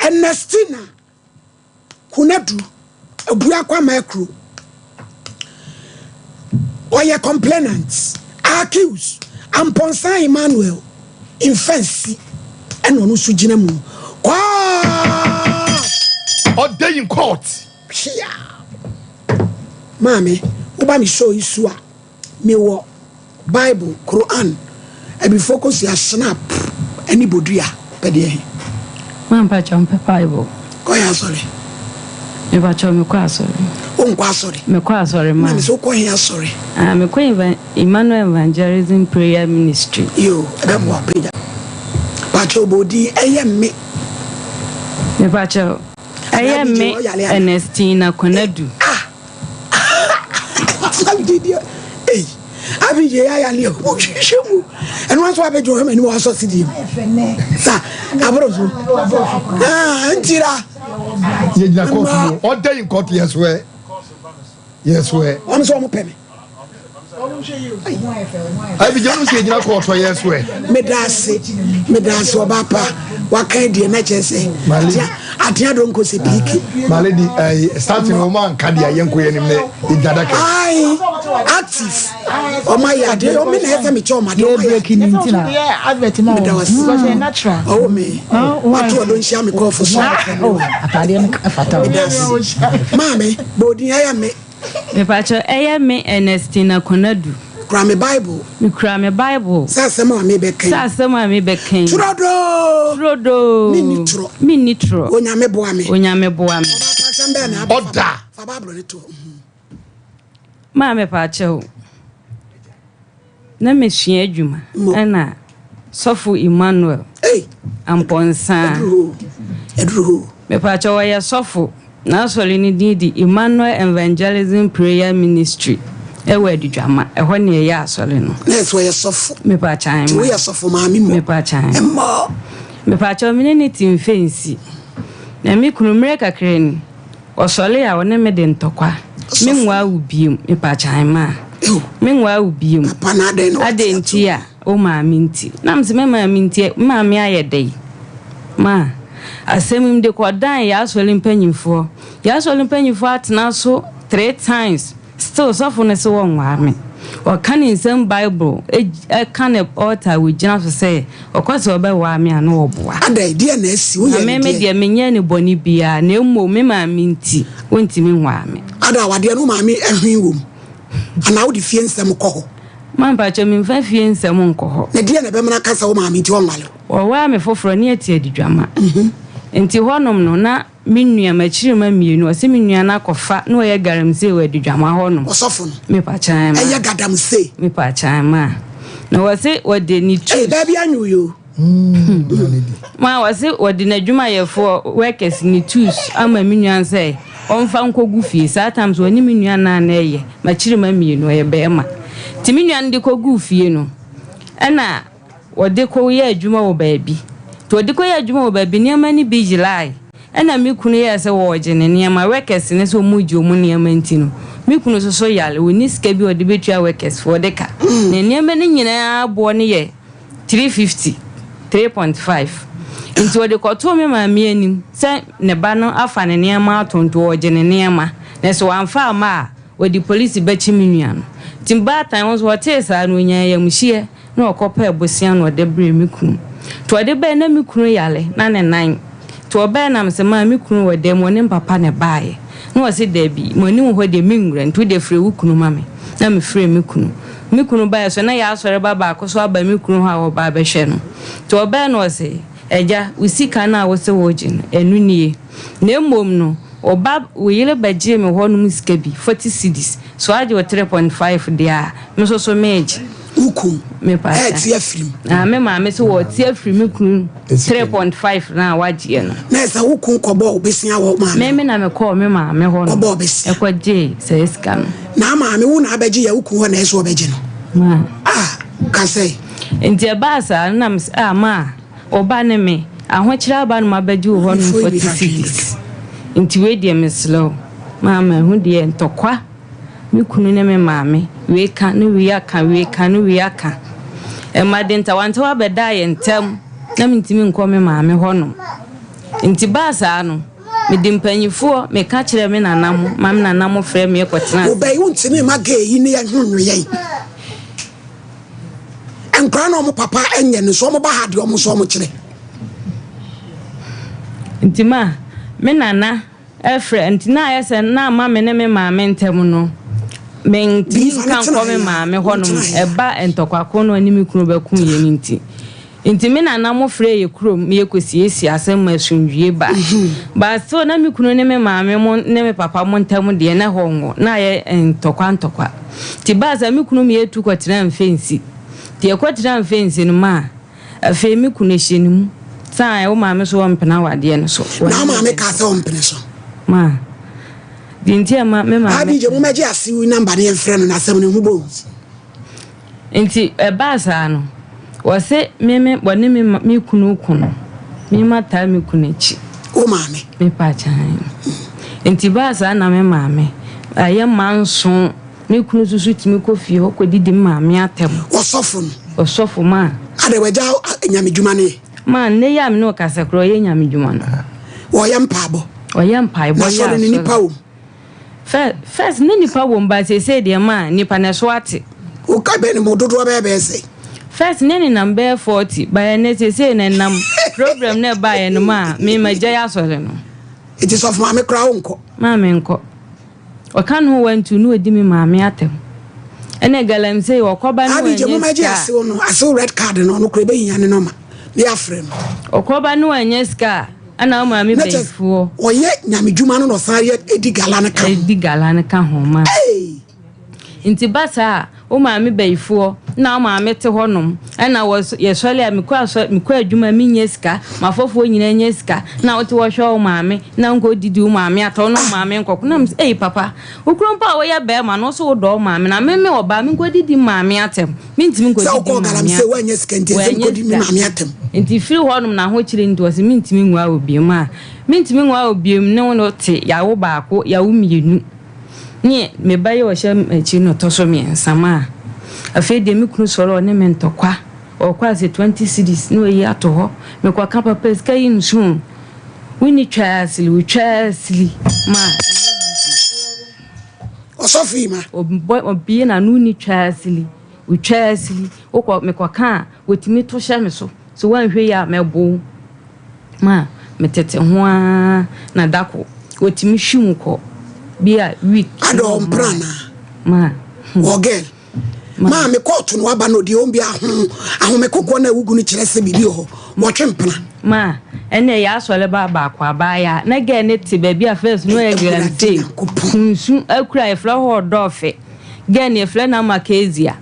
Ernestina Konadu Abuakwa Mɛkro ɔyɛ complainant, accused Amponsah Emmanuel Mfansi ɛna ɔno nso gyina mu. Kɔɔ! Ɔda in court. Hwea! Maame, woba me show yi so a, mewɔ Bible, Quran, abifo kosua, Schnapp ne bodua. Pɛ deɛ he? Ma mpakyɛw mpɛ Bible. Kɔ he asɔre? Mepakyɛw mekɔ asɔre. Wonkɔ asɔre? Mekɔ asɔre ma. Na mesɛ wokɔ he asɔre? Ah, mekɔ Emmanuel Evangelism Prayer Ministry. Yo, ɛbɛboa pagya. Pakyɛw bɔ odin ɛyɛ me. Mepakyɛw ɛyɛ me Ernestina Konadu. Ah! Ei, Abigye yɛ ayale a wohwehwɛ mu. Ɛno nso abɛgye ɔhwɛ m'anim wasɔ sedie mu. Sa aboro so. Ah, ntira. Yɛgyina kɔɔto mu. Ɔda yi nkɔɔto yɛ so ɛ. Yɛ so ɛ. Wɔn nso wɔn pɛ me. Abigye no sɛ yɛgyina kɔɔto yɛ so ɛ. Meda ase, meda ase ɔba pa. Waka deɛ na kyerɛ sɛ atea do nkɔ sɛ piiki. My lady, starting wɔn anka deɛ yɛn kɔ yɛn nim nɛ yɛgyina adaka. Ayi active ɔmo ayɛ adeɛ ɔmo na ɛsɛ mi kyɛ ɔmo adeɛ ɔmo ayɛ adeɛ. Meda wase ɔwɔ mi wato ɔdɔ nhyia mi kɔɔfo so. Meda ase maame bɔɔdin ayɛ mi. Mepakyɛw, ɛyɛ me Ernestina Konadu. Kura me Bible. Mekura me Bible. Sɛ asɛm a mebɛka yi. Sɛ asɛm a mebɛka yi. Turodoo. Turodoo. Menni torɔ. Menni torɔ. Onyame boa me. Onyame boa me. Ɔba pa asɛm bɛn na aba. Ɔda. Fa Bible no to hɔ. Maa mepakyɛw, na mesua adwuma ɛna Sɔfo Emmanuel Amponsah. Ɛduru hɔ. Mepakyɛw, ɔyɛ sɔfo. N'asɔre no din de Emmanuel Evangelism Prayer Ministry ɛwɔ Adidwama. Ɛhɔ na ɛyɛ asɔre no. Na ɛsɛ ɔyɛ sɔfo. Mepakyɛw. Nti woyɛ sɔfo maame mmɔ. Mepakyɛw. Mmɔ. Mepakyɛw, me ne ne te mfɛnsi. Na me kunu mmerɛ kakra ni, ɔsɔre a ɔne me de ntɔkwa. Me nwaa wo biom. Mepakyɛw ma. Me nwaa wo biom. Papa na adɛn na wate Adɛn nti a wo maame nti. Na mese me maame nti, me maame ayɛ dɛn? Ma asɛm yi mede kɔdan yɛn asɔre mpanyimfoɔ. Yɛn asɔre mpanyimfoɔ atena so three times still sɔfo no se wɔnwaa me. Ɔka ne nsam Bible ɛka ne altar a wɔgyina so sɛ ɔkɔ sɛ ɔbɛwaa me a na ɔboa. Adɛn, deɛ na asi? Woyɛ Na ne me me deɛ? deɛ menyɛɛ no bɔne biara na mmom me maame nti wɔntumi nwaa me. Ada awadeɛ no wo maame ɛhwen wɔ mu anaa wode fie nsɛm kɔ hɔ? Ma mpakyɛ memfa fie nsɛm nkɔ hɔ. Na deɛ na ɛbɛma no aka sɛ wo maame nti ɔnwale wo? Wɔwaa me foforɔ ne ati adidwama. Nti hɔnom no na me nua m'akyirima mmienu ɔse me nua no akɔfa na ɔyɛ galamsey wɔ adidwama hɔnom. Ɔsɔfo no Mepakyɛn ma. ɛyɛ gadamsey. Mepakyɛn ma. Na wɔse wɔde ne Ei tools. baabi anwo yi o. Ma wɔse wɔde n'adwumayɛfoɔ workers ne tools ama me nua no sɛ ɔmfa nkɔgu fie. Saa time so ɔne me nua no a na ɛyɛ m'akyirima mmienu ɔyɛ bɛrima. Nti me nua no de kɔguu fie no ɛna wɔde kɔyɛ adwuma wɔ baabi. Nti wɔde kɔyɛ adwuma wɔ baabi nneɛma no bi yerae. Ɛna me kunu yɛɛ sɛ wɔregye ne nneɛma workers no sɛ wɔregye wɔn nneɛma nti no me kunu nso so yare ɔnni sika bi a ɔde bɛtua workers foɔ de ka. Na nneɛma no nyinaa boɔ no yɛ 350, 3.5. Nti ɔde kɔtoo me maame anim sɛ ne ba no afa ne nneɛma ato nti ɔregye ne nneɛma. Na sɛ wamfa amma a wɔde polisi bɛkye me nua no. Nti baatan hɔ nso ɔtee saa no ɔnyaa ayamhyeɛ na ɔkɔpɛɛ bosea na ɔde brɛɛ me kunu. Nti ɔde bae na me kunu yare na ne nan. Nti ɔbae na mese maa me kunu wɔ dɛm ɔne me papa na ɛbaeɛ. Na ɔse dabi m'anim hɔ deɛ menwura nti wodeɛ frɛ wo kunu ma me. Na mefrɛɛ me kunu. Me kunu baeɛ so na yɛn asɔre ba baako so aba me kunu hɔ a ɔreba abɛhwɛ no. Nti ɔbae na ɔse agya wo sika no a wose woregye no ɛno nie. Na mmom no wo ba wo yere bɛgyee me hɔnom sika bi 40 cedis so agye wo 3.5 deɛ a me nso so meregye. Wo kun Mepa ɛɛte afiri mu. Na me maame sɛ wɔte afiri me kunu 3.5 no a wagyeɛ no. Na ɛsɛ wo kun kɔbɔ wo besia wɔ maame Me me na mekɔɔ me maame hɔ no. Kɔbɔɔ besia. Ɛkɔgyee saa sika no. Na maame wo na abɛgye yɛ wo kun hɔ na ɛsɛ ɔbɛgye no. Ma. Ah ka sɛ. Nti ɛbaa saa no na me sɛ ah ma wo ba ne me ahokyerɛ aba no mabɛgye wo hɔ nom 40 cedis. Nti wei deɛ mesrɛ wo maa mahu deɛ ntɔkwa. Me kunu ne me maame, wei ka ne wei aka, wei ka ne wei aka. Ɛma de ntawantawa bɛdaa yɛn ntam na mentumi nkɔ me maame hɔnom. Nti baa saa no, mede mpanyifoɔ meka kyerɛɛ me nana mo ma me nana mo frɛ me kɔtena ase. Wobɛyi wo ntumi ma gay yi ne yɛn ho nwe yɛn. Nkwadaa na wɔn papa nyɛ no nso wɔn ba ha deɛ wɔn nso wɔn kyerɛ. Nti ma me nana frɛ nti na ayɛ sɛ na ama me ne me maame ntam no mentumi nka nkɔ me maame hɔnom ɛba ntɔkwako no ɔne me kunu bɛko yɛ no nti. Nti me nana mo frɛɛ yɛ kurom ma yɛ kɔ siesie asɛm ma asomdwie bae. But still na me kunu ne me maame mo ne me papa mo ntam deɛ na ɛhɔ nwo, na ayɛ ntɔkwa ntɔkwa. Nti baa saa me kunu ma yɛ tu kɔ tenaa Mfensi. Nti yɛ kɔ tenaa Mfensi no maa afei me kunu hyɛ ne mu sɛ ae wo maame so ɔmpene awadeɛ no so. Na wo maame kaa sɛ ɔmpene so? Maa deɛ nti a ɛma me maame. Abigye mo mɛgye Asiw number na yɛmfrɛ no na asɛm no ho bɔ hu. Nti ɛbaa saa no, wɔse me me wɔne me ma me kunu ko no, me mataa me kunu akyi. Wo maame? Me paakyan. Nti baa saa na me maame ayɛ manso, me kunu nso so tumi kɔ fie hɔ kɔdidi me maame atɛm. Ɔsɔfo no? Ɔsɔfo maa. Adɛn wagya nyamedwuma no yɛ? Maa nnɛ yi a me ne wo kasa koraa ɔyɛ nyamedwuma no. Ɔyɛ mpaebɔ? Ɔyɛ mpaebɔ yɛ asɔre. N'asɔre no nipa wom? First first na nipa wom but seesei deɛ maa nipa no ɛso ate. Wo ka bɛ no mo dodoɔ bɛyɛ bɛyɛ sɛn? First na ɛnenam bɛyɛ 40 but ɛnɛ seesei no ɛnam problem no ɛbaeɛ no maa me magyae asɔre no. Nti sɔfo maame koraa wo nkɔ? Maa me nkɔ. Ɔka ne ho wantu na ɔdi me maame atɛm. Ɛna galamsey ɔkɔba ne Abigye wannya mo mɛgye sika a. asew no asew red card no ɔno koraa ɛbɛhia ne nɔma na yɛafrɛ no. Ɔkɔba ne wannya sika a. Ɛna wo maame Na kyɛ bayifoɔ. ɔyɛ nyame dwuma no na ɔsan yɛ di gala no ka ho. Di gala no ka ho ma. Hey! Nti ba saa a, wo maame bayifoɔ na wo maame te hɔ nom, ɛna wɔ yɛsɔre a mekɔ asɔ mekɔ adwuma mennya sika, m'afɔfoɔ nyinaa nya sika, na wote hɔ hwɛ wo maame, na wonkɔ didi wo maame atɔ, wo ne wo maame nkɔko, na mese ei papa, wo kuro mpo a woyɛ bɛɛma no wo so wodɔ wo maame, na me me ɔbaa menkɔ didi maame atɛm. Mentumi Sɛ nkɔdidi wokɔɔ maame galamsey atɛm. woannya sika nti ɛsɛ Wannya mekɔdi me sika. maame atɛm. Nti firi hɔ nom n'ahokyere nti ɔse mentumi nwaa wo biom a mentumi nwaa wo biom ne wo no te yawo baako yawo mmienu ne me ba yi a ɔhyɛ m'akyi no ɔtɔ so mmiɛnsa maa afei deɛ me kunu sɔre ɔne me ntɔkwa ɔkɔ ase 20 cedis na wayi ato hɔ mekɔka papa sika yi nso o wonni twaa asili wo twaa asili ma ɛnyɛ easy. Ɔsɔfo yi ma. Ɔbɔ ɔbie n'ano wonni twaa asili. Wotwa asili, wokɔ mekɔka a, wɔtumi to hyɛ me so. Sɛ woanhwɛ yie a, mɛbo wo. Ma metete ho ara na da ko wɔtumi hwi mu kɔ bi a week. Ada ɔmpra anaa? Ma. Wɔ girl. Ma me kɔɔto no aba no deɛ ɔmbi aho ahome kokoɔ na awugu no kyerɛ sɛ biribi wɔ hɔ wɔtwe mpena. Ma ɛnna ɛyɛ asɔre ba baako abaaya na girl no te baabi a first no yɛ galamsey kunsu akura yɛfrɛ hɔ ɔdɔɔfe. Girl no yɛfrɛ no Ama Kezia.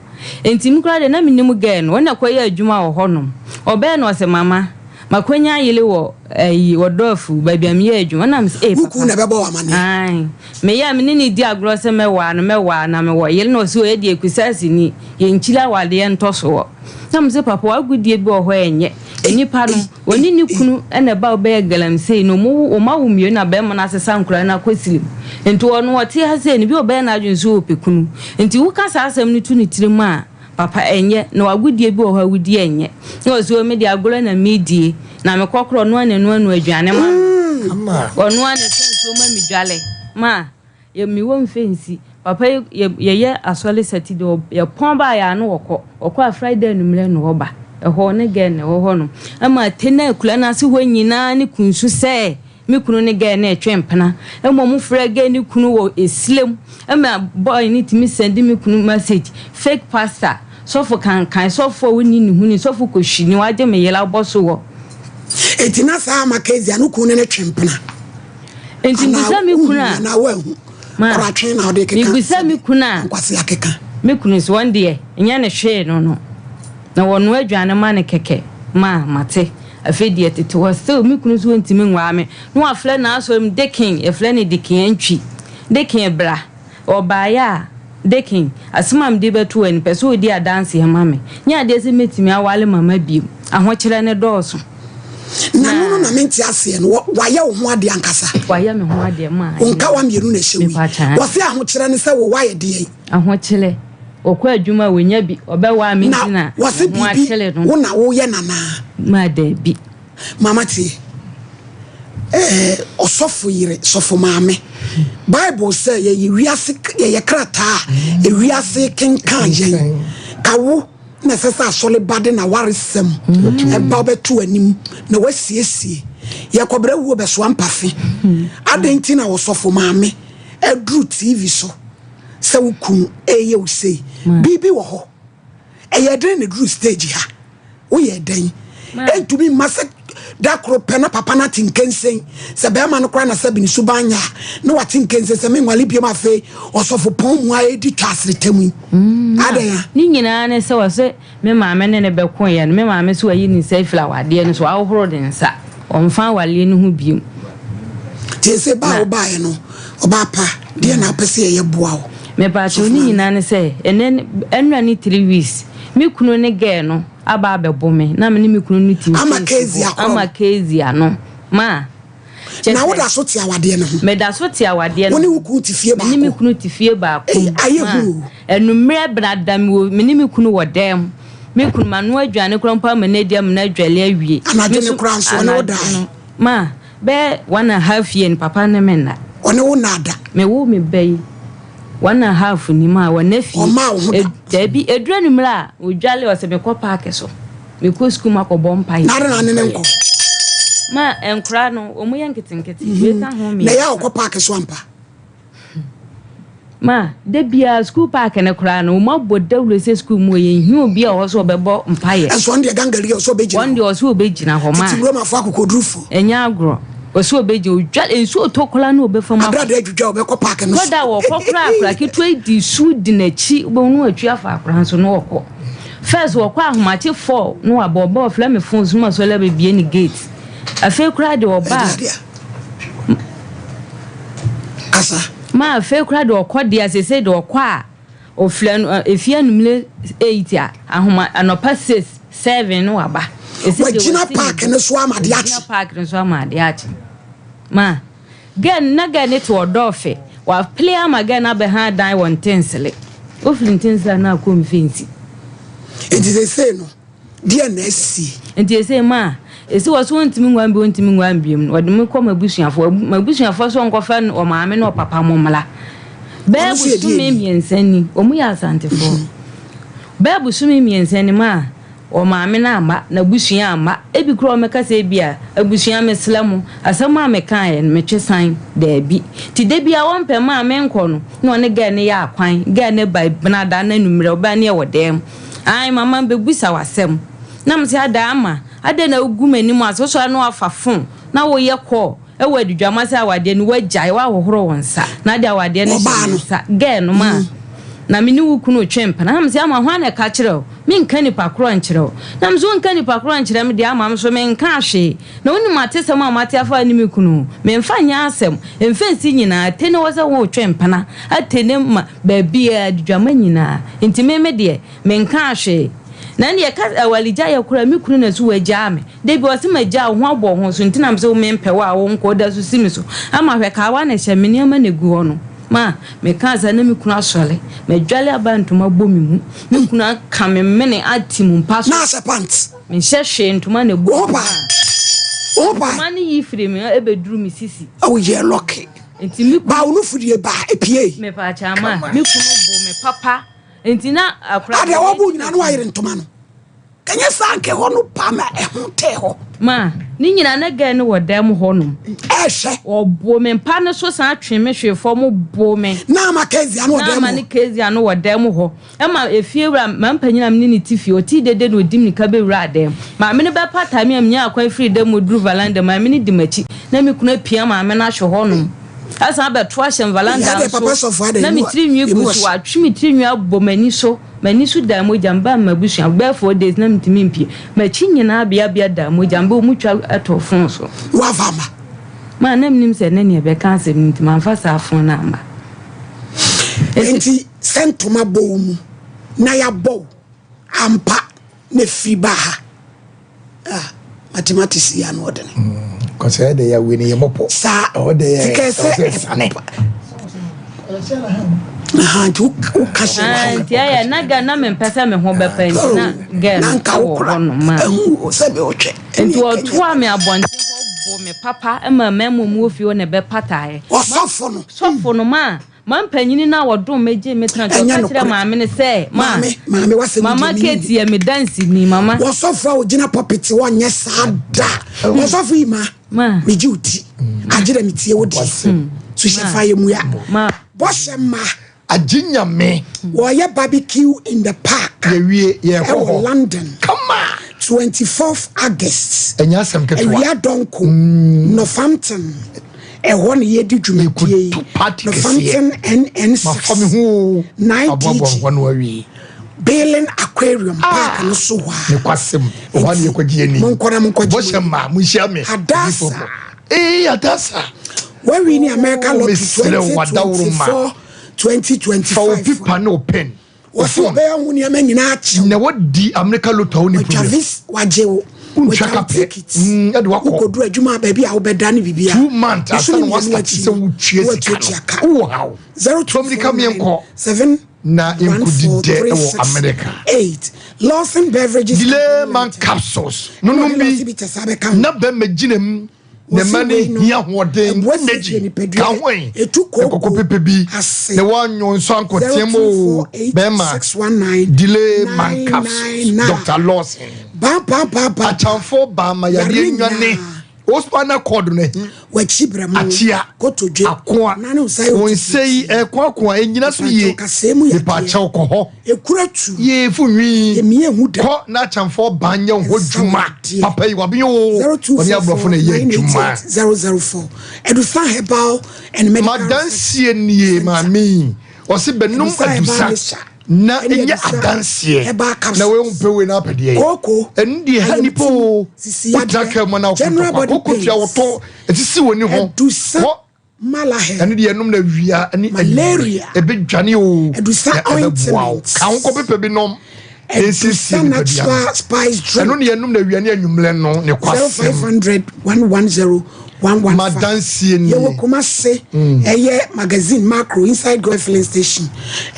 Enti me koraa deɛ na mennim girl no. Ɔno na ɛkɔyɛ adwuma wɔ hɔnom. Ɔbae no ɔse mama, makonya yele wɔ ayi, wɔ Dɔɔfu, baabi a meyɛ adwuma. Ɛna mese ee Wo papa. kunu na ɛbɛbɔ wo amaneɛ? Ae. Meyɛ a me ne no di agorɔ sɛ mɛwaa no, mɛwaa na mewɔ yele na ɔse ɔyɛ deɛ Kusasi ni, yɛnkyiri awadeɛ ntɔsoɔ. Na mese papa w'agodie bi wɔ hɔ a ɛnyɛ. Nnipa no, Ɔne ne kunu na ɛba a ɔbɛyɛ galamsey no, wɔwo wɔn awo mmienu na barima no asesa nkwadaa no akɔ silim. Nti ɔno ɔte ha sei no, bi a ɔbɛyɛ n'adwene sɛ ɔrepɛ kunu. Nti woka saa asɛm no to ne tirim a, papa ɛnyɛ. Na w'agodie bi wɔ hɔ a wodi a ɛnyɛ. Na ɔse o me deɛ agorɔ na medie, na mekɔ korɔ ɔno ara na ɛnoanoa aduane ma me. Ɔno ara na ɛsa nsuo ma me dwale. Ma. Yɛ me wɔ mfe nsi. Papa yi yɛ yɛyɛ asɔre Saturday ɔ yɛpɔn ba a yɛ ano ɔkɔ. Ɔkɔ a Friday anwummerɛ na ɔba. Ɛhɔ ne girl na ɛwɔ hɔ nom. Ɛma ate na akura no ase hɔ nyinaa ne kunsu sɛ me kunu ne girl no retwe mpena. Ɛma ɔmo frɛ girl no kunu wɔ esile mu. Ɛma boy no tumi sɛnde me kunu message. Fake pastor, sɔfo kankan, sɔfo a onni ne ho ni, sɔfo kohwini, wagye me yere abɔ so wɔ. Enti na saa ama Kezia no kunu ne no twe mpena. Nti mibisa me kunu a. Anaa woanhu. Ma. Ɔratwe na ɔde keka. Mibisa me kunu a. Nkwasi akeka. Me kunu sɛ wɔn deɛ nyɛ ne hwee no no. Na wɔnoa aduane ma no kɛkɛ. Ma mate. Afei deɛ tete hɔ still me kunu nso ɔntumi nwaa me. Na wafrɛ n'asɔre mu Dekin, yɛfrɛ no Dekin Antwi. Dekin bra. Ɔbaeɛ a, Dekin, asɛm a mede bɛto w'anim, pɛ sɛ ɔdi adanseɛ ma me. Nyɛ adeɛ sɛ mɛtumi aware mama bio. Ahokyerɛ no dɔɔso. Na no no na mente aseɛ no, wayɛ wo ho adeɛ ankasa. Wayɛ me ho adeɛ ma. Wo nkawa mmienu na ɛhyɛ wo yi. Wɔse ahokyerɛ ne sɛ wo wayɛ deɛn? Ahokyerɛ, ɔkɔ adwuma a ɔnya bi, ɔbɛwaa me nti na Na wɔse me ho biribi akyere no. wo na woyɛ no anaa? Ma daabi. Mama tie. Eh, ɔsɔfo yere, sɔfo maame. Bible sɛ yɛyɛ wiase, yɛyɛ krataa a ewiase kenkan yɛn. Ka wo na ɛsɛ sɛ asɔre ba de n'awaresɛm ɛba bɛto anim na wasiesie. Yɛkɔbrɛ wuo bɛsoa mpafe. Adɛn nti na ɔsɔfo maame aduru TV so sɛ wo kunu ɛyɛ wo sei? Biribi wɔ hɔ. Ɛyɛ dɛn na ɛduru stage ha? Woyɛ dɛn? Ɛntumi mma sɛ da koro pɛ na papa no ate nkensen sɛ bɛrima no koraa na sɛ bi ne suban nyɛ a na wate nkensen sɛ menwale biom. Afei ɔsɔfo pɔn mu a ɛdi twa aseretam yi, adɛn a? Ne nyinaa ne sɛ ɔsɛ me maame ne ne bɛkoeɛ no, me maame so wayi ne nsa afiri awadeɛ no so, wahohoro ne nsa, ɔmfa awadeɛ no ho biom. Nti ɛsɛ ba a wobaeɛ no, ɔbaa pa deɛ na wopɛ sɛ yɛyɛ boa wo? Mepaakyɛw, ne nyinaa ne sɛ ɛnɛ ɛnura ne 3 weeks me kunu ne girl no aba abɛbo me na me ne me kunu no ti Ama nkyɛn Kezia si hɔ. Ama korɔ. Kezia no ma kyɛ Na sɛ woda so te awadeɛ no ho? Meda so te awadeɛ Wo no. ne wo kunu te fie Me ne me baako? kunu te fie baako. Ei, ayɛ Ma hu o. Anummerɛ brada me wɔ me ne me kunu wɔ dan mu. Me kunu ma noa aduane koraa mpo ama no adi ama no adwale awie. Anadwo Me ne so koraa nso ɔne wo anadwo dae? no ma bɛyɛ 1½ year no papa ne me nna. Ɔne wo nna da? Me wo me ba yi 1½ nim a wɔna fie. Ɔmaa wo ho da? Daabi, eduru anummerɛ a odwale ɔsɛ mekɔ park so. Mekɔ sukuu mu akɔbɔ mpaeɛ. Na ade na ne ne nkɔ? Ma nkora no wɔn yɛ nketenkete. Wei ka ho Na ɛyɛ a mmiɛnsa. ɔkɔ park so ampa? Ma da biara school park ne koraa no wɔn abɔ dawuro sɛ school mu yɛ nhia obi a ɔwɔ so ɔbɛbɔ mpaeɛ. Ɛnso ɔno deɛ gangali ɔsɛ ɔbɛgyina Wɔn deɛ ɔsɛ ɔbɛgyina hɔ ma. Tete Romafo akokodurufo. Ɛnyɛ agorɔ, ɔsɛ ɔbɛgyina odwa nsuo tɔ koraa na ɔbɛfa mu akɔ. Abrada adwidwa ɔbɛkɔ park no so. Tɔda wɔkɔ koraa, akora ketewa yi di su di n'akyi, wobɛhu no watwi afa akora nso na ɔkɔ. First wɔkɔ ahomakye 4 na wabɔ ɔbɔ ɔfrɛ me phone so ma sɔle abɛbie ne gate. Afei koraa deɛ ɔba a. Ɛdeɛ kasa. Ma afei koraa deɛ ɔkɔ deɛ sese deɛ ɔkɔ a ofira no efie anumere 8 a ahoma anɔpa 6, 7 no waba. Esi deɛ Wagyina wasi ne park bo. no so ama adeɛ Wagyina akye. Park no so ama adeɛ akye. Ma girl na girl ne te ɔdɔɔfɛ wapele ama girl no abɛha dan wɔ Ntensele. Ofiri Ntensele a na akɔ Mfensi. Nti sese no deɛ na asi? Nti ese ma esi wɔ so wɔntumi nwa bi wɔntumi nwa biom no wɔde me kɔ m'abusuafoɔ m'abusuafoɔ so nkɔfɛ no ɔmaame ne ɔpapa mo mmla bɛɛ Ɔno nso yɛ bosome deɛ ni? 3 ni. Wɔn yɛ Asantefoɔ. Bɛɛ bosome 3 ni ma ɔmaame no amma, n'abusua amma. Ebi koraa ɔmɛka sɛ ebi a abusua mesrɛ mo, asɛm a mekaeɛ no metwe san daabi. Nti da bi a wɔmpɛ maa menkɔ no na ɔne girl no yɛ akwan. Girl no ba benada no anummerɛ ɔbaa ne yɛwɔ dan mu. Ae mama mbɛbusa w'asɛm. Na mese ada ama adɛn na wogu m'anim ase, wosɔre na wafa phone na woyɛ call ɛwɔ adidwama sɛ awadeɛ no woagyae, woahohoro wo nsa na ade awadeɛ no hyɛ Ɔbaa me no. nsa. Girl no ma na me ne wo kunu twe mpena. Na mese ama hwan na ɛka kyerɛ wo? Menka nipa korɔ nkyerɛ wo. Na mese wonka nipa korɔ nkyerɛ me deɛ ama me so menka hwee. Na wonim atesɛm a mate afa ne me kunu ho. Memfa nyɛ asɛm. Mfɛnsi nyinaa te ne hɔ sɛ wotwe mpena ate ne ma baabiaa adidwama nyinaa. Nti me me deɛ menka hwee. Na ɛne yɛka awaregya yɛ koraa, me kunu na so wagyaa me. Da bi ɔse magyaa wo ho abɔ wo ho so nti na mesɛ wo mempɛ wo a wonkɔ woda so si me so. Ama hwɛ kaawa na ɛhyɛ me nneɛma na egu hɔ no. Ma meka saa na me kunu asɔre. Madwale aba ntoma bɔ me mu. Me kunu aka me mene ate mu mpa so. Na ahyɛ pant? Menhyɛ hwee, ntoma na egu Wo ho me paa. Wo ho paa. Ntoma no yi firi me ebeduru me sisi. Awo yɛ lucky. Nti me kunu Ba wo no fudie ba epie. Mepa kyɛ ama me kunu bo me papa. Nti na akora Ade a wɔbo nyinaa no wayere ntoma no. Kɛnyɛ saa nkɛ hɔ no pa ma ɛho tɛɛ hɔ. Ma ne nyinaa na girl no wɔ dan mu hɔnom. Ɛhwɛ. Ɔbo me mpa no so san twe me hwee fam bo me. Na ama Kezia no wɔ Na dan ama mu ne hɔ. Kezia no wɔ dan mu hɔ. Ɛma efie wura maa mpanyin a me ne ne te fie ɔte dede na odi mirika bɛwura dan mu. Maame no bɛpata me a menyaa kwan firi dan mu duru veranda maame no di m'akyi na me kunu apia maame no ahwe hɔnom. Asan abɛto ahyɛ me veranda Yɛ deɛ papa no so sɔfo adɛ na me emu tiri nwi emu gu so ɔhyɛ. watwe me tiri nwi abɔ m'ani so. M'ani so daa mogya mbaa m'abusua bɛyɛ 4 days na mentumi mpie. M'akyi nyinaa beabea daa mogya mbɛ ɔmu twa ɛtɔ phone so. Wafa ama. Ma na menim sɛ ne neɛ bɛka asɛm no nti mamfa saa phone no amma. Nti sɛ ntoma bɔ wo mu na yɛabɔ wo ampa na firi ba ha. Ah, mathematics yi ano ɔdene. Kɔsɛ ɛde yɛ wei ne yɛ mɔpɔ. Saa. Ɛwɔ de yɛ Sika ɛwɔ sɛ sɛ sane. Aha, nti woka hyɛ Ah, wɔ ha. nti ɛyɛ na girl na mempɛ sɛ me ho bɛpɛ nti na girl Na no nka ɛwɔ wo kora hɔnom a. ɛhu sɛ bɛ ɔtwɛ. Nti ɔtoa me abɔnten hɔ. Bo me papa ma mmarima a wɔwɔ fie hɔ na ɛbɛpataeɛ. Ɔsɔfo no. Sɔfo no maa ma mpanyini no a wɔdom me gyee me tena nti Ɛnyɛ ɔka kyerɛɛ nokorɛ. maame no sɛ, Ma, Maame, maame, w'asɛm yi Mama deɛ menni Kate bi. yɛ me danseni, mama. Ɔsɔfo a ɔgyina pulpit hɔ nyɛ saa da. Ɔsɔfo yi ma, Ma. megye wo di. Agye dɛ metie wo deɛ. So hyɛ fa yɛ mua. Ma. Bɔhyɛ mma. Agye Nyame. Wɔyɛ barbecue in the park. Yɛwie yɛkɔ hɔ. Ɛwɔ London. Kama. 24th August. Ɛnyɛ asɛm ketewa. Awia dɔnko. Northampton. Ɛhɔ na yɛdi dwumadie yi. Yɛkɔtu party kɛseɛ. Northampton NN6. Mafa me ho o. 9 Aboaboa DG. ho ano awie. Bailing Aquarium park no so hɔ a. Nokwasɛm. Ɛhɔ na yɛkɔgye yɛn ani. Monkɔ na monkɔgye mo Bɔhyɛ ani. mma monhyia me. Adasa. Ee Adasa. Wawi ne America Oh, Lottery mesrɛ wo, adaworo ma. 2024 2025. Fa wo pipa ne wo pen. Wo Wɔsi phone. ɔbɛyɛ ho nneɛma nyinaa akyew. Na wadi America Lotto a wonni Watwa problem. vis wagye wo. Wontwa Watwa wo ka pɛ. ticket. Ɛde wakɔ. Wokɔduru adwuma a baabi a wobɛda ne biribiara. 2 months ansa Bosome na mmienu wastate akyi sɛ no, wotua na sika watuatua no. ka. Wowɔ haw. 0249 Tuo mmirika menkɔ. 7 Na 1 yɛnkɔdi 4 dɛ 3 wɔ 6 America. 8 Lawson Beverages Delay Company man Limited. capsules. Ɛna Nonom ɔde bi Lawson bitters abɛka ho. na bɛrima gyina mu. Ne Wɔsi mma no wei no, hia ahoɔden ɛboa siesie energy nipadua, ka ho ɛ ɛtu kooko ɛkɔkɔ pepe bi ase. na wɔanwo nso ankɔteɛ mu o 0248 bɛrima 619 delay man capsules 999. Dr. Lawson Bam bam bam bam. akyamfo baama yadeɛ Yareɛ nwane nyinaa. o spinal cord no ahi Wakyi brɛ mu. akyea Kotodwe. akoa Na ne nsa yɛ wɔn nsa yi ɛkoakoa ɛnyina so yie Mepakyɛw, kasɛɛ mu yadeɛ. mepakyɛw kɔ hɔ Ekura tu. yee fo nwi Emie hu da. kɔ na akyamfoɔ ban nyɛ ho Ɛnsa dwuma wadeɛ. papa yi waben o ɔne aborɔfo na ɛyɛ adwuma 0244988004. Edusa Herbal and Medical. madanseɛ nie maame yi ɔse bɛnom Adusa herbal adusa mixture. na Ɛne ɛnyɛ adusa adanseɛ herbal capsules. na wɔn mpɛ wei na apɛdeɛ yi Kooko. ɛno deɛ ha nipa o Sisi wotena yadeɛ. kaa mu na General wokɔtɔ body koko tua pains. wɔtɔ ɛsisi wɔ ni hɔ Adusa kɔ Malahel. ɛno deɛ ɛnom na wia ne Malaria. ɛbɛdwane o Adusa na ɛbɛboa wo ointment. ka ho kɔ pepa bi nom na ɛnsiesie Edusa nipadua no natural spice drink. ɛno ne yɛnom na wia ne anwummerɛ no ne kwasɛm 0500 110 115. Madanseɛ nie. Yɛwɔ Kumase. Ɛyɛ magazine macro inside Goil filling station.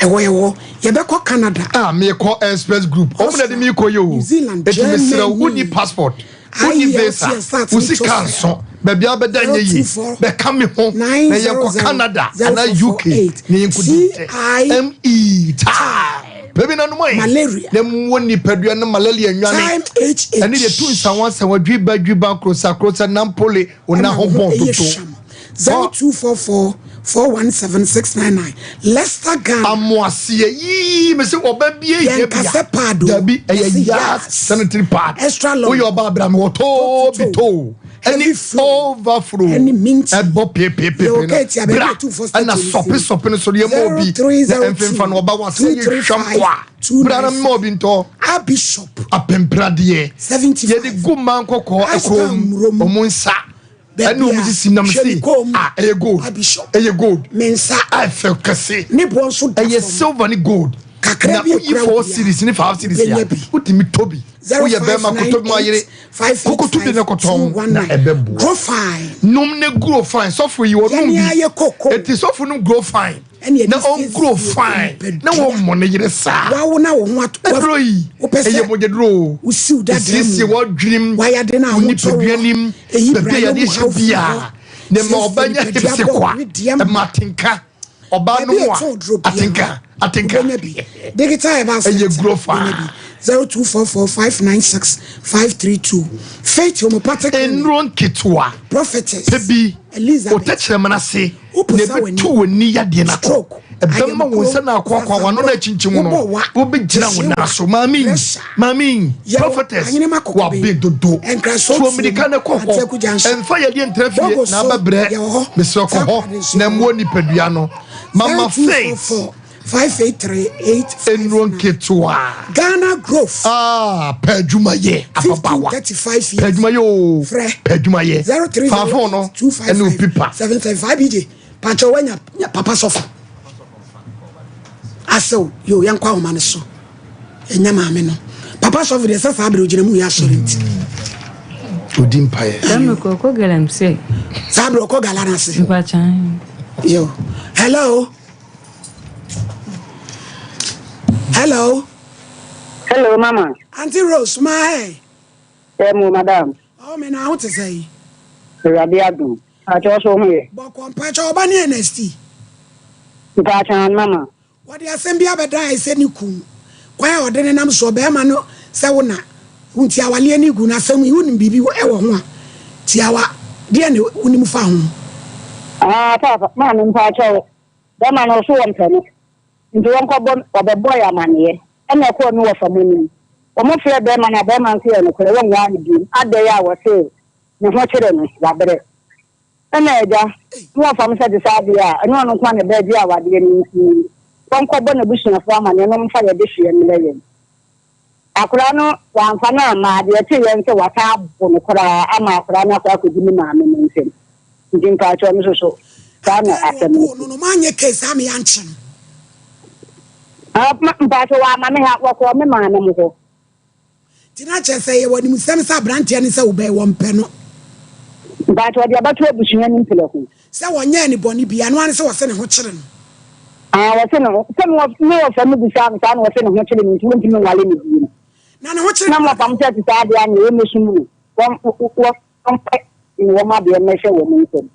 Ɛwɔ yɛwɔ. Yɛbɛkɔ Canada. a mekɔ express group ɔmo na de mi kɔ yi o New Zealand, eti mesrɛ wo Germany. wonni passport wonni IELTS visa start wo ne sika TOEFL. nso baabi abɛda nyɛ yie 024 bɛka me ho na yɛnkɔ Canada anaa UK na yɛnkɔ di TI me time baabi na nom Malaria. na mu wɔ nipadua no malaria nwane Time HH. ɛne deɛ tu nsawa nsawa dwiba dwiba krosa krosa nampole ona ho bɔn ɛyɛ toto hwam. 0244 417 699. Leicester Ghana. Amoaseɛ yii mɛ sɛ ɔba bie Yɛn yɛ bia kasɛ pad o. dabi ɛyɛ Yɛse yas yas. sanitary pad Extra long. woyɛ ɔba abira mi wɔ too bi Too. too ɛne Heavy flow. overflow Ɛne minty. ɛbɔ piepiepe Yɛwɔ no kɛɛti a baabi bra a 24 ɛna station sɔpe si. sɔpe no so deɛ ma obi na 0302 mfimfa no ɔba wɔ asɛ yɛ hwam kwa 235 bra na mma obi ntɔ Abi Shop. apempradeɛ 75. yɛde gu mmaa nkɔkɔɔ Ashtown ɛkɔm Murom. ɔmo nsa Baabi ɛne ɔmo a sisi nam hwɛ se ne kɔn mu. a ɛyɛ gold Abi Shop. ɛyɛ gold Me nsa. a ɛfɛ kɛse Ne boɔ nso da ɛyɛ fam. silver ne gold Kakra na bi woyi ekura four wo bia. series ne five series a Wobɛnya bi. wotumi tɔ bi woyɛ bɛrima kotɔ bi ma yere kokoto bi ne kɔtɔn na ɛbɛboa Grow fine. nom ne grow fine sɔfo yi wɔnom Yɛne bi ayɛ koko. eti sɔfo nom grow fine Ɛne yɛde na ɔn grow siesie fine nipadua. na wɔn mmɔ ne yere saa Wawo na wo ho ato. ɛduro yi Wopɛ ɛyɛ sɛ mogyaduro o wosiw dada mu. esiesie wɔdwenem Wayade na wo ahotɔ nipadua wɔ. nim Eyi baabi bra a na yɛde mu hyɛ haw firi biara hɔ. ne ma Siesie ɔba nya nipadua hipsi bɔ kwa wedeɛ ma. ɛma atenka ɔbaa no Baabi mu a ɛtɔn duro a biara, atenka atenka wobɛnya bi. Digital Herbal Ɛyɛ Center, grow fine. wobɛnya bi. 0244 596 532. Faith Homeopathic Clinic. nnuro nketewa Prophetess. pɛ bi Elizabeth. ɔtɛkyerɛma no ase Woposa na w'ani. ɛbɛtu w'ani yadeɛ no akɔ Stroke. ɛbɛma wo nsa no akoakoa w'ano no akyinkyim no Wobɔ wa. wobɛgyina wo nan so maame Pressure. maame Yɛwɔ prophetess Ahenema Kɔkɔbe. wabe dodo Nkraso tuo mirika no kɔ hɔ Antiaku Junction. ɛmfa yadeɛ ntra fie Bogo na so, abɛbrɛ yɛwɔ hɔ. mesrɛ kɔ hɔ Takoradi nso na yɛwɔ mmoa nipadua no mama faith 0244 583 859. nnuro nketewa Ghana Growth. ah pɛ adwuma yɛ ababaawa 1535 years. pɛ adwuma yɛ o Frɛ. pɛ adwuma yɛ 03 faafo no ɛne o pipa 775 BJ. Pacho wanya nya papa sɔfo. Asew yo yɛnkɔ ahoma no so. Ɛnya maame no. Papa sɔfo deɛ sɛ saa bere ogyina mu yɛ asɔre nti. odi mpaeɛ Dame kɔ kɔ galamsey. Saa bere ɔkɔ gala no ase. Mpakyan. Yo. Hello. Hello. Hello, Mama. Auntie Rose, ma hey. Emu, madam. Oh, me na ho te sɛ yi. Awurade adom. Mpakyɛ wo so wo ho yɛ? Bɔkɔɔ mpakyɛ ɔba ne Ernest? Mpakyɛ an mama. Wɔde asɛm bi abɛdan ayɛ sɛ ne kun kwan a ɔde nenam soɔ bɛɛma no sɛ wo na wo nti awaleɛ no gu no asɛm yi wonim biribi wɔ ho a tiawa deɛ na wonim fa ho? Ah paapa maame mpakyɛw bɛɛma no ɔso wɔmpɛ no nti wɔnkɔ bɔ ɔbɛbɔɔ yɛ amaneɛ ɛna ɛkɔɔ me wɔfa mo anim wɔn frɛɛ bɛɛma no a bɛɛma no se yɛ nokorɛ wɔnwaa no biom adɛn a wɔse ne ho kyere no wabrɛ Ɛna agya, ne wɔfa me sɛ te saa deɛ a, ɛnyɛ ɔno nko ara na ɛbɛgye awadeɛ no nti wɔnkɔbɔ n'abusuafoɔ amaneɛ na wɔmfa yɛn dehyeɛ mmrɛ yɛn. Akwadaa no, wɔamfa no amma, deɛ ɛteeɛ ne sɛ wɔasan abo no koraa ama akwadaa no akɔ akɔdi ne maame no nsam. Nti mpakyɛw me nso so, saa na Adɛn na asɛm no wɔboo te. no no? Moanyɛ case ama yɛankye no? Ah, mpakyɛw wɔamma me ha, wɔkɔɔ me maame mo hɔ. Nti na kyerɛ sɛ yɛwɔ animsɛm sɛ abranteɛ no sɛ wobɛn wɔmpɛ no. Mpakyɛ ɔde abɛto abusua no mprɛko. Sɛ wɔnyɛɛ no bɔne biaa, ɛno ara ne sɛ wɔse ne ho kyere no. Aah wɔse ne ho, sɛ me wɔfa mu bisaa no saa na wɔse ne ho kyere no nti wɔntumi nwale no bio. Na ne ho kyere Na no wɔfa dada. mo sɛ ɛte saa deɛ a neɛ wɔmmɛsum no, wɔn wɔmfa wɔn adeɛ mmɛhyɛ wɔn nsam.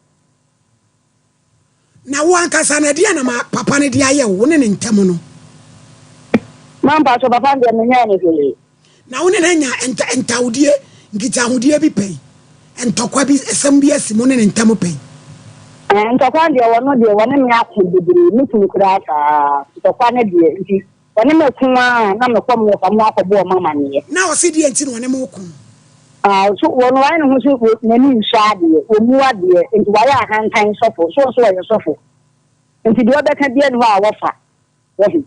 Na wo ankasa no, ɛdeɛn na ma papa no de ayɛ wo, wo ne ne ntam no? Ma mpakyɛw, papa no deɛ menyɛɛ no hwee. Na wo ne no anya nta ntawdie, nkitahodie bi pɛn? Ntɔkwa bi, asɛm bi asi mo ne ne ntam pɛn? Ɛɛ, ntɔkwa deɛ wɔno deɛ wɔne me ako bebree, me kunu koraa saa, ntɔkwa no deɛ nti wɔne me ko ara na mekɔ me wɔfa mo akɔbɔ wɔn amaneɛ. Na ɔse deɛn nti na ɔne mo ko? Ah, so wɔn wayɛ ne ho so n'ani nsɔ adeɛ, ɔmmu adeɛ, nti wayɛ ahantan sɔfo, so ɔso ɔyɛ sɔfo, nti deɛ ɔbɛka biara nni hɔ a wɔfa, wahu.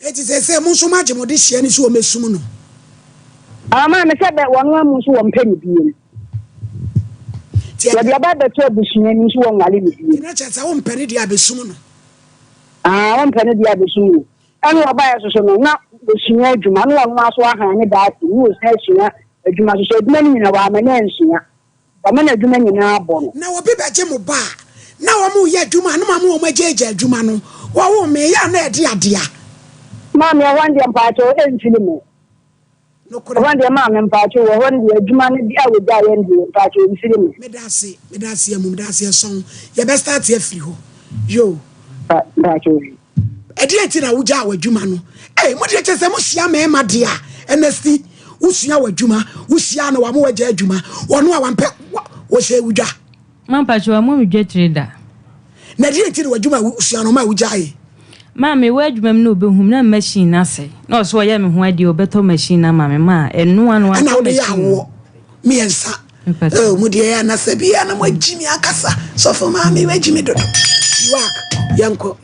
Enti seesei mo nso moagye mo dehyeɛ no sɛ wɔmmɛsum no? Ah, maame, sɛ bɛ wɔn amu nso wɔmpɛ no biem. Nti ɛdeɛ. Wɔde aba abɛto abusua no nso wɔnwale no biem. Nti na kyerɛ sɛ wompɛ no deɛ a bɛsum no? Ah, wompɛ no deɛ a bɛsum no. Ɛna ɔbaeɛ nso so no, na ɔsua adwuma, na ɔno ara nso ahan ne daakye, na ɔsan sua adwuma nso so. Adwuma no nyinaa, wamma no ansua. Wama no adwuma nyinaa abɔ no. Na obi bɛgye mo ba a, na wɔreyɛ adwuma a, na moama wɔagyaagyaa adwuma no. Wɔwoo me, ɛyɛ a na ɛde adea. Maame, ɛhɔ no deɛ mpakyɛw ɛmfiri me. Nokorɛ. Ɛhɔ deɛ maame mpakyɛw wɔ hɔ no deɛ adwuma no a wɔgyaeɛ no deɛ mpakyɛw mfiri me. Medase medase amu medase ɛsɔn yɛbɛ start afiri hɔ yoo. Mpakyɛw yi. Ɛdeɛn nti na wogyaa w'adwuma no? Ei mo deɛ kyerɛ sɛ mohyia mmarima deɛ a ɛnɛsti wosua w'adwuma wohyia no wama wagya adwuma wɔno a wampɛ wɔhyɛ wo dwa. Ma mpakyɛw wammɔ me dwatire da. Na ɛdeɛn nti na w'adwuma a wosua no ɔma wogyaeɛ? Ma me wɔ adwuma mu na ɔbɛhu me na me machine no asɛe na ɔsɛ ɔyɛ me ho adeɛ ɔbɛtɔ machine no ama me ma ɛnoa no Ɛna wantɔ wode yɛ machine no. awoɔ miɛnsa oh mo deɛ ɛyɛ anasa biaa na moagyi me ankasa sɔfo maame wagyi me dodo Iwak yɛnkɔ.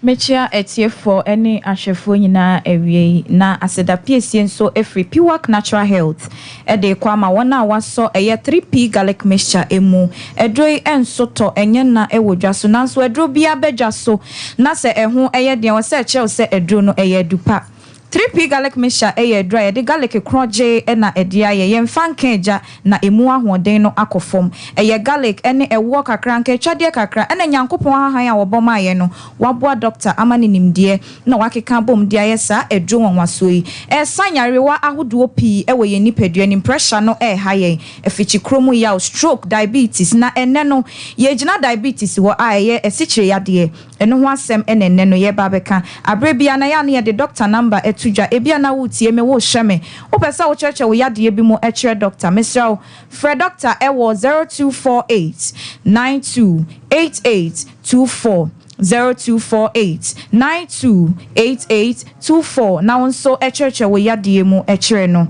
Mekyea atiefoɔ ne ahwɛfoɔ nyinaa awiei, na aseda piesie nso firi Piwak Natural Health de rekɔ ama wɔn a wɔasɔ ɛyɛ 3P Garlic Mixture mu. Aduro yi nso tɔ nyɛ nna wɔ dwa so, nanso aduro biara ba dwa so na sɛ ɛho yɛ den a, ɛwɔ sɛ ɛkyerɛ wo sɛ aduro no ɛyɛ adu pa. 3P Garlic Mixture yɛ aduru a yɛde garlic korɔgyee na ɛde ayɛ. Yɛmfa nka agya na ɛmu ahoɔden no akɔ fam. Ɛyɛ garlic ne ɛwoɔ kakra, nkaatwadeɛ kakra, ɛna Nyankopɔn ahahan a wɔbɔ maa yɛn no, wɔaboa dɔkta ama no nimdeɛ na wɔakeka abom de ayɛ saa aduro nwanwasoɔ yi. Ɛresa nyarewa ahodoɔ pii wɔ yɛn nipadua no mu, pressure no reha yɛn, afikyikuro mu yaw, stroke, diabetes, na ɛnnɛ no yɛregyina diabetes hɔ a ɛyɛ asikyire yadeɛ. Ɛno ho asɛm na ɛnnɛ no yɛreba abɛka. Aberɛ biara no ɛyɛ a na yɛde dɔkta number to dwa. Ebia na woretie me, worehwɛ me. Wopɛ sɛ wokyerɛkyerɛ wo yadeɛ bi mu kyerɛ dɔkta. Mesrɛ wo, frɛ dɔkta wɔ 0248 92 88 24, 0248 92 88 24, na wo nso kyerɛkyerɛ wo yadeɛ mu kyerɛ no.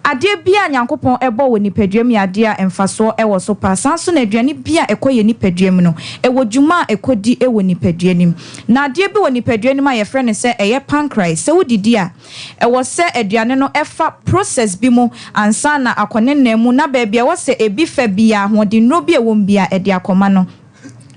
Adeɛ biara a Nyankopɔn bɔ wɔ nipadua mu yɛ adeɛ a mfasoɔ wɔ so paa. Saa nso na aduane biara a ɛkɔ yɛn nipadua mu no, ɛwɔ dwuma a ɛkɔdi wɔ nipadua no mu. Na adeɛ bi wɔ nipadua no mu a yɛfrɛ no sɛ ɛyɛ pancreas. Sɛ wodidi a, ɛwɔ sɛ aduane no fa process bi mu ansa na akɔ ne nan mu na baabi a ɛwɔ sɛ ɛbi fa biara, ahoɔdennuro bi a ɛwɔ mu biara, ɛde akɔma no.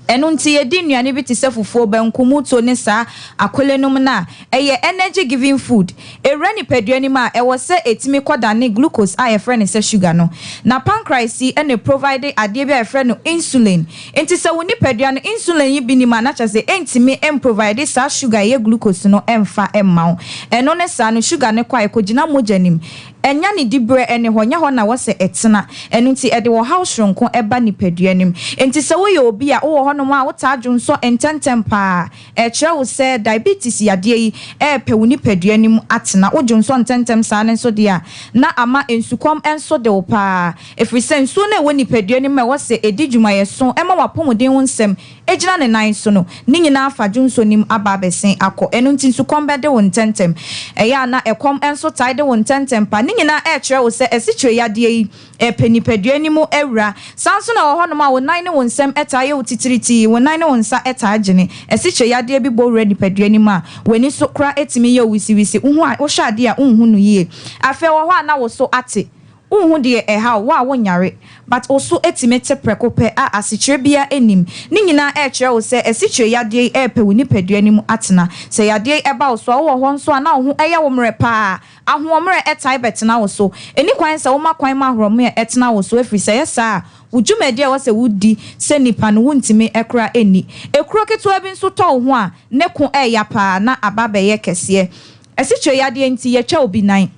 Ɛno nti yɛdi nnuane bi te sɛ fufuo, banku, mutuo ne saa akole nom no a, ɛyɛ energy giving food. Ɛwura nipadua no mu a, ɛwɔ sɛ ɛtumi kɔdane glucose a yɛfrɛ no sɛ sugar no. Na pancreas yi na ɛprovide adeɛ bi a yɛfrɛ no insulin. Nti sɛ wo nipadua no insulin yi bi nni mu a, na kyerɛ sɛ ɛntumi mprovide saa sugar a ɛyɛ glucose no mfa mma wo. Ɛno ne saa no, sugar no kɔ a, ɛkɔgyina mogya no mu. Ɛnnya ne diberɛ ne hɔ, ɛnyɛ hɔ na ɛwɔ sɛ ɛtena. Ɛno nti, ɛde ɔhaw soronko ba nipadua no mu. Enti sɛ woyɛ obi a wowɔ hɔnom a wotaa dwonsɔ ntɛmntɛm pa ara, ɛkyerɛ wo sɛ diabetes yadeɛ yi repɛ wo nipadua no mu atena. Wodwonsɔ ntɛmntɛm saa no nso deɛ a, na ama nsukɔm nso de wo pa ara, ɛfiri sɛ nsuo no a ɛwɔ nipadua no mu a ɛwɔ sɛ ɛdi dwumayɛso ma w'apɔmuden ho nsɛm gyina ne nan so no, ne nyinaa fa dwonsɔ no mu aba abɛsen akɔ. Ɛno nti nsukɔm bɛde wo ntɛmntɛm. Ɛyɛ a na ɛkɔm nso tae de wo ntɛmntɛm pa. Ne nyinaa ɛrekyerɛ wo sɛ asikyire yadeɛ yi repɛ nipadua no mu awura. Saa nso na ɛwɔ hɔnom a wo nan ne wo nsam taa yɛ wo titiritii, wo nan ne wo nsa taa gyene. Asikyire yadeɛ bi bɔ wura nipadua no mu a, w'ani so koraa tumi yɛ wo wisiwisi, wohu a, wohwɛ adeɛ a wonhu no yie. Afei ɛwɔ hɔ a na wo so ate. Wonhu deɛ ɛhaw wo a wonyare but wo so tumi te prɛko pɛ a asekyerɛ biara nnim. Ne nyinaa ɛrekyerɛ wo sɛ asikyire yadeɛ yi repɛ wo nipadua no mu atena. Sɛ yadeɛ yi ba wo so a wowɔ hɔ nso a na wo ho yɛ wo mmerɛ paa. Ahoɔmmerɛ tae bɛtena wo so. Ɛnni kwan sɛ woma kwan ma ahoɔmmerɛ tena wo so ɛfiri sɛ ɛyɛ saa a wo dwumadie a ɛwɔ sɛ wodi sɛ nipa no wontumi koraa nni. Ekuro ketewa bi nso tɔ wo ho a ne ko ɛreya paa na aba abɛyɛ kɛseɛ. Asikyire yadeɛ nti yɛtwa obi nan.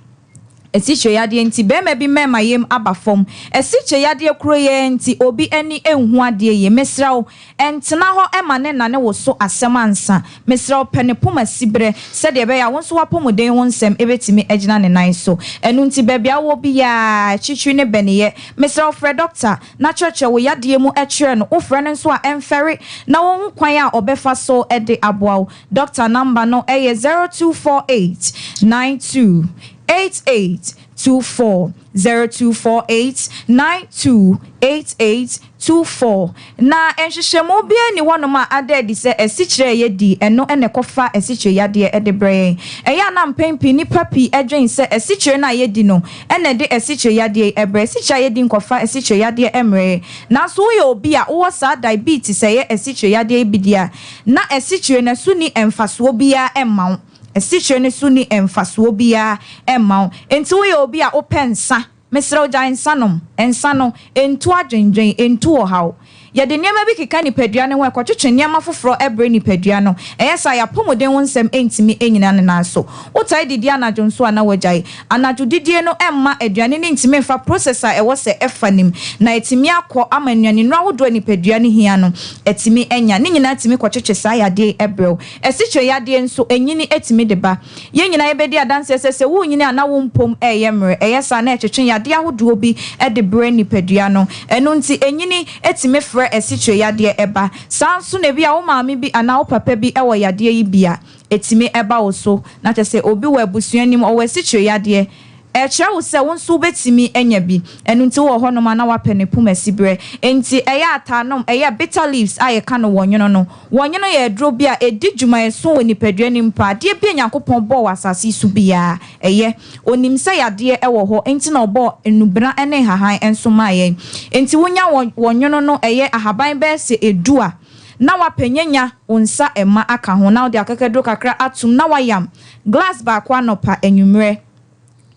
Asikyire yadeɛ nti barima bi mmarima yam aba fam. Asikyire yadeɛ koro yi ara nti obi ani nhu adeɛ yie. Mesrɛ wo, ntena hɔ ma ne nnane wo so asɛm ansa. Mesrɛ wo, pɛ ne poma siberɛ sɛdeɛ ɛbɛyɛ a wo nso w'apɔmuden ho nsɛm bɛtumi agyina ne nan so. Ɛno nti baabi a wowɔ biara, akyirikyiri ne bɛneyɛ, mesrɛ wo frɛ dɔkta na kyerɛkyerɛ wo yadeɛ mu kyerɛ no. Wofrɛ no nso a, ɛmfɛre na ɔnhu kwan a ɔbɛfa so de aboa wo. Dɔkta namba no yɛ 0248 92 8824, 0248 92 8824. Na nhwehwɛmu biara nni hɔnom a ada adi sɛ asikyire a yɛdi, ɛno na ɛkɔfa asikyire yadeɛ de brɛ yɛn. Ɛyɛ a na mpɛn pii nnipa pii dwen sɛ asikyire no a yɛdi no na ɛde asikyire yadeɛ yi brɛ. Asikyire a yɛdi nkɔfa asikyire yadeɛ mmrɛ yɛn. Nanso woyɛ obi a wowɔ saa diabetes a ɛyɛ asikyire yadeɛ yi bi deɛ a, na asikyire no ɛso nni mfasoɔ biara mma wo. Asikyire no so nni mfasoɔ biara mma wo. Enti woyɛ obi a wopɛ nsa, mesrɛ wo gyae nsa nom. Nsa no, ɛntu adwendwen, ɛntu ɔhaw. Yɛde nneɛma bi keka nipadua no ho a, ɛkɔtwetwe nneɛma foforɔ brɛ nipadua no. Ɛyɛ saa a, yɛn apɔmuden ho nsɛm ntumi nnyina ne nan so. Wotaa didi anadwo nso a na woagyae. Anadwo didie no mma aduane no ntumi mfa process a ɛwɔ sɛ ɛfa no mu, na atumi akɔ ama nnuanennuro ahodoɔ a nipadua no hia no atumi anya. Ne nyinaa tumi kɔtwetwe saa yadeɛ yi brɛ wo. Asikyire yadeɛ nso, anyini tumi de ba. Yɛn nyinaa yɛbɛdi adanseɛ sɛ, sɛ worenyini a na wo mpom reyɛ mmerɛ. Ɛyɛ saa na ɛtwetwe yadeɛ ahodoɔ bi de brɛ nipadua no. Ɛno nti, anyini tumi frɛ asikyire yadeɛ ba. Saa ara nso na ebia wo maame bi anaa wo papa bi wɔ yadeɛ yi bi a, ɛtumi ba wo so. Na kyerɛ sɛ obi wɔ abusua no mu, ɔwɔ asikyire yadeɛ. Ɛkyerɛ wo sɛ wo nso wobɛtumi anya bi. Ɛno nti wowɔ hɔnom a na woapɛ ne poma siberɛ. Enti ɛyɛ a taa nom, ɛyɛ bitter leaves a yɛka no wɔnwono no. Wɔnwono yɛ aduro bi a ɛdi dwuma ɛso wɔ nipadua no mu paa. Adeɛ bi a Nyankopɔn bɔɔ wɔ asase yi so biara, ɛyɛ. Ɔnim sɛ yadeɛ wɔ hɔ, enti na ɔbɔɔ nnubena ne nhahan nso maa yɛn. Enti wonya wɔnwono no, ɛyɛ ahaban bɛyɛ sɛ edu a, na woapɛ nyanya wo nsa mma aka ho, na wode akakaduro kakra atom na woayam glass baako anɔpa, anwummerɛ.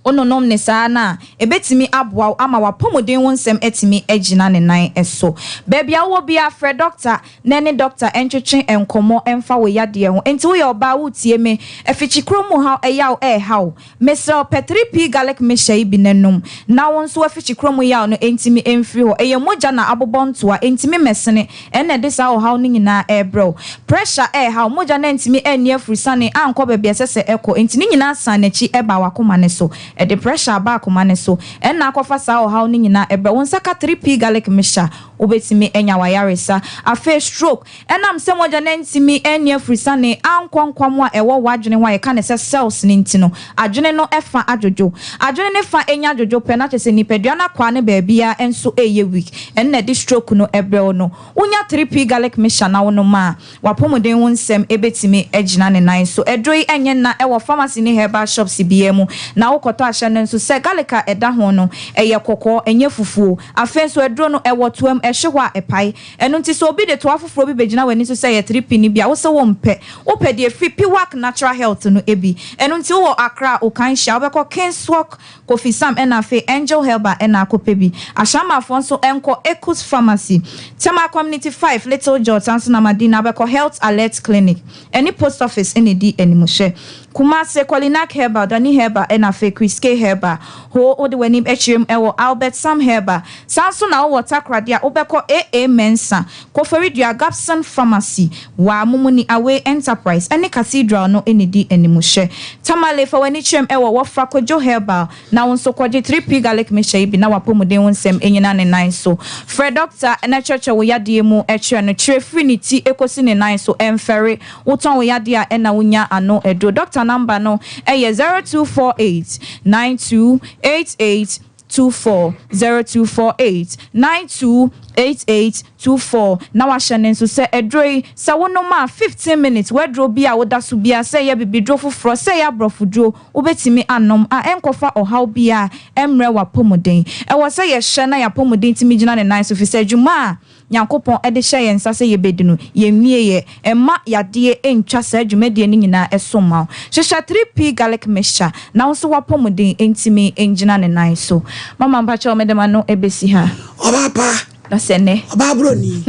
Wononom no saa no a, ebetumi aboa wo ama w'apɔmuden ho nsɛm atumi agyina ne nan so. Baabi a wowɔ biara, frɛ dɔkta na ɛne dɔkta ntwetwe nkɔmmɔ mfa wo yadeɛ ho. Enti woyɛ ɔbaa a woretie me, afikyikurom mu haw, ɛyaw reha wo? Mesrɛ wo, pɛ 3P Garlic Mixture yi bi na nom, na wo nso w'afikyikurom mu yaw no ntumi mfiri hɔ. Ɛyɛ mogya na abobɔ ntoa, entumi mmɛsene, ɛnna ɛde saa ɔhaw no nyinaa rebrɛ wo. Pressure reha wo, mogya no antumi anni afurusane ankɔ baabi a ɛsɛ sɛ ɛkɔ, enti ne nyinaa san n'akyi ba w'akoma no so. Ɛde pressure aba akoma no so, ɛnna akɔfa saa ɔhaw no nyinaa brɛ wo. Wo nsa ka 3P Garlic Mixture a, wobɛtumi anya w'ayaresa. Afei stroke, ɛnam sɛ mogya no antumi anni afurusane ankɔ nkwammoa a ɛwɔ w'adwene ho a yɛka no sɛ cells no nti no, adwene no fa adwodwo. Adwene no fa nya dwodwo pɛ na kyerɛ sɛ nipadua no akwaa no baabiara nso reyɛ weak. Ɛno na ɛde stroke no brɛ wo no. Wonya 3P garlic mixture na wonom a, w'apɔmuden ho nsɛm bɛtumi agyina ne nan so. Aduro yi nyɛ nna wɔ pharmacy ne herbal shops biara mu. Na wokɔtɔ ahyɛ no nso sɛ garlic a ɛda ho no, ɛyɛ kɔkɔɔ, ɛnyɛ fufuo. Afei nso aduro no, ɛwɔ toa mu, ɛhye hɔ a, ɛpae. Ɛno nti sɛ obi de toa foforɔ bi bɛgyina w'ani so sɛ ɛyɛ 3P no bi a, wo se wompɛ. Wopɛ deɛ ɛfiri Piwak Natural Health no bi. Ɛno nti wowɔ Accra, Okanshyia, wobɛkɔ Kingswalk, Kofi Sam ɛna afei Angel Herbal ɛna akɔpɛ bi. Ashaimanfoɔ nso nkɔ Ekus Pharmacy, Tema Community 5, Little George, saa nso na Madina wobɛkɔ Health Alert Clinic ɛne Post Office ɛna ɛdi animhwɛ. Kumase, Kolinak Herbal, Dani Herbal ɛna afei Chris K Herbal. Ho wode w'anim kyerɛ mu ɛwɔ Albert Sam Herbal. Saa nso na wowɔ Takoradi a wobɛkɔ AA Mensah, Koforidua, Gabson Pharmacy, Waa Mumuni Away Enterprise ɛne Cathedral no na ɛdi animuhyɛ. Tamale, fa w'ani kyerɛ mu ɛwɔ Wɔfa Kojo Herbal na wo nso kɔgye 3P Garlic Mixture yi bi na w'apɔmuden ho nsɛm nnyina ne nan so. Frɛ dɔkta na kyerɛkyerɛ wo yadeɛ mu kyerɛ no. Kyerɛ firi ne ti kɔsi ne nan so, ɛmfɛre. Wotɔn wo yadeɛ a ɛna wonya ano aduro. Dɔkta number no yɛ 0248 92 88 24, 0248 92 88 24. Na wahyɛ no nso sɛ aduro yi sɛ wonom a 15 minutes w'aduro bi a woda so biara sɛ ɛyɛ bibiduro foforɔ sɛ ɛyɛ aborɔfoduro wobɛtumi anom a ɛnkɔfa ɔhaw biara ɛmmrɛ w'apɔmuden. Ɛwɔ sɛ yɛhyɛ na yɛn apɔmuden tumi gyina ne nan so firi sɛ dwuma a Nyankopɔn de hyɛ yɛn nsa sɛ yɛbɛdi no, yɛnwieɛ. Mma yadeɛ ntwa saa dwumadie no nyinaa so mma wo. Hyehyɛ 3P Garlic Mixture na wo nso w'apɔmuden ntumi ngyina ne nan so. Mama mpakyɛw mede m'ano bɛsi ha. Ɔbaa pa, Na sɛ nnɛ. ɔbaa broni,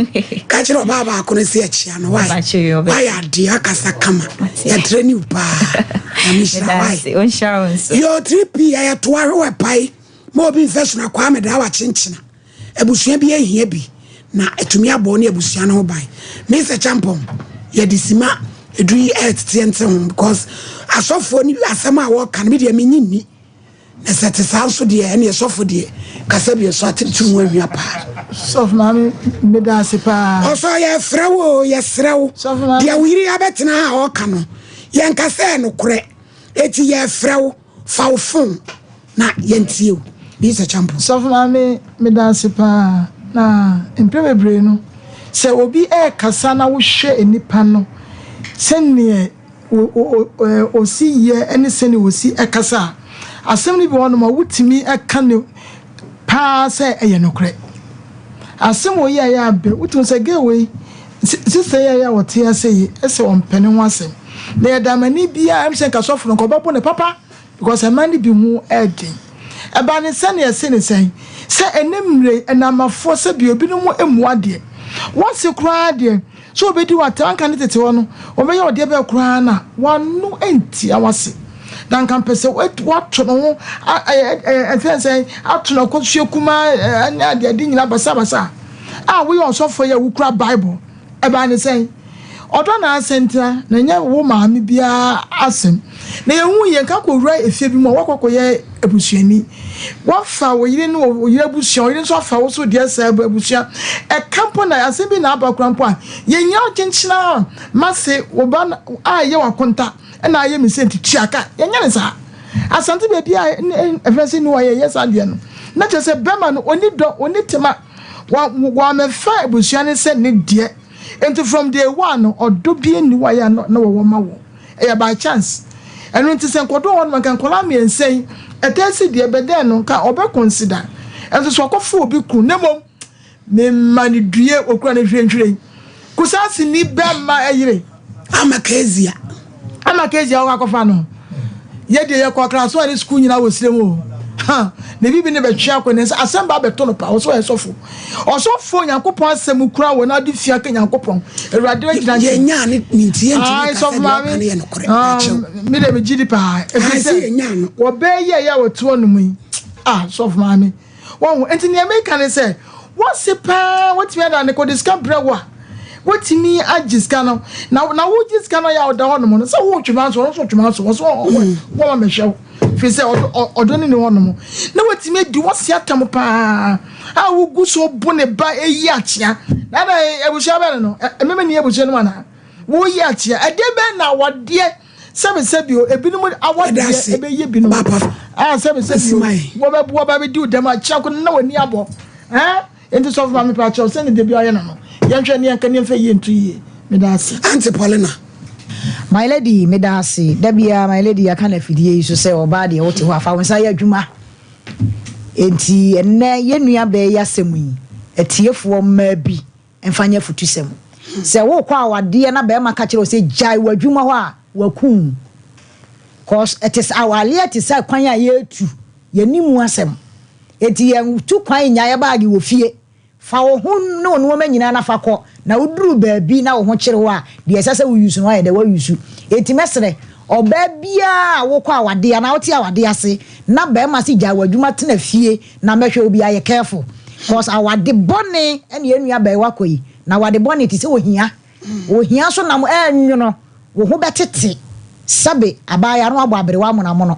ka kyerɛ ɔbaa baako no sɛ yɛkyea no, why? Mpakyɛw yi, ɔbɛ. Wayɛ adeɛ, akasa kama, Mate. yɛtrɛ ne wo paa. Nyame nhyira Meda why? ase, ɔnhyira wo nso. Yo, 3P, ɛyɛ toa hwɛ wɔ pae, ma obi mfɛ sono akwaa meda wakyenkyena. Abusua bi ahia bi na atumi abɔ ne abusua no ho ban. Mr. Champon, yɛde sima edu yi ɛteteɛ nte ho because asɔfoɔ ne asɛm a wɔka no, me deɛ menyi nni. Na sɛ te saa nso deɛ, ɛne ɛsɔfo deɛ kasa bi ɛso ateretiri ho ahwia paa. Sɔfo maame, meda ase paa. Ɔsɔ yɛfrɛ wo o, yɛsrɛ wo. Sɔfo maame. Deɛ wo yere abɛtena ha a ɔka no, yɛnka sɛ nokorɛ. Eti yɛfrɛ wo, fa wo phone na yɛntie wo. Mr. Champon. Sɔfo maame, meda ase paa. Na mpɛ bebree no, sɛ obi ɛrekasa na wohwɛ nipa no sɛneɛ osi yɛ ne sɛneɛ osi ɛkasa a, asɛm no bi wɔ hɔnom a wotumi ɛka ne paa sɛ ɛyɛ nokorɛ. Asɛm wɔ yi a ɛyɛ abɛ, wotumi sɛ girl wei, sister yi a ɛyɛ a wɔte ase yi, ɛsɛ ɔmpɛ ne ho asɛm. Na yɛda amani biara, ɛm sɛ nka sɔfo no nka ɔbɛbɔ ne papa, because ɛma no bi ho ɛɛden. Ɛba ne sɛnea ɛse ne sɛn, sɛ ɛnɛ mmerɛ ɛnamafoɔ sɛ bi obinom emu adeɛ. Wɔse koraa deɛ, sɛ obɛdi w'atɛ, anka ne tete hɔ no, wɔbɛyɛ ɔdeɛ bɛɛ koraa na wano ntia wase. Na nka mpɛ sɛ wato ne ho, ɛfɛn sɛ, ato ne akɔsua kumaa, ɛne adeɛ ade nyinaa basabasa. A woyɛ ɔsɔfoɔ yi a wokura Bible, ɛbaa ne sɛn? Ɔdɔ na asɛntena, na ɛnyɛ wo maame biara asɛm. Na yɛhu yɛn ka kɔwura efie bi mu a wakɔ akɔyɛ abusuani. Wafa wo yere ne wo yere abusua, wo yere nso afa wo so deɛ sɛ abusua. Ɛka mpo na asɛm bi na aba koraa mpo a, yɛnyina kyenkyena mase wo ba a ɛyɛ w'akonta ɛna ayɛ me sɛ nti tua ka. Yɛnyɛ ne saa. Asante baabi a ɛfɛ sɛ ni wɔ yɛyɛ saa deɛ no. Na kyerɛ sɛ bɛrima no ɔni dɔ, ɔni tema. Wɔamɛfa abusua ne sɛ ne deɛ. Nti from day one no, ɔdɔ bi ani wɔ yɛ na wɔwɔ ma wɔ. Ɛyɛ by chance. Ɛno nti sɛ nkɔdɔ hɔ no nka nkɔla mmiɛnsa yi, ɛtɛ si deɛ bɛdɛn no nka ɔbɛ consider. Ɛnso so ɔkɔfo obi kun ne mom mema ne due okura ne hwehwɛ. Kusasi ni bɛrima ɛyere. Ama Kezia. Ama Kezia ɔkɔ akɔfa no. Yɛ deɛ yɛkɔ akra so a ne sukuu nyinaa wɔ sire mu o. Ha, ne bibi ne bɛtwe akɔ ne nsa asɛm ba abɛto no pa ɔsɔ yɛ sɔfo. Ɔsɔfo Nyankopɔn asɛm kura wɔ n'ade fia ka Nyankopɔn. Awurade agyina nkyɛn. Yɛnyaa ne ne nti yɛntumi Ai, ka sɛ sɔfo deɛ maame. ɔka no yɛ nokorɛ. Akyɛw. Me de me gyi di paa. Ɛfiri Ai, sɛ sɛ yɛnyaa no. wɔbɛyɛ yɛ a wɔte hɔ nom yi. Ah, sɔfo maame. Wɔn ho nti nea meka ne sɛ wɔse paa wɔtumi ada ne kɔde sika brɛ wo a wɔtumi agye sika no na na wogye sika no yɛ a ɔda hɔ nom no sɛ wotwe ma so ɔno nso twema so wɔ so wɔma mɛhwɛ wo firi sɛ ɔdɔ ne ne hɔ nom na wɔtumi adi wɔse atam paa a wogu so bo ne ba eyi akyea na na abusua bɛn no ɛmɛmɛ ni abusua no mu anaa woyi akyea ɛdeɛ bɛn na awadeɛ sɛbi o ebinom awadeɛ ɛbɛyɛ binom a sɛbi o wɔbɛboa ba bɛdi wo dɛm akyea ko na w'ani abɔ ɛn nti sɔfo maame pa akyɛw sɛne de bi ɔyɛ no no yɛnhwɛ ne yɛnka ne yɛmfa yie nto yie. Meda ase. Auntie Paulina. My lady, meda ase. Da biara my lady aka na afidie yi so sɛ ɔbaa deɛ wote hɔ afa wo nsa yɛ adwuma. Enti ɛnnɛ yɛn nua bɛɛ yi asɛm yi, atiefoɔ mmaa bi mfa nyɛ afutusɛm. Sɛ wokɔ awadeɛ na bɛrima ka kyerɛ wo sɛ gyae w'adwuma hɔ a, wakum. Cause ɛte sɛ awareɛ te sɛ kwan a yɛretu, yɛni mu asɛm. Enti yɛntu kwan nya yɛ baage wɔ fie. Fa wo ho ne wo nneɛma nyinaa na fa kɔ. Na woduru baabi na wo ho kyere wo a, deɛ ɛsɛ sɛ wo use no ayɛ dɛ woa use. Enti mɛsrɛ, Ɔbaa biara a wokɔ awadeɛ anaa wote awadeɛ ase na barima se gyae w'adwuma tena fie na mɛhwɛ wo biara yɛ careful cause awade bɔne ɛne yɛn nua baa yi wakɔ yi na awade bɔne te sɛ ohia. Ohia nso nam ɛnwono wo ho bɛtete sɛbe abaayewa no abɔ aberewa amonamono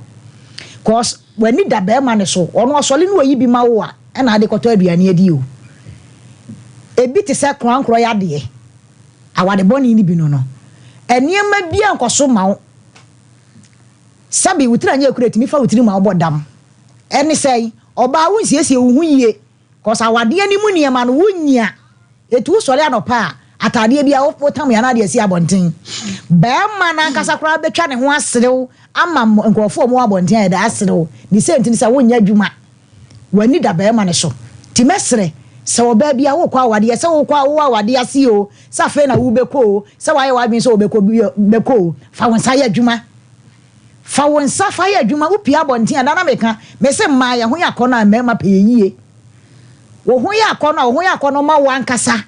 cause w'ani da barima no so ɔno ɔsɔle na oyi bi ma wo a ɛna ade kɔtɔ aduane adi o. Ebi te sɛ korankorɔ yadeɛ. Awade bɔne no bi no no, nneɛma bi ankɔ so ma wo. Sɛbe wo tiri anyɛ akura etumi fa wo tiri ma wobɔ dam. Ɛne sɛn? Ɔbaa wonsiesie wo ho yie cause awadeɛ no mu nneɛma no wonnya. Eti wosɔre anɔpa a, ataadeɛ bi a wotam yɛ anaa de asi abɔnten. Barima no ankasa koraa bɛtwa ne ho aserew ama nkurɔfoɔ a wɔwɔ abɔnten ayɛ dɛ aserew. Ne sɛ nti ne sɛ wonyɛ adwuma. W'ani da barima no so. Nti mɛsrɛ, sɛ ɔbaa bi a worekɔ awadeɛ, sɛ wokɔ a wowɔ awadeɛ ase oo, sɛ afei na worebɛkɔ oo, sɛ woayɛ w'adwene sɛ wobɛkɔ bi bɛkɔ oo, fa wo nsa yɛ adwuma. Fa wo nsa fa yɛ adwuma. Wopue abɔnten a, da na meka, mese mmaa yɛn ho yɛ akɔnnɔ a mmarima pɛ yɛ yie. Wo ho yɛ akɔnnɔ a, wo ho yɛ akɔnnɔ ma wo ankasa.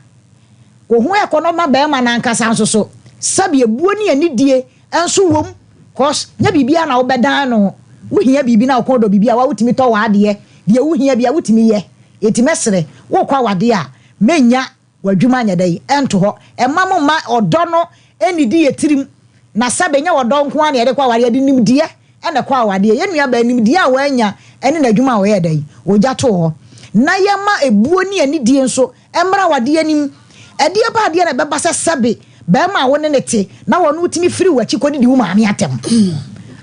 Wo ho yɛ akɔnnɔ ma barima no ankasa nso so. Sɛbe abuo ne anidie nso wom cos nyɛ biribiara na wobɛdan no, wohia biribi na wo kɔn dɔ biribi a wa wotumi tɔ w'adeɛ, deɛ wohia biara wotumi yɛ, enti mɛsrɛ wokɔ awadeɛ a mɛnnya w'adwuma nyɛ dɛn ɛnto hɔ, ɛmma mo mma ɔdɔ no nnidi yɛ tirim, na sɛbe nyɛ ɔdɔ nko ara na yɛde kɔ awadeɛ, yɛde nimdeɛ na ɛkɔ awadeɛ, yɛn nua baa nimdeɛ a wanya ɛne n'adwuma a ɔyɛɛ dɛn ɔgya too hɔ, na yɛma ebuo ne anidie nso Mmra w'adeɛ anim. Ɛdeɛ ba adeɛ na ɛbɛba sɛ sɛbe barima a wo ne no te na ɔno wotumi firi w'akyi kɔdidi wo maame atɛm.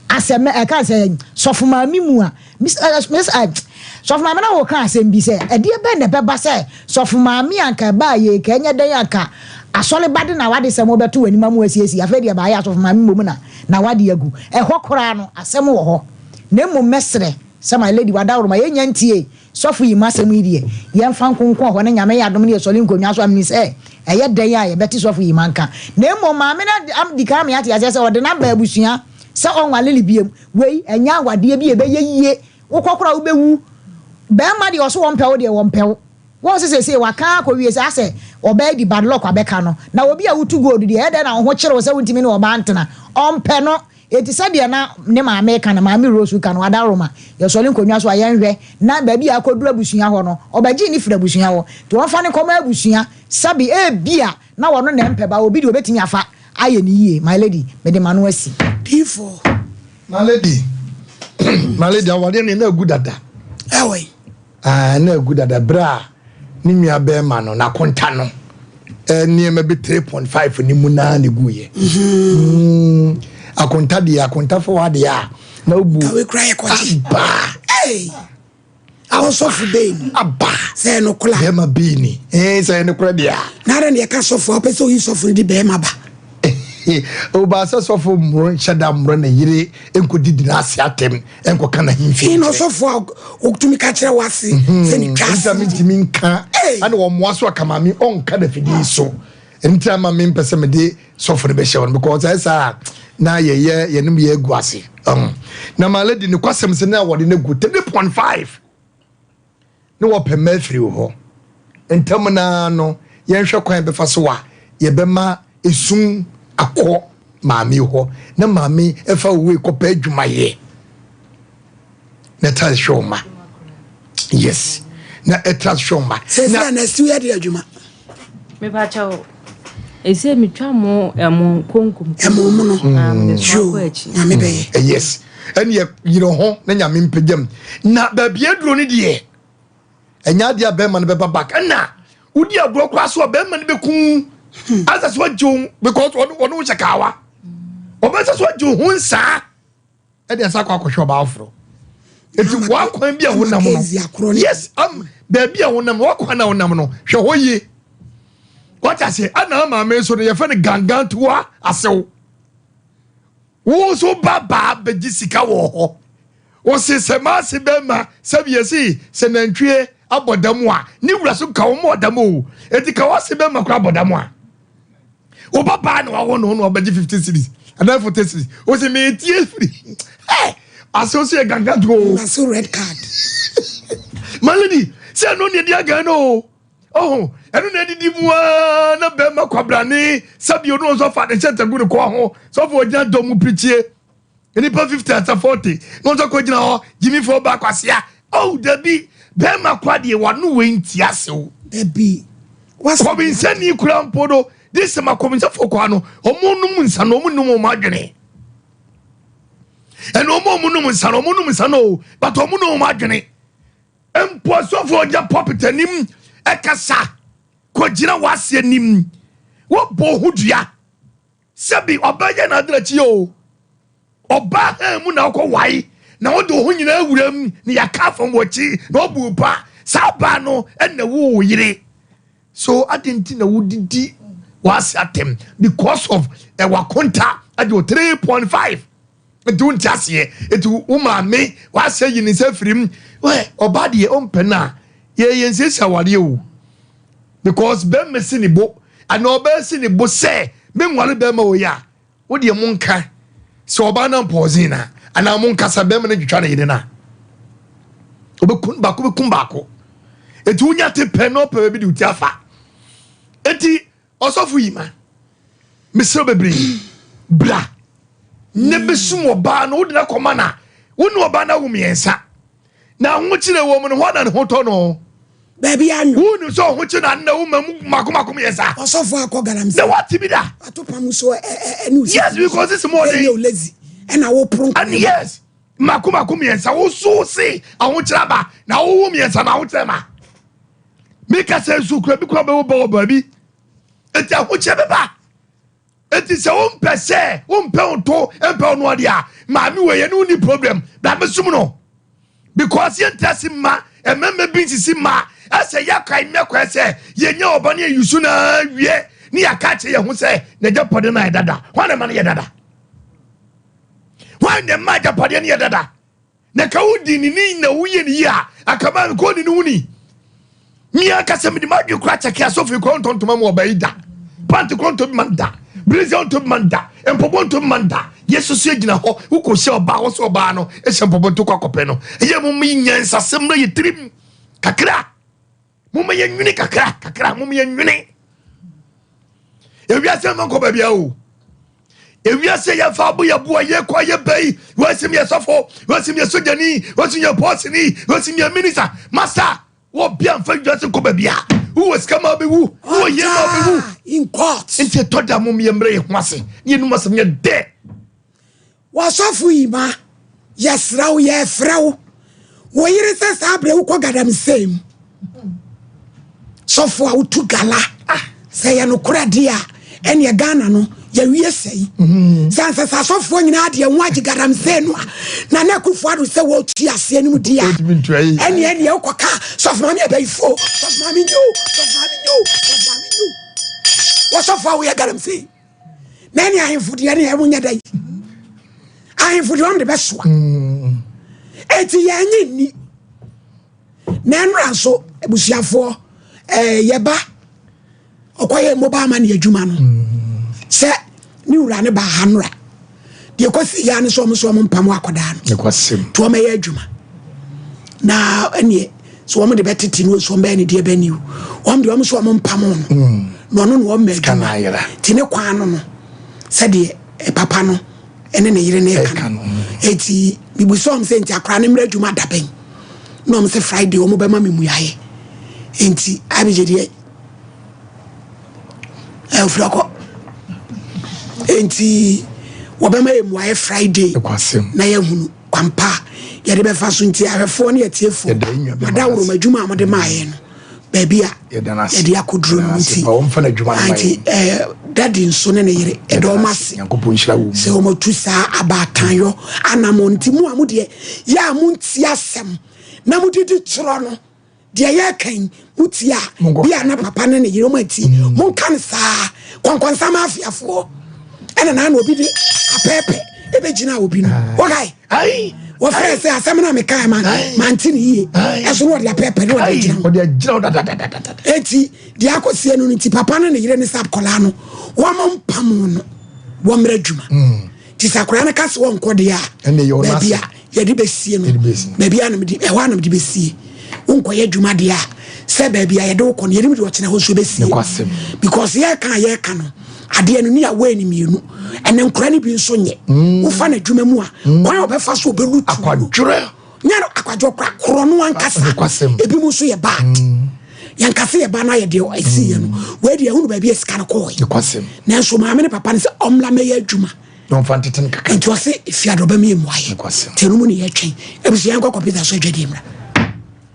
Asɛ mɛ ɛka sɛ sɔfo maame mu a mis ɛ mis ɛ sɔfo maame na wɔka asɛm bi sɛ ɛdeɛ bɛn na ɛbɛba sɛ sɔfo maame anka ɛbaa yei ka ɛnyɛ dɛn anka asɔre ba de na wade sɛm wɔbɛto w'anim amu asiesie afei deɛ baayɛ asɔfo maame mmom na na wade agu ɛhɔ koraa no asɛm wɔ hɔ na mmom mɛsrɛ sɛ my lady wadaworoma yɛnya ntie Sɔfo yi m'asɛm yi deɛ yɛnfa nko nko hɔ na Nyame yɛ adom na yɛsɔre nkonnwa so a menim sɛ ɛyɛ dɛn a yɛbɛte sɔfo yi manka na mmom maame no adi kan ama yɛate aseɛ sɛ ɔde no aba abusua sɛ ɔnwale no biom wei ɛnyɛ awadeɛ bi a ɛbɛyɛ yie wokɔ koraa wobɛwu bɛrima deɛ ɔso wɔmpɛ wo deɛ wɔmpɛ wo wɔn sɛ seesei waka akɔwie sɛ asɛ ɔbaa di bad luck abɛka no na obi a wotu gold deɛ ɛyɛ dɛn na wo ho kyere wo sɛ wontumi ne ɔbaa ntena ɔmpɛ no Enti sɛdeɛ na ne maame reka no, Maame Rose reka no, Adaworoma, yɛsɔre nkonnwa so a, yɛnhwɛ, na baabi a akɔduru abusua hɔ no, ɔbɛgyee no firi abusua hɔ. Nti wɔmfa no nkɔma abusua, sɛbe ebia na ɔno na ɛmpɛ ba, obi deɛ ɔbɛtumi afa ayɛ no yie. My lady, mede m'ano asi. Diifoɔ. My lady, my lady, awadeɛ no na agu dada. Ɛwɔ yi. Aah na agu dada berɛ a ne nua bɛɛma no n'akonta no nneɛma bi 3.5 ne mu naa na ɛguiɛ. Mm, akonta deɛ akonta fo adeɛ a na wobu Kawe kura yɛ kɔgye. aba. Hey! Awosɔfo bɛyi ni. Aba. Sɛ ɛno kola. Bɛɛma bɛyi ni. Eh, sɛ ɛno kola deɛ a. Na adɛn na yɛka sɔfo a wopɛ sɛ oyi sɔfo no di bɛɛma ba. Obaa sɛ sɔfo mmoro nhyɛ da mmoro ne yere nkɔdidi n'ase atɛm nkɔka n'ahemfie nkyerɛ. Ɔsɔfo a ɔtumi ka kyerɛ w'ase sɛ ne twa ase. Nta mentumi nka ɛna wɔmmoa so aka maame ɔnka na fidie so nti ama me mpɛ sɛ mede sɔfo no bɛhyɛ wɔn because ɛyɛ saa na yɛyɛ yɛnom yɛ agu ase na ma lady ne kwasɛm sɛ na wɔde no agu 3.5 ne wɔpɛ mma afiri wo hɔ. Ntɛm no ara no, yɛnhwɛ kwan a yɛbɛfa so a yɛbɛma esum akɔ maame hɔ na maame ɛfa wo wei kɔpɛ adwuma yɛ na ɛtra hwɛ wo ma. Yes, na ɛtra hwɛ wo ma. Sɛsɛ na na siw yɛ de adwuma. Mepa kyɛw. Ese metwa mo ɛmo konkom. Ɛmo mu no. Yo, nyame bɛyɛ. Eh, yes. Ɛne yɛ yere ho na nyame mpagya mu. Na baabi aduro no deɛ, ɛnyɛ adeɛ a bɛrima no bɛba back. Ɛna wodi agorɔ koraa so a bɛrima no bɛku. Asɛ so agye wo because ɔno ɔno wo hyɛ kaawa. Ɔbɛsɛ so agye wo ho nsaa. Ɛde asa akɔ akɔhwɛ ɔbaa foforɔ. Eti wakwan bi a wonam no. Yes, am baabi a wonam no wakwan a wonam no hwɛ hɔ yie. Wate aseɛ ɛna maame nso no yɛfɛ no gangantoa asew. Wo nso ba baa bɛgye sika wɔ hɔ. Wɔse sɛ maase bɛma sɛbi yɛse sɛ nantwie abɔ dam a ne wura so ka wɔn ɔdam o. Eti ka wɔse bɛma kora abɔ dam a. Wo ba baa na wawo no na ɔbɛgye 50 series anaa 40 series. Wɔse meetie firi. Hey! Asew so yɛ gangantoa o. Asew red card. My lady, sɛ ɛno ne ɛdi agan no o. Ɔho, ɛno na ɛdidi mu ara na bɛrima kwabrane sɛbi ɔno nso afa ne nhyɛ ntagu ne kɔn ho sɔfo ɔgyina dɔm mu pirikyie. Nnipa 50 asa 40 na wɔn nso akɔgyina hɔ gyimifoɔ ba kwasea. Oh dabi bɛrima kora deɛ wano wei nti ase o. Dabi. Kɔminsani kura mpo no de sɛ ma kɔminsafo kɔ ano wɔn nom nsa no wɔn nom wɔn adwene. Ɛna wɔn a wɔn nom nsa no wɔn nom nsa no o but wɔn nom wɔn adwene. Mpo asɔfo ɔgya pulpit anim ɛkasa kɔgyina w'ase anim wɔbɔ ho dua. Sɛbi ɔbaa yɛ n'adrakyi o. Ɔbaa han mu na ɔkɔ wae na ɔde wo ho nyinaa wura mu na yɛaka afam w'akyi na ɔbu pa. Saa baa no ɛna wo wo yere. So adi nti na wodidi w'ase atɛm because of ɛwɔ akonta agye wo 3.5 nti wonte aseɛ nti wo maame w'asɛ yi ne nsa firi mu. Ɔbaa deɛ ɔmpɛ no a yɛyɛ nsiesie awareɛ o. Because bɛrima si ne bo anaa ɔbaa si ne bo sɛ menware bɛrima wɔ yi a wo deɛ monka sɛ ɔbaa no mpɔɔzen na anaa monka sɛ bɛrima no twitwa ne yere no a ɔbɛkum baako bɛkum baako. Eti wonya te pɛ na ɔpɛ baabi de wo ti afa. Eti ɔsɔfo yi ma mesrɛ bebree bra ne bɛsum ɔbaa no wode no akɔma no a wo ne ɔbaa no awo mmiɛnsa na ahokyerɛ wɔ mu no hɔ na ne ho tɔ no. Baabi anwo. Wonim sɛ ɔho na nna wo ma mu mako mako mmiɛnsa. Ɔsɔfo akɔ galamsey. Na wate bi da. Ato pam so ɛne osi. Yes, because it's more than. Ɛnyɛ lazy. Ɛna wo poron. And yes, mako mako mmiɛnsa wo so se ahokyerɛ aba na wowo mmiɛnsa na ahokyerɛ ma. Mika sɛ nsu kura bi kura bɛwo bɔ wɔ baabi. Eti ahokyerɛ bɛba. Eti sɛ wompɛ sɛ wompɛ wo to mpɛ wo noa deɛ a maame wɔ yɛ ne wonni problem bra bɛsum no. Because yɛntra se mma mmarima bi nsisi mma ɛsɛ yɛakae mmɛkɔɛ sɛ yɛnya ɔba ne yɛyusu na wie ne yɛaka akyerɛ yɛn ho sɛ n'agyapadeɛ no ayɛ dada. Hwan na ɛma no yɛ dada? Hwan na ɛma agyapadeɛ no yɛ dada? Na ka wodi ne ni na woyɛ ne yie a akama nkɔ ne ne ho ni. Mi ankasa mede m'adwene kora kyɛke asɔfo yi kora ntɔ ntoma mu ɔba yi da. Pant kora ntɔ bi ma da. Blazer ntɔ bi ma da. Mpɔbɔ ntɔ bi ma da. Yesu so gyina hɔ wokɔ hyɛ ɔbaa hɔ sɛ ɔbaa no hyɛ mpɔbɔ nto kɔ akɔpɛ no. Ɛyɛ mo mi nyansasɛm na yɛ tirim kakra. Mo ma yɛ nwene kakra kakra mo ma yɛ nwene. Ewiase ma nkɔ baabi a o. Ewiase yɛ fa abo yɛ boa yɛ kɔ yɛ bɛyi. Wɔsi mi yɛ sɔfo, wɔsi mi yɛ sogyani, wɔsi mi yɛ pɔsini, wɔsi mi yɛ minista. Masa wɔ bia nfa wiase nkɔ baabi a. Wowɔ sika ma wobɛwu, wowɔ yie ma wobɛwu. In court. Nti ɛtɔ da mom yɛ mmerɛ yɛ ho ase ne yɛnum asɛm yɛ dɛ. Wɔsɔfo yi ma yɛsrɛ wo yɛfrɛ wo wo yere sɛ saa berɛ wokɔ galamsey mu sɔfo a wotu gala sɛ yɛ nokorɛ deɛ a ɛneɛ Ghana no yɛwie sɛi sɛ ansɛ sɛ asɔfoɔ nyinaa deɛ ho agye galamsey no a na na Akufo Addo sɛ wɔtu aseɛ no mu di a ɛneɛ ɛneɛ wokɔka sɔfo maame abayifoɔ sɔfo maame nyo sɔfo maame nyo sɔfo maame nyo wɔsɔfo a woyɛ galamsey na ɛne ahemfo deɛ ne ɛmo nyɛ da yi ahemfo deɛ wɔn de bɛsoa eti yɛn nye nni na ɛnora nso abusuafoɔ ɛɛ yɛba ɔkɔyɛ mobile money adwuma no sɛ ne wura ne ba ha nora deɛ kɔsi ya ne so ɔmo so ɔmo mpam akɔdaa no to ɔmo ɛyɛ adwuma na ɛneɛ so wɔn de bɛtete no so wɔn bɛyɛ ne deɛ bɛ niw wɔn deɛ wɔn so wɔn mpam no na ɔno na wɔn mɛ adwuma ti ne kwan no no sɛdeɛ papa no ɛne ne yere ne ɛka no eti bibusa wɔn sɛ nti akora ne mmerɛ adwuma dabɛn na wɔn sɛ Friday wɔn bɛma mi muaeɛ nti abigye deɛ ɛfiri akɔ nti wɔbɛma yɛ muaeɛ Friday na yɛhunu kwampa a yɛde bɛfa so nti ahwɛfoɔ ne atiefoɔ madaworoma adwuma a mode maayɛ no baabi a yɛde akɔduro no nti nti dadi nso ne ne yere ɛdɔ ɔmo ase sɛ ɔmo saa abaatanyɔ anamɔ nti mu a mo deɛ yɛ a mo nti asɛm na mo didi torɔ no deɛ yɛka yi mo tie a bi a na papa ne ne yere ɔmo antie monka no saa kɔnkɔnsam afiafoɔ ɛna naa na obi de apɛɛpɛ ɛbɛgyina obi no wɔkae wɔfrɛ sɛ asɛm no a mekae ma mante ne yie ɛso no wɔde apɛɛpɛ ne wɔde agyina hɔ enti deɛ akɔsie no no nti papa ne ne yere ne sɛ akɔlaa no wɔn mpam no wɔmmrɛ adwuma nti sɛ akɔlaa no ka sɛ wɔnkɔ deɛ a baabi a yɛde bɛsie no baabi a ɛhɔ a na mede bɛsie wonkɔyɛ adwuma deɛ a sɛ baabi a yɛde wokɔ no yɛnim de ɔkyena hɔ nso bɛsie because yɛka a yɛka no. Adeɛ no ne awɔ ani mmienu. Ɛnɛ nkora no bi nso nyɛ. Mm. Wofa no adwuma mu a, kwan a ɔbɛfa so ɔbɛlu tu. Akwadworɛ. Nyɛ no akwadworɔ kora korɔ no ankasa. Ebi mu nso yɛ bad. Mm. Yɛnkasa yɛ ba no ayɛ deɛ ɛsiiɛ no. Wei deɛ ɛhunu baabi a sika no kɔɔe. Nanso maame ne papa no sɛ ɔmmla mɛyɛ adwuma. Ɔmfa ntete no kakra. Nti ɔse fiadɔ bɛma yɛ mmuaeɛ. Nti ɛno mu ne yɛtwɛn. Abusua yɛnkɔ kɔmputa so adwadie mmra.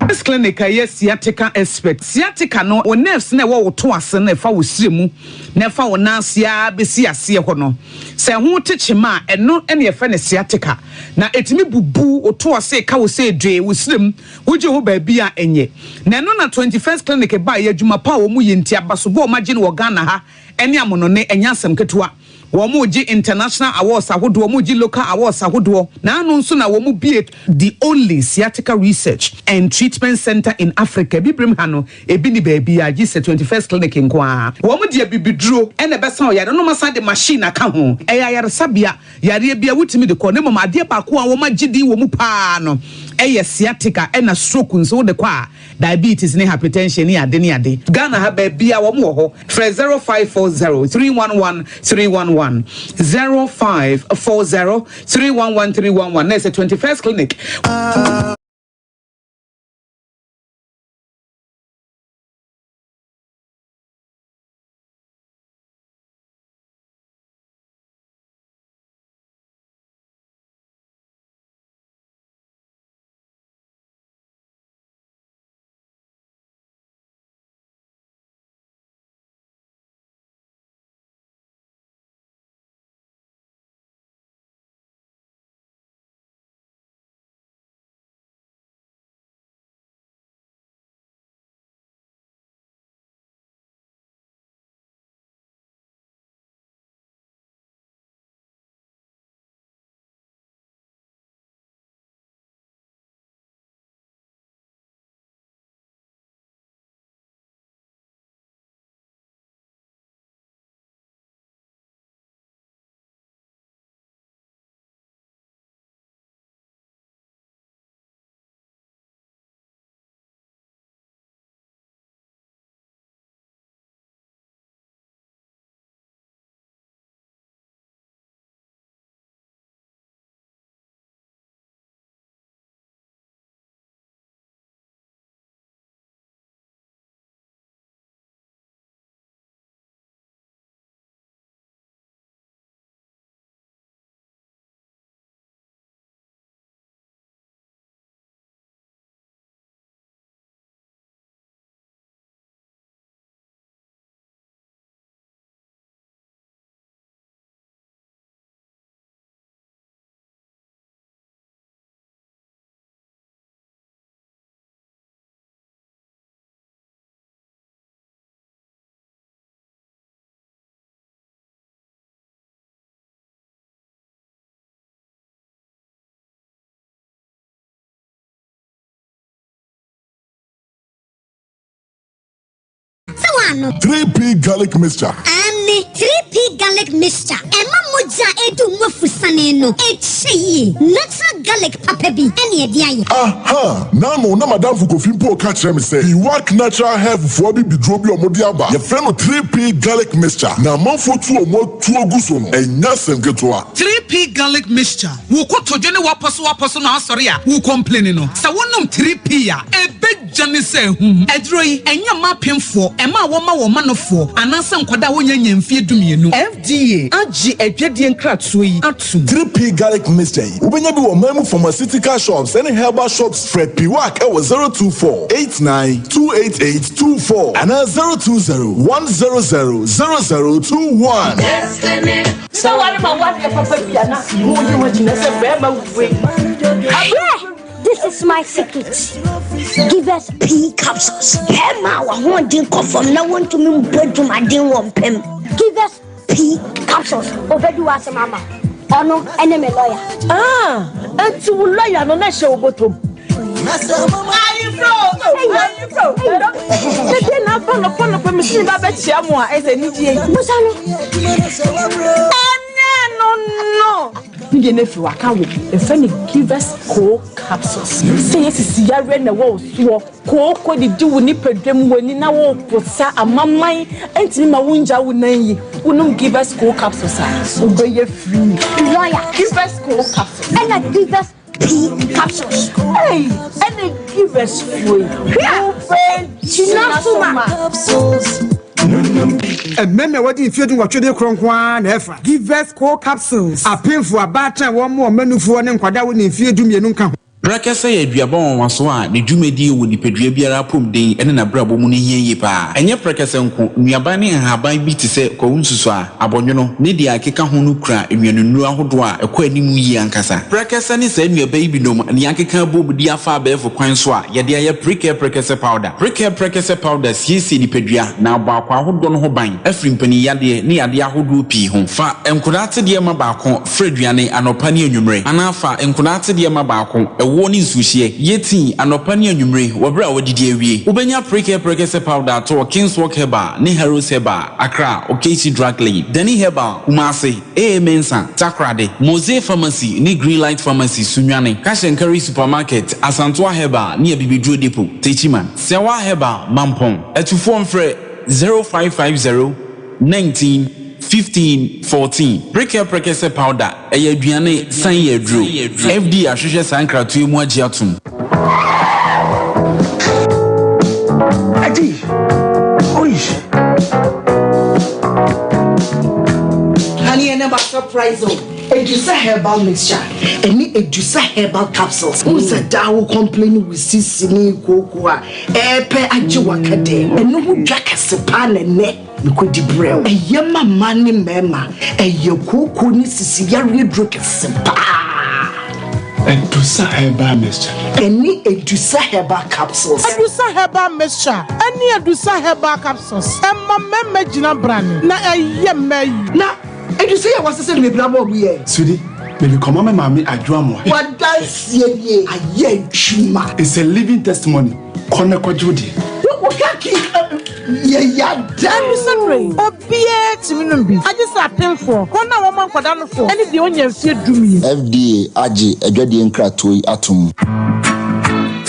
This clinic a ɛyɛ sciatica expert. Sciatica no, wo nerves no a ɛwɔ wo to ase no a ɛfa wo srɛ mu na ɛfa wo nan ase ara bɛsi aseɛ hɔ no, sɛ ɛho te kyema a, ɛno na yɛfrɛ no sciatica. Na ɛtumi bubu wo to ase, ɛka wo sɛ dwee, wo srɛ mu, wogye ho baabi a ɛnyɛ. Na ɛno na 21st Clinic baeɛ, adwuma pa a wɔyɛ nti, abasobɔ a wɔagye no wɔ Ghana ha ne amonone, ɛnyɛ asɛm ketewa. Wɔregye international awards ahodoɔ, wɔregye local awards ahodoɔ, na ano nso na wɔbue the only sciatica research and treatment centre in Africa. Abibirem ha no, ebi nni baabiara gye sɛ 21st Clinic nko ara. Wɔde abibiduro na ɛbɛsa ɔyare no na wɔasan de machine aka ho. Ɛyɛ ayaresabea, yareɛ biara wotumi de kɔ, na mmom adeɛ baako a wɔagye din wɔ mu pa ara no yɛ sciatica ɛna stroke nso wode kɔ a, Diabetes ne hypertension ne ade ne ade. Ghana ha baabiaa wɔn wɔ hɔ. Frɛ 0540 311 311, 0540 311 311 na ɛsɛ 21st Clinic. Sɛ woannom. 3P Garlic Mixture. Aane, 3P Garlic Mixture. Ɛma mogya a ɛdu mu afusane no kyɛ yie. Natural garlic papa bi ne ɛde ayɛ. Aha! N'ano na m'adamfo Kofi mpo reka kyerɛ me sɛ Biwak Natural Health foɔ abibiduro bi a wɔde aba, yɛfrɛ no 3P Garlic Mixture, na amanfoɔ tu wɔn atuo gu so no, ɛnyɛ asɛm ketewa. 3P Garlic Mixture, Wo kotodwe ne w'apɔsowapɔso na asɔre a wo complaini no, sɛ wonom 3P a, ɛbɛ. Gya ne sɛ ahum. Aduro yi, ɛnyɛ mma apemfoɔ, mmaa a wɔma wɔn manofoɔ, anaasɛ nkwadaa a wɔnnya nnya mfeɛ dumienu. FDA agye adwadie nkratoɔ yi atom. 3P Garlic Mixture yi, wobɛnya bi wɔ ɔman mu pharmaceutical shops ne herbal shops. Frɛ Piwak wɔ 024 89 288 24 anaa 020 100 0021. Sɛ ware ma wadeɛ papa bi a na mo yi ho agyina sɛ bɛrima wei. Hwɛ! This is my secret. Give us pea capsules. Bɛrima a w'ahoɔden kɔ fam na wontumi mbɔ adwumaden wɔ mpam. Give us pea capsules. Obedi w'asɛm ama. Ɔno ɛne me lawyer. Ah, enti wo lawyer no na ɛhyɛ wo bɔtɔ mu. Ayefro, ayefro. Sɛdeɛ na afa nɔpɔ nɔpɔ mesi ba bɛkyia mo a ɛsɛ anigyeɛ yi. Busa no. Ɛnyɛ no no. Ne deɛ no afiri hɔ aka wo. Yɛfrɛ no Givers Co Capsules. Sɛ yɛ sisi yareɛ na ɛwɔ wo soɔ, kooko didi wo nipadua mu, w'ani na woreposa, amaman ntumi ma wongya wo nan yi, wonom Givers Co Capsules a, wobɛyɛ free. Lawyer. Givers Co Capsules. Ɛna Givers P capsules. Ei, ɛna Givers foɔ yi, wobɛgyina so ma. Mmarima a wɔadi mfeɛ dunwɔtwe de korɔ nko ara na ɛfa. Givers Co Capsules, Apemfo, abaatan a wɔmmoa wɔn mma nufoɔ ne nkwadaa a wɔnni mfeɛ dumienu nka ho. Prɛkɛsɛ yɛ aduaba nwanwaso a ne dwumadie wɔ nipadua biara apɔmuden ne n'abrabɔ mu no hia yie pa ara. Ɛnyɛ prɛkɛsɛ nko, nnuaba ne nhaban bi te sɛ kwawu nsusuaa, abɔnwono, ne deɛ ɛkeka ho no kura nnuanennuro ahodoɔ a ɛkɔ anim yie ankasa. Prɛkɛsɛ ne saa nnuaba yi binom na yɛakeka abom de afa abɛɛfo kwan so a yɛde ayɛ Prekɛ Prɛkɛsɛ Powder. Prekɛ Prɛkɛsɛ Powder siesie nipadua na abɔ akwaa ahodoɔ no ho ban afiri mpaninyadeɛ ne yadeɛ ahodoɔ pii ho. Fa nkodaa atedeɛ ma baako fra aduane anɔpa ne anwummere anaa fa nkodaa atedeɛ ma baako ɛwoɔ ne nsuohyeɛ yɛ tii anɔpa ne anwummere wɔ berɛ a woadidi awie. Wobɛnya Prekɛ Prɛkɛsɛ Powder atɔ wɔ Kingswalk Herbal ne Harrows Herbal, Accra, Okaishie Drug Lane, Danny Herbal, Kumasi, AA Mensah, Takoradi, Mose Pharmacy ne Greenlight Pharmacy, Sunyani, Cash and Carry Supermarket, Asantoa Herbal ne Abibiduro Depot, Techiman, Sɛwa Herbal, Mampong. Atufoɔ mfrɛ 0550 19 15 14. Prekɛ Prekɛsɛ Powder, ɛyɛ aduane san yɛ aduro. FDA ahwehwɛ saa nkratoɔ yi mu agye atom. Adi! Oish! Honey, and about surprise o. Edusa herbal mixture ɛne Edusa herbal capsules. Wohu sɛ daa wo complain wo sisi ne kooko a ɛɛpɛ agye waka dɛ. Ɛno ho dwa kɛse paa na ɛnɛ mekɔdi brɛ wo. Ɛyɛ ma mmaa ne mmarima. Ɛyɛ kooko ne sisi yareɛ duro kɛse paa. Edusa herbal mixture. Ɛne Edusa herbal capsules. Edusa herbal mixture ɛne Edusa herbal capsules ɛma mmarima gyina brane na ɛyɛ mmaa yi. Na Edusa yi a wɔasesa no bebree ama wɔn yɛ. Sweetie, mede kɔma me maame Adwo Amoah. W'adanseɛ nie, ayɛ adwuma. It's a living testimony, kɔ na kɔgye wo deɛ. Wo ka ki yɛ yada. Ɛno sɛ berɛ yi, obiara tumi nom bi, agye sɛ apemfoɔ, wɔn a wɔma nkwadaa nofoɔ, ne deɛ ɔnnya mfeɛ dumien. FDA agye adwadie nkratoɔ yi atom.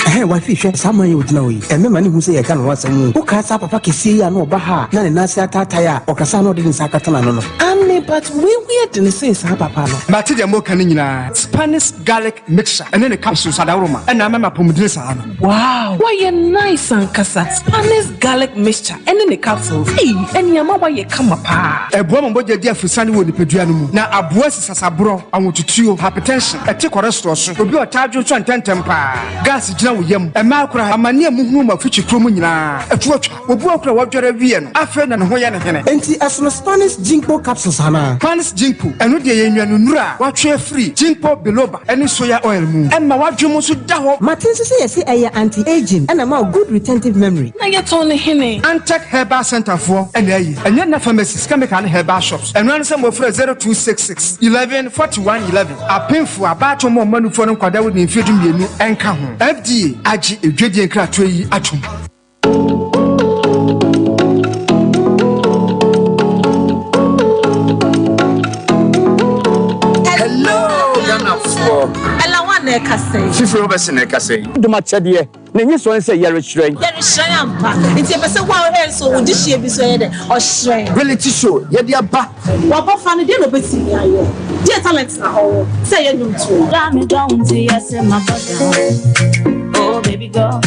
Ɛhɛn, wifey hwɛ saa man yi a ogyina hɔ yi, ɛmɛma no hu sɛ yɛreka ne ho asɛm o. Wokae saa papa kɛseɛ yi a na ɔba ha a na ne nan ase ataatae a ɔkasa a na ɔde ne nsa akata n'ano no? Aane, but wei ho yɛ den sen saa papa no. Mate deɛ moka no nyinaa. Spanish garlic mixture ɛne ne capsules adaworoma ɛna ama me apɔmudene saa no. Wow! Wayɛ nice ankasa! Spanish garlic mixture ɛne ne capsules, ei ɛne ama wayɛ kama paa. Ɛboa ma mogya di afusane wɔ nipadua no mu, na aboa si sasaborɔ, ahotutuo, hypertension, ɛte cholesterol so, obi a ɔtaa dwonsɔ ntɛmntɛm paa, gas gyina wo yam, mmaa koraa, amane a muhunu wɔ mo afikyikuro mu nyinaa, atu atwa. Obi wɔ hɔ koraa a wadware awie no, afei na ne ho yɛ no hene. Enti ɛsono Spanish Ginkgo capsules anaa? Spanish Ginkgo, ɛno deɛ ɛyɛ nnuanennuro a wɔatwe afiri Ginkgo biloba ne soya oil mu. Ɛma w'adwene mu nso da hɔ. Mate nso sɛ yɛse ɛyɛ anti-aging ɛna ɛma wo good retentive memory. Na yɛtɔn no hene? Antec Herbal Centre foɔ na ayi. Ɛnyɛ nna pharmacies, chemical ne herbal shops. Ɛno ara ne sɛ mofrɛ 0266 11 41 11. Apemfoɔ, abaatan mu ɔmanufoɔ ne nkwadaa a wɔdi mfeɛ 12 nka ho. FDA agye edwadie nkratoɔ yi atom. Hello Ghanafoɔ. Ɛla wa na ɛkasa yi. Fifiri wo bɛse na ɛkasa yi. Dom akyɛdeɛ na enyi soɔ ne sɛ yɛrehyerɛn. Yɛrehyerɛn ampa. Nti yɛpɛ sɛ wo a wohwɛ nso wo dehyeɛ bi nso ɛyɛ dɛ ɔhyerɛn. Reality show yɛde aba. W'abɔfra no deɛ na ɔbɛtumi ayɛ? Deɛ talent na ɔwɔ sɛ ɛyɛ nnwomtoɔ? Got me down to yes in my body. Oh baby girl.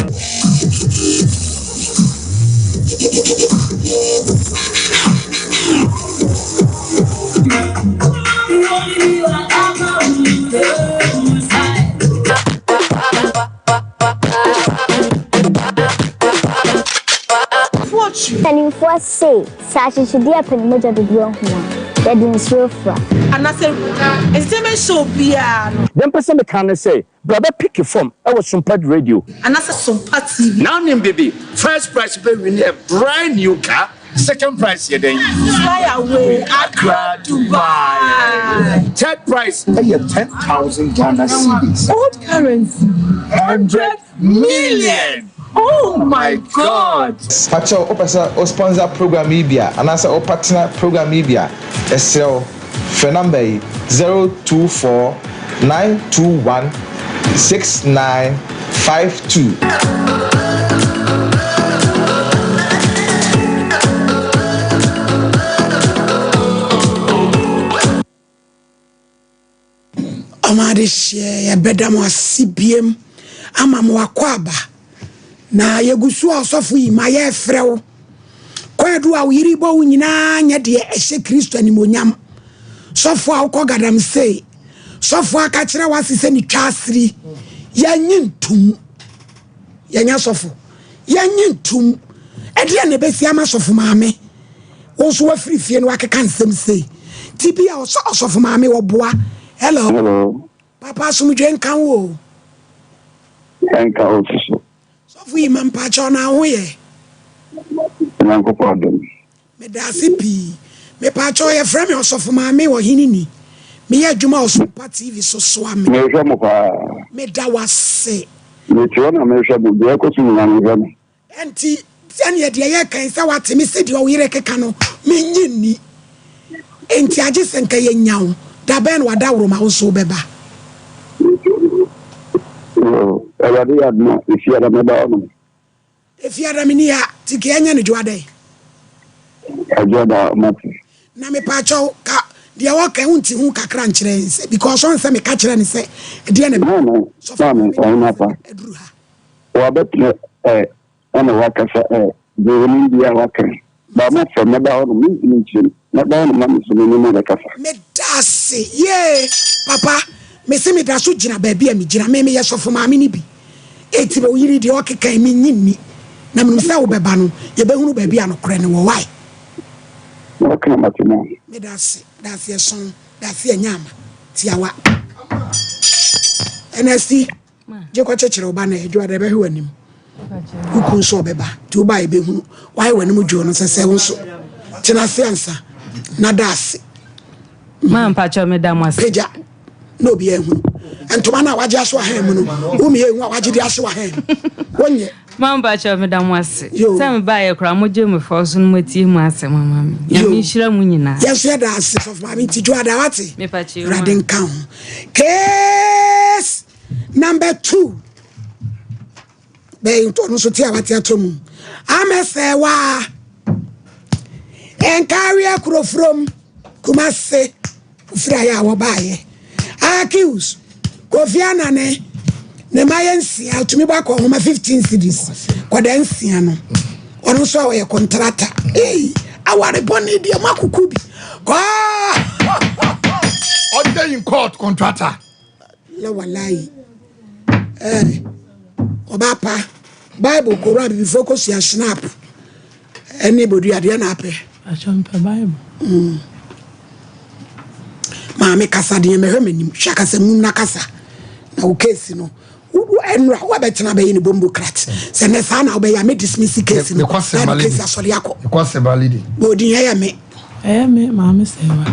Mpanimfoɔ se, sɛ akyekyedeɛ pɛ ne mogya dodoɔ hu a, yɛde nsuo fra. Anaasɛ entertainment show biara no. Deɛ mpɛ sɛ meka ne sɛ, bra bɛ picke fam wɔ Sumpad Radio. Anaasɛ Sompa TV. Now nim bibi, first prize bɛ win a brand new car, second prize yɛ dɛn? Fly away Accra Dubai. Third prize ɛyɛ 10,000 Ghana cedis. Old currency. 100 million. Oh my God. Pakyɛw wopɛ sɛ wo sponsor program yi bi a anaasɛ wo partner program yi bi a, yɛsrɛ wo. Frɛ number yi, 024 921 6952. Ɔmo adehyeɛ yɛbɛda mo ase biem ama mo akwaaba na yɛgu so a ɔsɔfo yi ma yɛfrɛ wo kwaadu a wo yere bɔ wo nyinaa nyɛ deɛ ɛhyɛ Kristo animonyam sɔfo a wokɔ gadamsey sɔfo aka kyerɛ wase sɛ ne twa asiri yɛnye ntum yɛnyɛ sɔfo yɛnye ntum ɛdeɛ na ɛbɛsi ama sɔfo maame Wo nso wafiri fie no wakeka nsɛm sei. Ti bi a ɔsɔ ɔsɔfo maame ɔboa. Hello. Hello. Papa asomdwe nka wo o. Nka wo soso. Sɔfo yi ma mpakyɛw na ho yɛ. Nyankopɔn adom. Meda ase pii. Mepakyɛw yɛfrɛ me ɔsɔfo maame ɔhene ni. Meyɛ adwuma wɔ Sompa TV so soa me. Mehwɛ mo paa. Meda wase. Mete hɔ na mehwɛ mo. Deɛ ɛkɔ so nyinaa mehwɛ mo. Ɛnti sɛdeɛ deɛ yɛka yi sɛ wate me se deɛ ɔyere keka no mennye nni enti agye sɛ nka yɛnya wo da bɛn na wadaworoma wo nso wobɛba. Yoo Awurade yɛ adom a Efiada mɛba hɔ nom. Efiada menni ha nti nka yɛnyɛ no Dwoada yi. Dwoada mate. Na mepaakyɛw ka deɛ ɔka wo nti ho kakra nkyerɛ yɛn sɛ because ɔn sɛ meka kyerɛ no sɛ ɛdeɛ na Maame maame ɔhene apa. Aduru ha. Wabɛtena ɛ ɛna wakasa ɛ deɛ onim biara waka ba mo fɛ mɛba hɔ nom mentumi nkyerɛ mu mɛba hɔ nom na me nso me ne mo abɛkasa. Medase yee papa mese medaso gyina baabi a megyina me meyɛ sɔfo maame no bi eti wo yere deɛ ɔkeka yi menye nni na menim sɛ wobɛba no yɛbɛhunu baabi a nokorɛ no wɔ why. Ɔka mate mo. Medase dase ɛsɔn dase ɛnyɛ ama tiawa ɛna si. Gye kɔkyekyere wo ba na ɛdwo ada ɛbɛhwe w'anim. Wo kun nso ɔbɛba nti wo ba a ɛbɛhunu wayɛ w'anim dwo no sɛ sɛ wo nso tena ase ansa na da ase. Maa mpakyɛ meda mo ase. Pagya na obi ahunu ntoma no a wagye aso ahan mu no wo meyɛ ehu a wagye de aso ahan mu wonyɛ. Maa mpakyɛ meda mo ase sɛ mebaeɛ koraa mogye me fɔ so no moatie mu asɛm ama me. Nyame nhyira mu nyinaa. Yɛn nso yɛda ase sɔfo maame nti dwo ada wate. Awurade nka ho. Case number 2. Bɛyɛ ntɔ no so te a wate atɔ mu. Amɛsɛwa. Nkareɛ kurofurom Kumase ofiri ayɛ a wɔbaayɛ. Accuse Kofi Anane ne mma yɛ nsia otumi bɔ akɔ nhoma 15 cedis kɔda nsia no. Ɔno nso a ɔyɛ kɔntrata. Ei aware bɔne deɛ mo akoko bi. Kɔɔ. Ɔda in court contractor. La walayi. Eh, ɔbaa pa. Bible kɔwura abibifoɔ kɔsua snap ɛne bodua deɛ na apɛ. Akyɛ mpɛ Bible. Maame kasa deɛ mɛhwɛ m'anim hwɛ kasa mu na kasa na wo case no ɛnura wabɛtena bɛyɛ ne bombo krat sɛ nɛ saa na wobɛyɛ a mɛ dismiss case no na de case asɔre akɔ bɔɔdin ɛyɛ me. Ɛyɛ me maame sɛwa.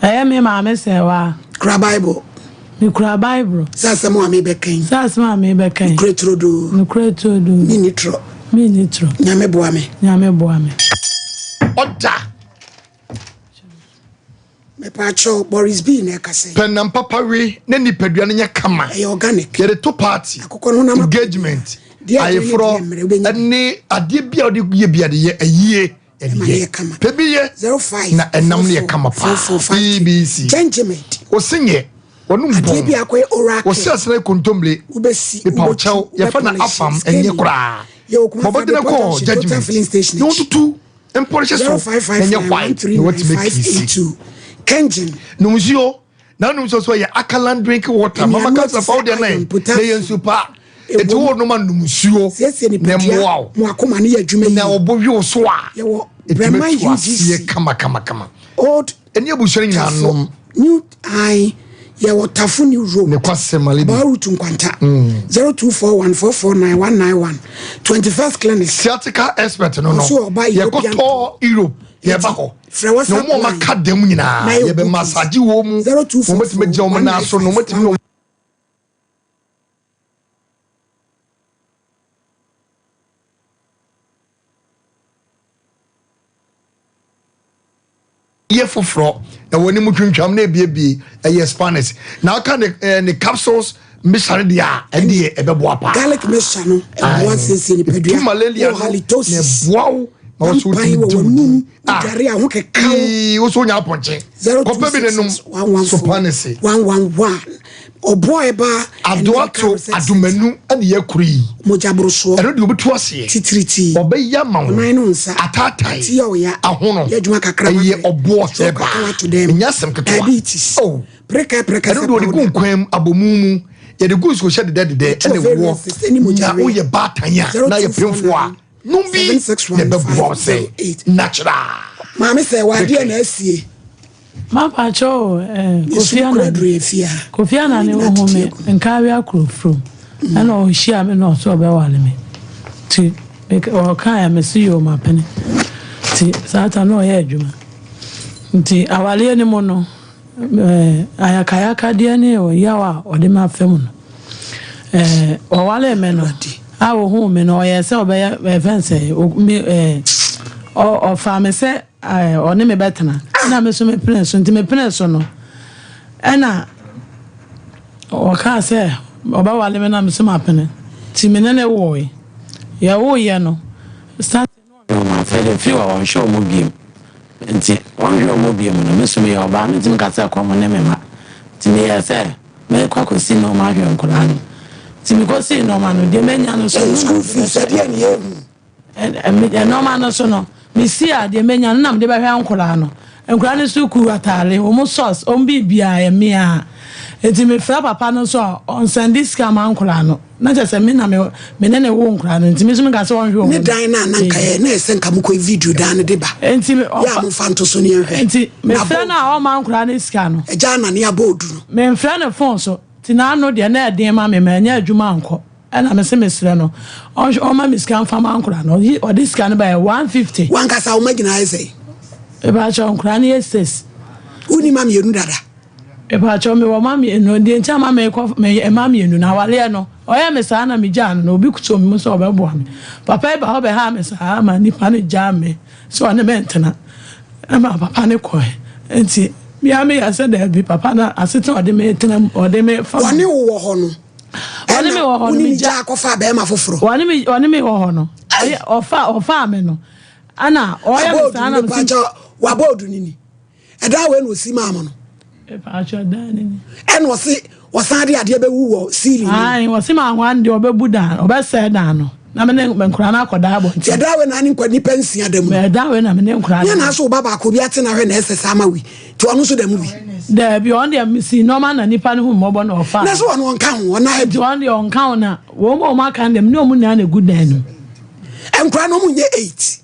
Ɛyɛ me maame sɛwa. Kura Bible. Mekura Bible. Sɛ asɛm a mebɛka yi. Sɛ asɛm a mebɛka yi. Nokorɛ turodoo. Nokorɛ turodoo. Menni torɔ. Menni torɔ. Nyame boa me. Nyame boa me. Ɔda. Mepaakyɛw, Boris B na ɛkasa yi. Pɛ nam papa we na nipadua no nyɛ kama. Ɛyɛ organic. Yɛde to party, Akokɔ no honam engagement, Deɛ ɛdene ne ayeforɔ deɛ mmerɛ wobɛnya bi. ne adeɛ bi a wode yɛ bi a de yɛ ayie. Ɛma no yɛ kama. Pɛ bi yɛ na ɛnam no yɛ kama paa. BBC. Gentleman. Ose nyɛ wɔnom Adeɛ bɔn. bi akɔyɛ oral care. Ose asena kontomire. Wobɛsi, Mepa wo wobɛtu, kyɛw yɛfɛ na wobɛpolish, afam ɛnyɛ scaling. koraa. Yɛwɔ Kumasi Bɔbɔdene Adepo kɔ Junction, Total judgement Filling Station na akyi. wɔtutu mpɔrehyɛ so na ɛnyɛ white na wɔatumi akisi. 0559139582. Kenjin. Nom nsuo na nom nsuo so yɛ alkaline drink water. Mama Nnuane ka te sɛ fa sɛ wo deɛ iron, nan na potassium. yɛ nsuo pa. Eti wo nom a nom nsuo Siesie na nipadua, ɛmmoa wo. mo akoma no yɛ adwuma Na yie. ɔbɔ hwe wo so a Yɛwɔ ɛtumi Breman atu aseɛ UGC. kama kama kama. Old Ɛne abusua no nyinaa Tafo nom. New ae yɛwɔ Tafo New Road. Ne kwasɛm aledi. About route Nkwanta. 0241449191 21st Clinic. Sciatica expert no no. Ɔso ɔba European Yɛkɔtɔ Europe yɛba hɔ. Frɛ WhatsApp Na wɔn a line. wɔaka dɛm nyinaa Na yɛ yɛbɛ bookings. massage wɔn mu. Wɔn bɛtumi agyina wɔn nan so na wɔn bɛtumi. Yɛ foforɔ na wɔn anim twintwam na ebiebie ɛyɛ Spanish na aka ne ɛɛ ne capsules mixture no deɛ a ɛdeɛ ɛbɛboa paa. Garlic mixture no ɛboa siesie nipadua. Etu malaria no na ɛboa wo na wɔso wotumi di wo di. Wodware a ho keka wo. Ii woso nya apɔnkye. Kɔpɛ bi ne nom Spanish. 111 Ɔboa ɛba. Adoato adomanu ɛna yɛ kuro yi. Mogya borosoɔ. Ɛno deɛ obetu aseɛ. Titiriti. Ɔbɛyɛ ama wo. Ɔnan no nsa. Ataatae. Ti yɛ ɔya. Ahono. Yɛ adwuma kakra. Ɛyɛ ɔboɔ sɛ baa. Ɛnyɛ asɛm ketewa. Diabetes. Oh. Preka preka sɛ powder. Ɛno deɛ ɔde gu nkwan mu abomu mu. Yɛde gu nsuo hyɛ dedɛ dedɛ ɛna ɛwoɔ. Na woyɛ baatan a na yɛ pemfoɔ a nom bi na ɛbɛboa wo sɛ natural. Maame sɛ wadeɛ na asie. Mapakyɛ o eh, Kofi Anane Kofi Anane wohu me Nkaawea Kurofurom ɛna ɔhyia me na ɔsɛ ɔbɛwale me nti ɔkaeɛ me se yoo mapene nti saa ta na ɔyɛ adwuma nti awaleɛ no mu no eh, ayakayakadeɛ ne ɔyaw a ɔde me afa mu no eh, ɔwalee me no a ɔhuu me no ɔyɛ sɛ ɔbɛyɛ ɛfɛn sɛ me eh, ɔfaa me sɛ Ɔne me bɛtena. Ɛna me nso mepenee so. Nti mepenee so no, ɛna ɔkaa sɛ ɔbɛwale me na me nso mapene. Nti me ne no woe. Yɛwoeɛ no, starting no ɔhwɛ wɔn, afei deɛ firi hɔ ɔnhwɛ wɔn biom. Nti ɔnhwɛ wɔn biom no, me nso meyɛ ɔbaa, mentumi nka sɛ kɔm ne me mma. Nti meyɛɛ sɛ mɛkɔ akɔsi nnoɔma ahwɛ nkwadaa no. Nti mekɔsii nnoɔma no, deɛ manya no so no na School fees, ɛdeɛn na yɛhu? Nnoɔma no so no, mesi a deɛ mɛnya no na mede bɛhwɛ nkwadaa no. Nkwadaa no sukuu ataade, wɔn socks, wɔn biribiara ɛyɛ me ara. Nti mefrɛ papa no nso a, ɔnsɛnde sika mma nkwadaa no. Na kyerɛ sɛ me na me me ne no wo nkwadaa no, nti me nso meka sɛ ɔnhwɛ wɔn. Ne dan no a na nka yɛ na ɛsɛ nka mokɔ video dan no de ba. Nti me Yɛ a momfa nto so ne yɛnhwɛ. Nti mefrɛ no a ɔmma nkwadaa no sika no. Agya Anane abɔ odu no. Memfrɛ no phone so. Nti n'ano deɛ na ɛden ma me, manyɛ adwuma ankɔ. Ɛna mese mesrɛ no ɔnhwɛ ɔma me sika nfa ma nkora no ɔyi ɔde sika no baɛ 150. Wankasa wo ma nyinaa yɛ sɛn? Mepakyɛw nkora no yɛ six. Wonni ma mmienu dada? Mepakyɛw mewɔ ma mmienu deɛ nti ama mekɔ me ma mmienu no awareɛ no ɔyɛ me saa na megyaa no na obi kuto me mu sɛ ɔbɛboa me papa yi ba hɔ bɛhaa me saa ma nipa no gyaa me sɛ ɔne me ntena ɛma papa no kɔɛ nti mea meyɛ sɛ daabi papa no asetena ɔde me tena ɔde me fa Wɔne wo wɔ hɔ no Ɔne me wɔ hɔ no, me megya. gya akɔfa bɛrima foforɔ. Ɔne me ɔne me wɔ hɔ no, ɔyɛ ɔfa ɔfaa me no, ɛna ɔyɛ me saa na mesi. Wabɔ odu ni ni. Ɛdan wei na osi maa mo no. Mepaakyɛ dan ni ni. Ɛna ɔsi ɔsan de adeɛ bɛwu wɔ ceiling. Ayi ɔsi maa hɔ andi ɔbɛbu dan ɔbɛsɛɛ dan no na me ne nkura no akɔda abɔnten. Ti ɛdan wei na ne nkwa nipa nsia da mu. Ɛdan wei na me ne nkura. Nyɛ na aso ɔba baako bi ate na hwɛ na ɛsɛ saa ma wi. Nti ɔno nso da mu bi. Daabi, ɔno deɛ mesi nneɛma na nipa no hu mmɔbɔ na ɔfa. Na so ɔno ɔnka ho, ɔna Nti ɔno deɛ ɔnka ho na wɔn a wɔn aka no deɛ me ne wɔn nyinaa na egu dan no mu. Nkwadaa no wɔn nyɛ eight.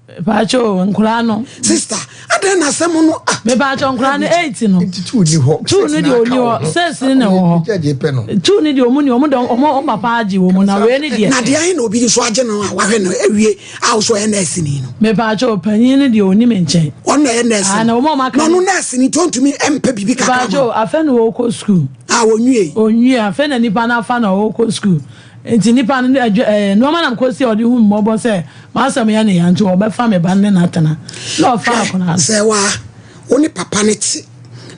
Mepaakyɛ o, nkwadaa no. Sister, adɛn na asɛm no ah. Mepaakyɛ nkwadaa no eight no. Nti two ni hɔ. Two no deɛ ɔni hɔ, six no na ɛwɔ hɔ. Two no deɛ ɔmo ni, ɔmo deɛ ɔmo ɔmo papa agye wɔn na wei ne deɛ. Na deɛ ahe na obi nso agye no a wahwɛ no awie a ɔso ɔyɛ nurse ni no. Mepaakyɛ ɔpanyin no deɛ ɔni me nkyɛn. Ɔno na ɛyɛ nurse Ah, na wɔn a wɔn aka na ɔno nurse ni nti ɔntumi mpɛ biribi kakra ma. Mepaakyɛ afɛ na ɔkɔ sukuu. Ah, ɔnwie. Ɔnwie afɛ na nipa no afa na ɔkɔ sukuu nti nipa no adwa ɛɛ nneɛma na kɔ si a ɔde hu mmɔbɔ sɛ m'asɛm yɛ ne ya nti ɔbɛfa me ba no ne no atena na ɔfa akwadaa no. Sɛ wa wo ne papa no te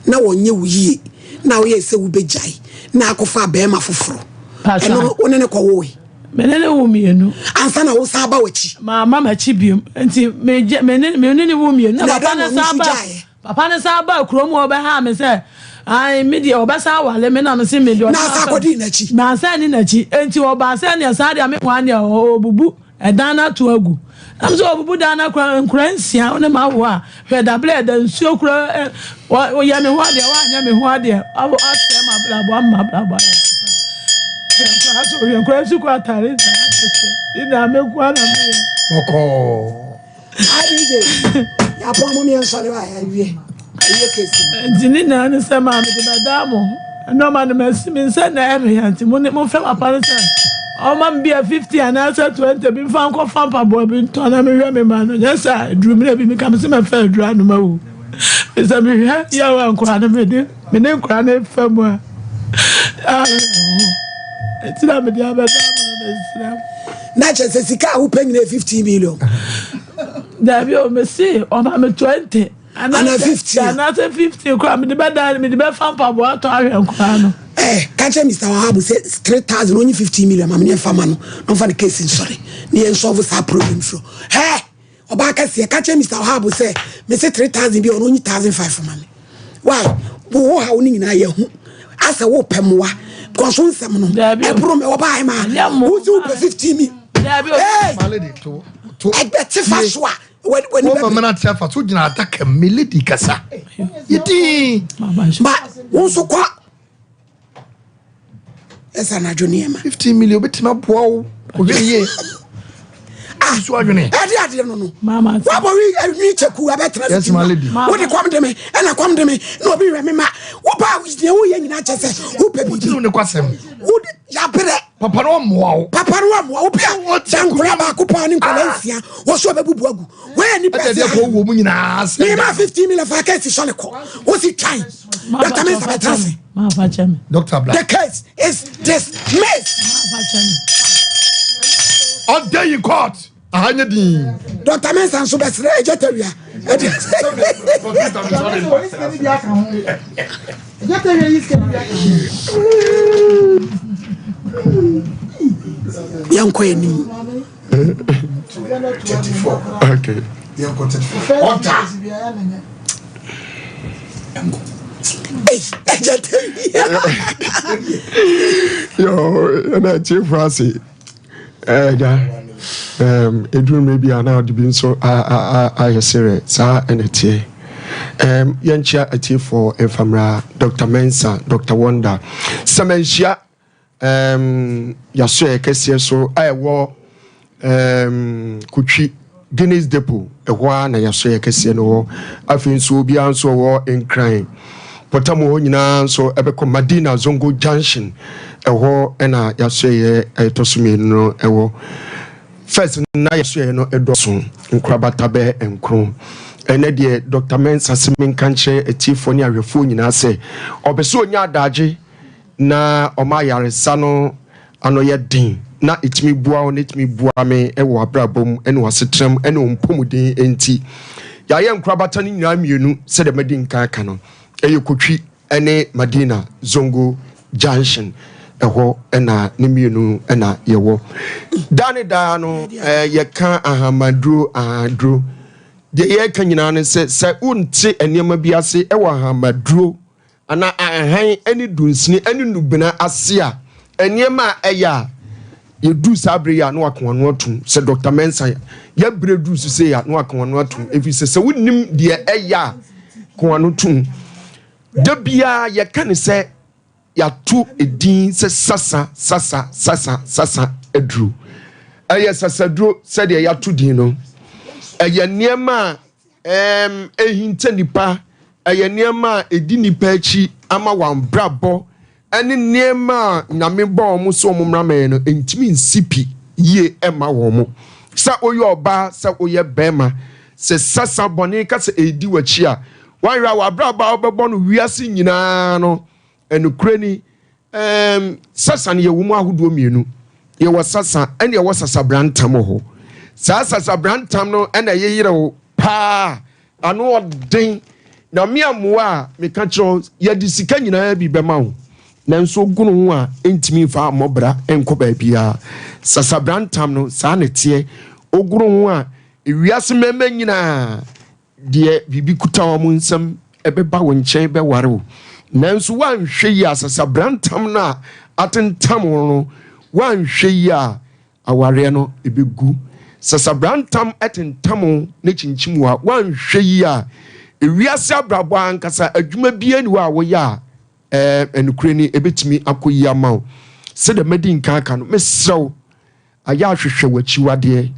na wɔnyɛ wo yie na woyɛ sɛ wobɛgyae na akɔfa bɛrima foforɔ ɛno no wo ne no kɔwoe. Me ne no wo mmienu. Ansa na wosan aba w'akyi. Mamma m'akyi biom. Nti megye me ne me ne ne wo mmienu. Na papa no san ba papa no san ba kurom hɔ bɛhaa me sɛ ae me deɛ ɔbɛsan awale me na me se me deɛ. Na asa akɔdi n'akyi. Mansan ni n'akyi. Nti ɔbaa sɛ neɛ saa deɛ me nwa deɛ ɔbubu ɛdan no ato agu. Na me sɛ ɔbubu dan no akora nkora nsia wo ne ma wo a hwɛ dabrɛ ɛda nsuo kora ɛ ɔyɛ me ho adeɛ wanyɛ me ho adeɛ asɛ ma brabɔ ama brabɔ ayɛ basa. Hwɛ nkora so hwɛ nkora sukuu atare nyinaa tete ne nyinaa me nkoa na meyɛ. Bɔkɔɔ. Adj yapɔn mo mmiɛnsa de ba awie awie kesi. Nti ne nyinaa ne sɛ maa mede bɛdaa mo nneɛma no masi me nsa na ɛyɛ me ya nti mo ne mofrɛ papa no sɛ ɔma me bi a 50 anaasɛ 20 bi mfa nkɔfa mpaboa bi ntɔ na mehwɛ me ma no nyɛ sɛ aduru mmerɛ bi meka me sɛ mɛfa aduru anom awu sɛ mehwɛ yaw a nkora no mede me ne nkora no fa mu a awerɛho nti na mede abɛda mo no mesrɛ mo. Na kyerɛ sɛ sika a wopɛ nyina yɛ 15 million. Daabi o mese ɔma me 20. Ana 15. Anaasɛ 15 koraa mede bɛda mede bɛfa mpaboa atɔ ahwɛ nkoraa no. Eh, ka kyerɛ Mr. Wahabu sɛ 3000 onye 15 million ma me ne mfa ma no na ɔmfa ne case nsɔre ne yɛn solve saa problem firi hɛ ɔbaa kɛseɛ ka kyerɛ Mr. Wahabu sɛ mese 3000 bi ɔno onye 1005 ma me why wo wo haw ne nyinaa yɛ hu asɛ wo pɛ mmoa because wo nsɛm no ɛboro me ɔbaa ma wo si wo pɛ 15 mi hey ɛgbɛ te fa so a wọ́n bá mẹ́ta ti afa so gyina adaka mu mi lady kasa yɛ dín. Ba wo nso kɔ ɛsɛ anadwo nneɛma. 15 million obetumi aboa wo kò hwɛ yie. Ah, so adwene. Ɛde adeɛ no no. Wabɔ wi ɛnwi kyɛku abɛtena Yes, my lady. Wode kɔm de me ɛna kɔm de me na obi wɛ me ma. Wo ba deɛ woyɛ nyinaa kyɛ sɛ wopɛ biribi. Wokyerɛ ne kwasɛm. Wode yabrɛ. Papa no ɔmmoa wo. Papa no ɔmmoa wo bia. Sɛ nkora baako paa ne nkora nsia wɔ so ɔbɛbubu agu. Wɔyɛ nipa Ɛdeɛ kɔ wɔ mu nyinaa sɛ. Mema 15 million fa kɛsi sɔle kɔ. Wosi twan. Dr. Mensa bɛtena ase. Dr. Black. The case is dismissed. Ɔda yi court. Aha nye din. Dr. Mensa nso bɛsrɛ ɛgya tawia. Yɛnkɔ anim. 34. Okay. Yɛnkɔ 34. Ɔda. Ɛgya tawia. Yo, ɛna atiefo ase. Ɛgya, ɛduru mmerɛ bi a na ɔde bi nso ayɛ serɛ saa ɛna ɛteɛ. Yɛnkyia atiefoɔ mfamra Dr. Mensah, Dr. Wonder. Sɛ manhyia yɛasoɛ kɛseɛ so a ɛwɔ Kotwi Guinness Depot, ɛhɔ ara na yɛasoɛ kɛseɛ no wɔ. Afei nso obiara nso ɔwɔ Nkran pɔtam hɔ nyinaa nso ɛbɛkɔ Madina Zongo Junction, ɛhɔ ɛna yɛasoɛ ɛtɔ so mmienu no ɛwɔ. First na yɛasoɛ no ɛdɔso nkorabata bɛyɛ nkron. Ɛnɛ deɛ Dr. Mensah se menka nkyerɛ atiefoɔ ne ahwɛfoɔ nyinaa sɛ ɔpɛ sɛ ɔnya adagye na ɔma ayaresa no ano yɛ den na ɛtumi boa wo na ɛtumi boa me wɔ abrabɔ mu ne w'asetena mu ne wo mpɔmuden nti. Yɛayɛ nkorabata no nyinaa mmienu sɛdeɛ madi nkan aka no, ɛyɛ Kotwi ne Madina Zongo Junction, ɛhɔ na ne mmienu na yɛwɔ. Daa ne daa no yɛka ahamaduro ahaduro. Deɛ yɛreka nyinaa ne sɛ, sɛ wonte nneɛma bi ase wɔ ahamaduro anaa ahan ne dunsini ne nnubena ase a, nneɛma a ɛyɛ a yɛduru saa berɛ yi a na waka w'ano atom sɛ Dr. Mensah yɛberɛ duru so sei a na waka w'ano atom, ɛfiri sɛ sɛ wonim deɛ ɛyɛ a ka w'ano tom. Da biara yɛka ne sɛ yɛato edin sɛ sasa sasa sasa sasa aduro. Ɛyɛ sasaduro sɛdeɛ yɛato din no. Ɛyɛ nneɛma a ɛhinta nipa, ɛyɛ nneɛma a ɛdi nipa akyi ama wɔn abrabɔ ɛne nneɛma a Nyame bɔ wɔn sɛ wɔn mmra mɛyɛ no ntumi nsi pi yie ɛma wɔn. Sɛ woyɛ ɔbaa, sɛ woyɛ bɛrima, sɛ sasa bɔne ka sɛ ɛredi w'akyi a, wɔayɛ a w'abrabɔ a wobɛbɔ no wiase nyinaa no, ɛnokorɛ ni. Sasa no yɛwɔ mu ahodoɔ mmienu. Yɛwɔ sasa ɛne yɛwɔ sasabrantam wɔ hɔ. Saa sasabrantam no ɛna ɛyeyerɛ wo paa, ano ɔden. Nyame ammoa a meka kyerɛ wo, yɛde sika nyinaa bi bɛma wo, nanso ogu no ho a ɛntumi mfa mmɔ bra nkɔ baabiara. Sasabrantam no saa na ɛteɛ. Ogu no ho a ewiase mmarima nyinaa deɛ biribi kuta wɔn nsam ɛbɛba wo nkyɛn bɛware wo, nanso woanhwɛ yie a sasabrantam no a atentam wo no, woanhwɛ yie a awareɛ no ɛbɛgu. Sasabrantam ɛtentam wo ne kyinkyim wo a, woanhwɛ yie a ewiase abrabɔ ankasa adwuma biara ni hɔ a woyɛ a ɛnokorɛ ni ɛbɛtumi akɔ yie ama wo. Sɛdeɛ madi nkan aka no, mesrɛ wo ayɛ ahwehwɛ w'akyiwadeɛ.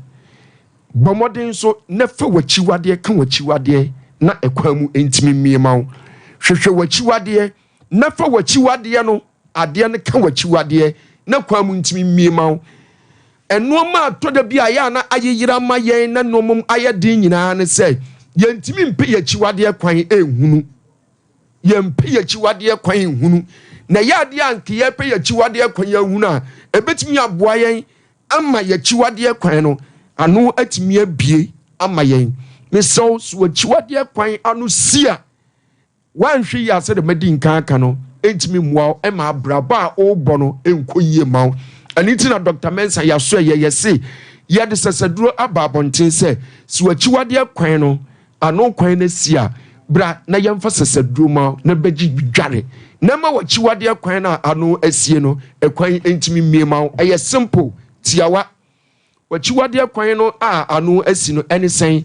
Bɔ mmɔden nso na fa w'akyiwadeɛ ka w'akyiwadeɛ na ɛkwan mu ntumi mmie ma wo. Hwehwɛ w'akyiwadeɛ na fa w'akyiwadeɛ no adeɛ no ka w'akyiwadeɛ na kwan mu ntumi mmie ma wo. Nneɛma a tɔ da bi a yɛ a na ayeyera ama yɛn na nneɛma mu ayɛ den nyinaa ne sɛ yɛntumi mpɛ yɛn akyiwadeɛ kwan nhunu. Yɛmpɛ yɛn akyiwadeɛ kwan nhunu. Na ɛyɛ adeɛ a nka yɛpɛ yɛn akyiwadeɛ kwan ahunu a, ɛbɛtumi aboa yɛn ama yɛn akyiwadeɛ kwan no ano atumi abie ama yɛn. Mesrɛ wo, so w'akyiwadeɛ kwan ano si a, woanhwɛ yie a sɛdeɛ madi nkan aka no, ɛntumi mmoa wo ma abrabɔ a worebɔ no nkɔ yie mma wo. Ɛno nti na Dɔkta Mensah yɛasoɛyɛ yɛse yɛde sasaduro aba abɔnten sɛ, sɛ w'akyiwadeɛ kwan no ano kwan no asi a, bra na yɛmfa sasaduro ma wo na bɛgye dware na ma w'akyiwadeɛ kwan no a ano asie no ɛkwan ntumi mmie ma wo. Ɛyɛ simple, tiawa. W'akyiwadeɛ kwan no a ano asi no ne sɛn?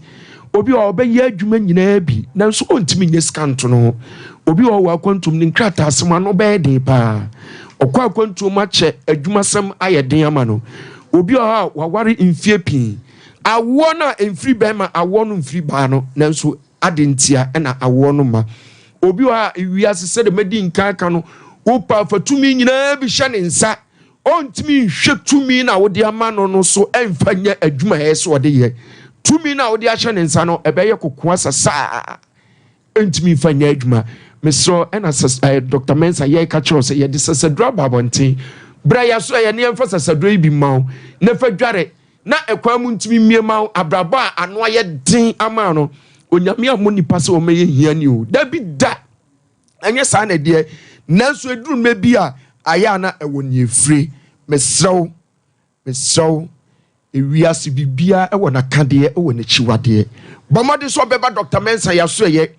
Obi wɔ hɔ a ɔbɛyɛ adwuma nyinaa bi nanso ɔntumi nyɛ sika nto no ho. Obi wɔ hɔ wɔ akwantuom ne nkrataasɛm ano bɛyɛ den paa. Ɔkɔ akwantuom akyɛ adwumasɛm ayɛ den ama no. Obi wɔ hɔ a waware mfie pii. Awoɔ no a ɛmfiri bɛrima, awoɔ no mfiri baa no nanso adɛn ntia na awoɔ no mma? Obi wɔ hɔ a ewiase sɛdeɛ madi nkan aka no, wopɛ a fa tumi nyinaa bi hyɛ ne nsa. Ɔntumi nhwɛ tumi no a wode ama no no so mfa nyɛ adwuma a ɛyɛ sɛ ɔde yɛ. Tumi no a wode ahyɛ ne nsa no, ɛbɛyɛ kokoa sasaa. Ɛntumi mfa nyɛ adwuma. Mesrɛ wo, ɛna sɛ eh, Dr. Mensah yɛreka kyerɛ wo sɛ yɛde sasaduro aba abɔnten. Bra yɛ so ɛyɛ ne yɛmfa sasaduro yi bi mma wo na fa dware na ɛkwan mu ntumi mmie ma wo abrabɔ a ano ayɛ den ama no. Onyame ammɔ nipa sɛ ɔmmɛyɛ hiani o. Dabi da. Ɛnyɛ saa na ɛdeɛ, nanso ɛduru mmerɛ bi a, ayɛ a na ɛwɔ nea ɛfire. Mesrɛ wo, mesrɛ wo, ewiase biribiara wɔ n'akadeɛ, wɔ n'akyiwadeɛ. Bɔ mmɔden sɛ ɔbɛba Dɔkta Mensah yɛasoɛyɛ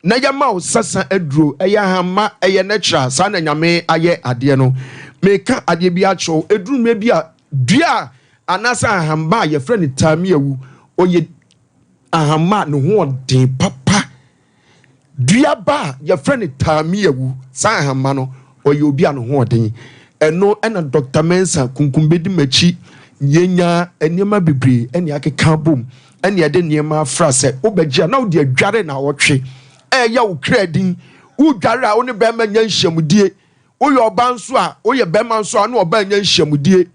na yɛma wo sasa aduro, ɛyɛ ahamma, ɛyɛ natural, saa na Nyame ayɛ adeɛ no. Meka adeɛ bi akyerɛ wo, ɛduru mmerɛ bi a, dua a anaasɛ ahamma a yɛfrɛ no taamiawu, ɔyɛ ahamma a ne ho ɔden papa. Dua ba a yɛfrɛ no taamiawu, saa ahama no, ɔyɛ obi a ne ho ɔden. Ɛno na Dɔkta Mensah kunkum bɛdi m'akyi. Yɛnya nneɛma bebree ne akeka abom ne yɛde nneɛma afra sɛ wobɛgye a na wode adware na ɔtwe. Ɛyɛ wo kra din. Wodware a wo ne bɛrima nya nhyiamudie. Woyɛ ɔbaa nso a, woyɛ bɛrima nso a wo ne ɔbaa nya nhyiamudie.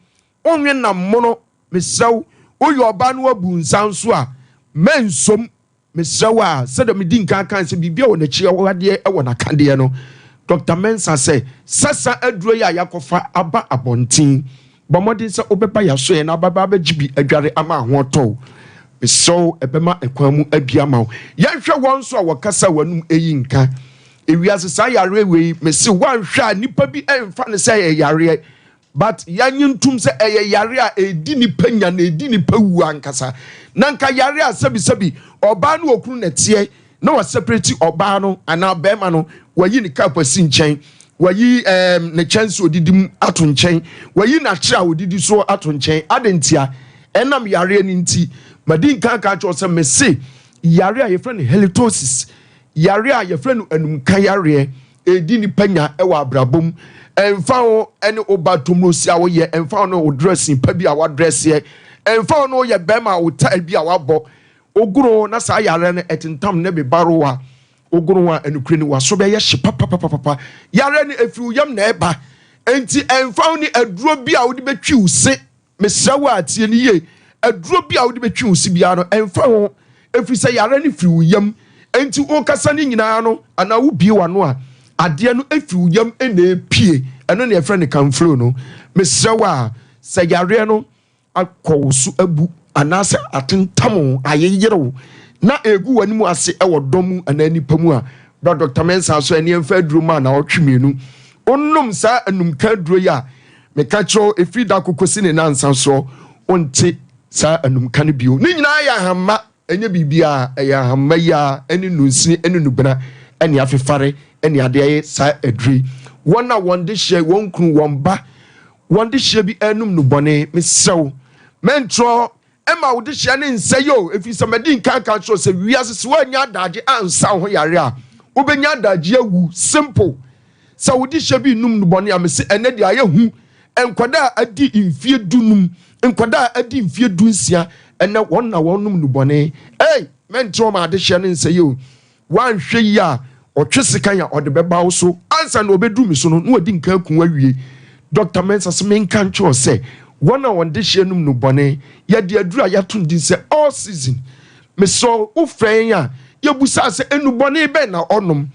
Wonwe nam mono, mesrɛ wo. Woyɛ ɔbaa na woabu nsa nso a, mɛnsom. Mesrɛ wo a, sɛdeɛ medi nkan kae sɛ biribi a wɔ n'akyiwadeɛ wɔ n'akadeɛ no, Dɔkta Mensah sɛ, sasa aduro yi a yɛakɔfa aba abɔnten, bɔ mmɔden sɛ wobɛba yɛasoɛeɛ na wobɛba abɛgye bi adware ama ho atɔ wo. Mesrɛ wo, ɛbɛma ɛkwan mu abue ama wo. Yɛnhwɛ wɔn nso a wɔkasa a wɔn anom yi nka. Ewiase saa yareɛ wei, mese woanhwɛ a nnipa bi mfa no sɛ ɛyɛ yareɛ. But yɛanye ntom sɛ ɛyɛ yare a ɛdi nipa nya na ɛdi nipa wu ankasa. Na nka yare a sɛbisɛbi ɔbaa ne okunu na ɛteɛ na wa separate ɔbaa no anaa bɛrima no, wayi ne cup asi nkyɛn, wayi um, ne kyɛnse odidi mu ato nkyɛn, wayi n'akyerɛ a odidi soɔ ato nkyɛn. Adɛn ntia? Ɛnam yareɛ no nti. Madi nkan ka akyerɛ sɛ mese yare a yɛfrɛ no halitosis, yare a yɛfrɛ no anumka yareɛ, ɛredi nnipa nya wɔ abrabɔ mu. Ɛmfa ho ne wo ba tomrosi a woyɛ, ɛmfa ho ne wo dressing pa bi a woadrɛseɛ, ɛmfa ho ne woyɛ bɛrima a wo tae bi a woabɔ, wogoro na saa yareɛ no ɛtentam ne bebaro a wogoro a ɛnokorɛ ni w'aso bɛyɛ hye papapapapa. Yareɛ no ɛfiri wo yam na ɛba. Enti ɛmfa ho ne aduro bi a wode bɛtwi wo se Mesrɛ wo a, tie no yie. Aduro bi a wode bɛtwi wo se biara no, ɛmfa ho, ɛfiri sɛ yareɛ no firi wo yam. Enti wokasa no nyinaa no, anaa wobue w'ano a, adeɛ no firi wo yam na ɛpue. Ɛno na yɛfrɛ no kamflo no. Mesrɛ wo a, sɛ yareɛ no akɔ wo so abu, anaasɛ atentam wo, ayeyere wo, na ɛregu w'anim ase wɔ dɔm mu anaa nnipa mu a, bra Dɔkta Mensah so ɛne ɛmfa aduro ma naawɔtwe mmienu. Wonom saa anumka aduro yi a, Meka kyerɛ wo, ɛfiri da ko kɔsi ne nnansa soɔ, wonte saa anumka no bio. Ne nyinaa yɛ ahamma, ɛnyɛ biribiara, ɛyɛ ahamma yi ara ne nnunsini ne nnubena ne afefare ne adeɛ ayɛ saa aduro yi. Wɔn a wɔn dehyeɛ, wɔn kunu, wɔn ba, wɔn dehyeɛ bi renom nnubɔne, mesrɛ wo, mɛntrɔ Mma wo dehyeɛ no nsɛe o, ɛfiri sɛ madi nkan aka akyerɛ wo sɛ wiase sɛ woannya adagye ansa wo ho yare a, wobɛnya adagye awu. Simple. Sɛ wo dehyeɛ bi nnom nnubɔne a, mese ɛnnɛ deɛ ayɛ hu. Nkwadaa a adi mfeɛ dunum, nkwadaa a adi mfeɛ dunsia, ɛnnɛ wɔn na wɔnom nnubɔne. Ei, mɛnte wɔn adehyeɛ no nsɛe o. Woanhwɛ yie a, ɔtwe sekan a ɔde bɛba wo so. Ansa na ɔbɛduru me so no, na wadi nkan aku wo awie. Dɔkta Mensah se menka nkyerɛ wo sɛ, wɔn a wɔn dehyeɛ nom nnubɔne, yɛde aduru a yɛato no din sɛ All Season. Mesrɛ wo, wofrɛ yɛn a, yɛbusaa sɛ nnubɔne bɛn na ɔnom?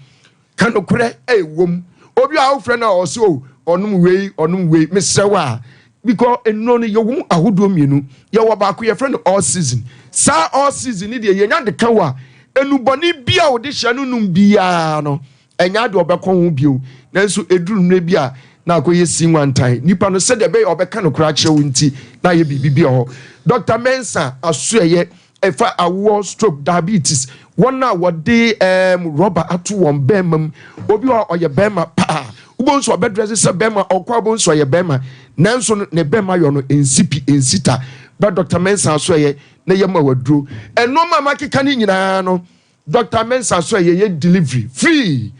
Ka nokorɛ a ɛwom. Obi a wofrɛ no a ɔse o, ɔnom wei, ɔnom wei. Mesrɛ wo a, Because nnuro no yɛwɔ mu ahodoɔ mmienu. Yɛwɔ baako yɛfrɛ no all season. Saa all season no deɛ yɛnya de ka wo a, nnubɔne bi a wode hyɛ no nom biara no, ɛnyɛ adeɛ ɔbɛkɔ ho bio. Nanso ɛduru mmerɛ bi a na akɔyɛ si nwantan. Nipa no sɛdeɛ ɛbɛyɛ a ɔbɛka nokorɛ akyerɛ wo nti na ayɛ biribi bi wɔ hɔ. Doctor Mensah Asoɛeɛ Ɛfa awoɔ, stroke, diabetes, wɔn a wɔde ɛɛm rɔba ato wɔn bɛɛma mu. Obi wɔ hɔ a ɔyɛ bɛɛma paa, wobɛhu sɛ ɔbɛdrɛse sɛ bɛɛma, ɔkɔ a wobɛhu sɛ ɔyɛ bɛɛma, nanso no ne bɛɛma yɔ no nsi pi, nsi ta. Bɛ Doctor Mensah so ɛyɛ na yɛma waduro. Nnoɔma a makeka no nyinaa no, Doctor Mensah so yɛ yɛ delivery free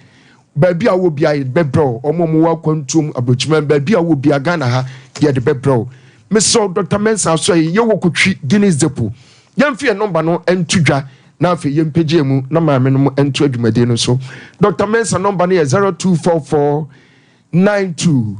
baabi a wowɔ biara yɛde bɛbrɛ wo, wɔn a wɔwɔ akwantuo mu aburokyiman baabi a wowɔ biara Ghana ha yɛde bɛbrɛ wo. Mesrɛ wo Doctor Mensah so yɛ yɛwɔ Kotwi Guinness Depot. Yɛmfa yɛn nɔmba no nto dwa na afei yɛmpagya mu na maame no nto adwumadie no so. Doctor Mensah nɔmba no yɛ 0244 92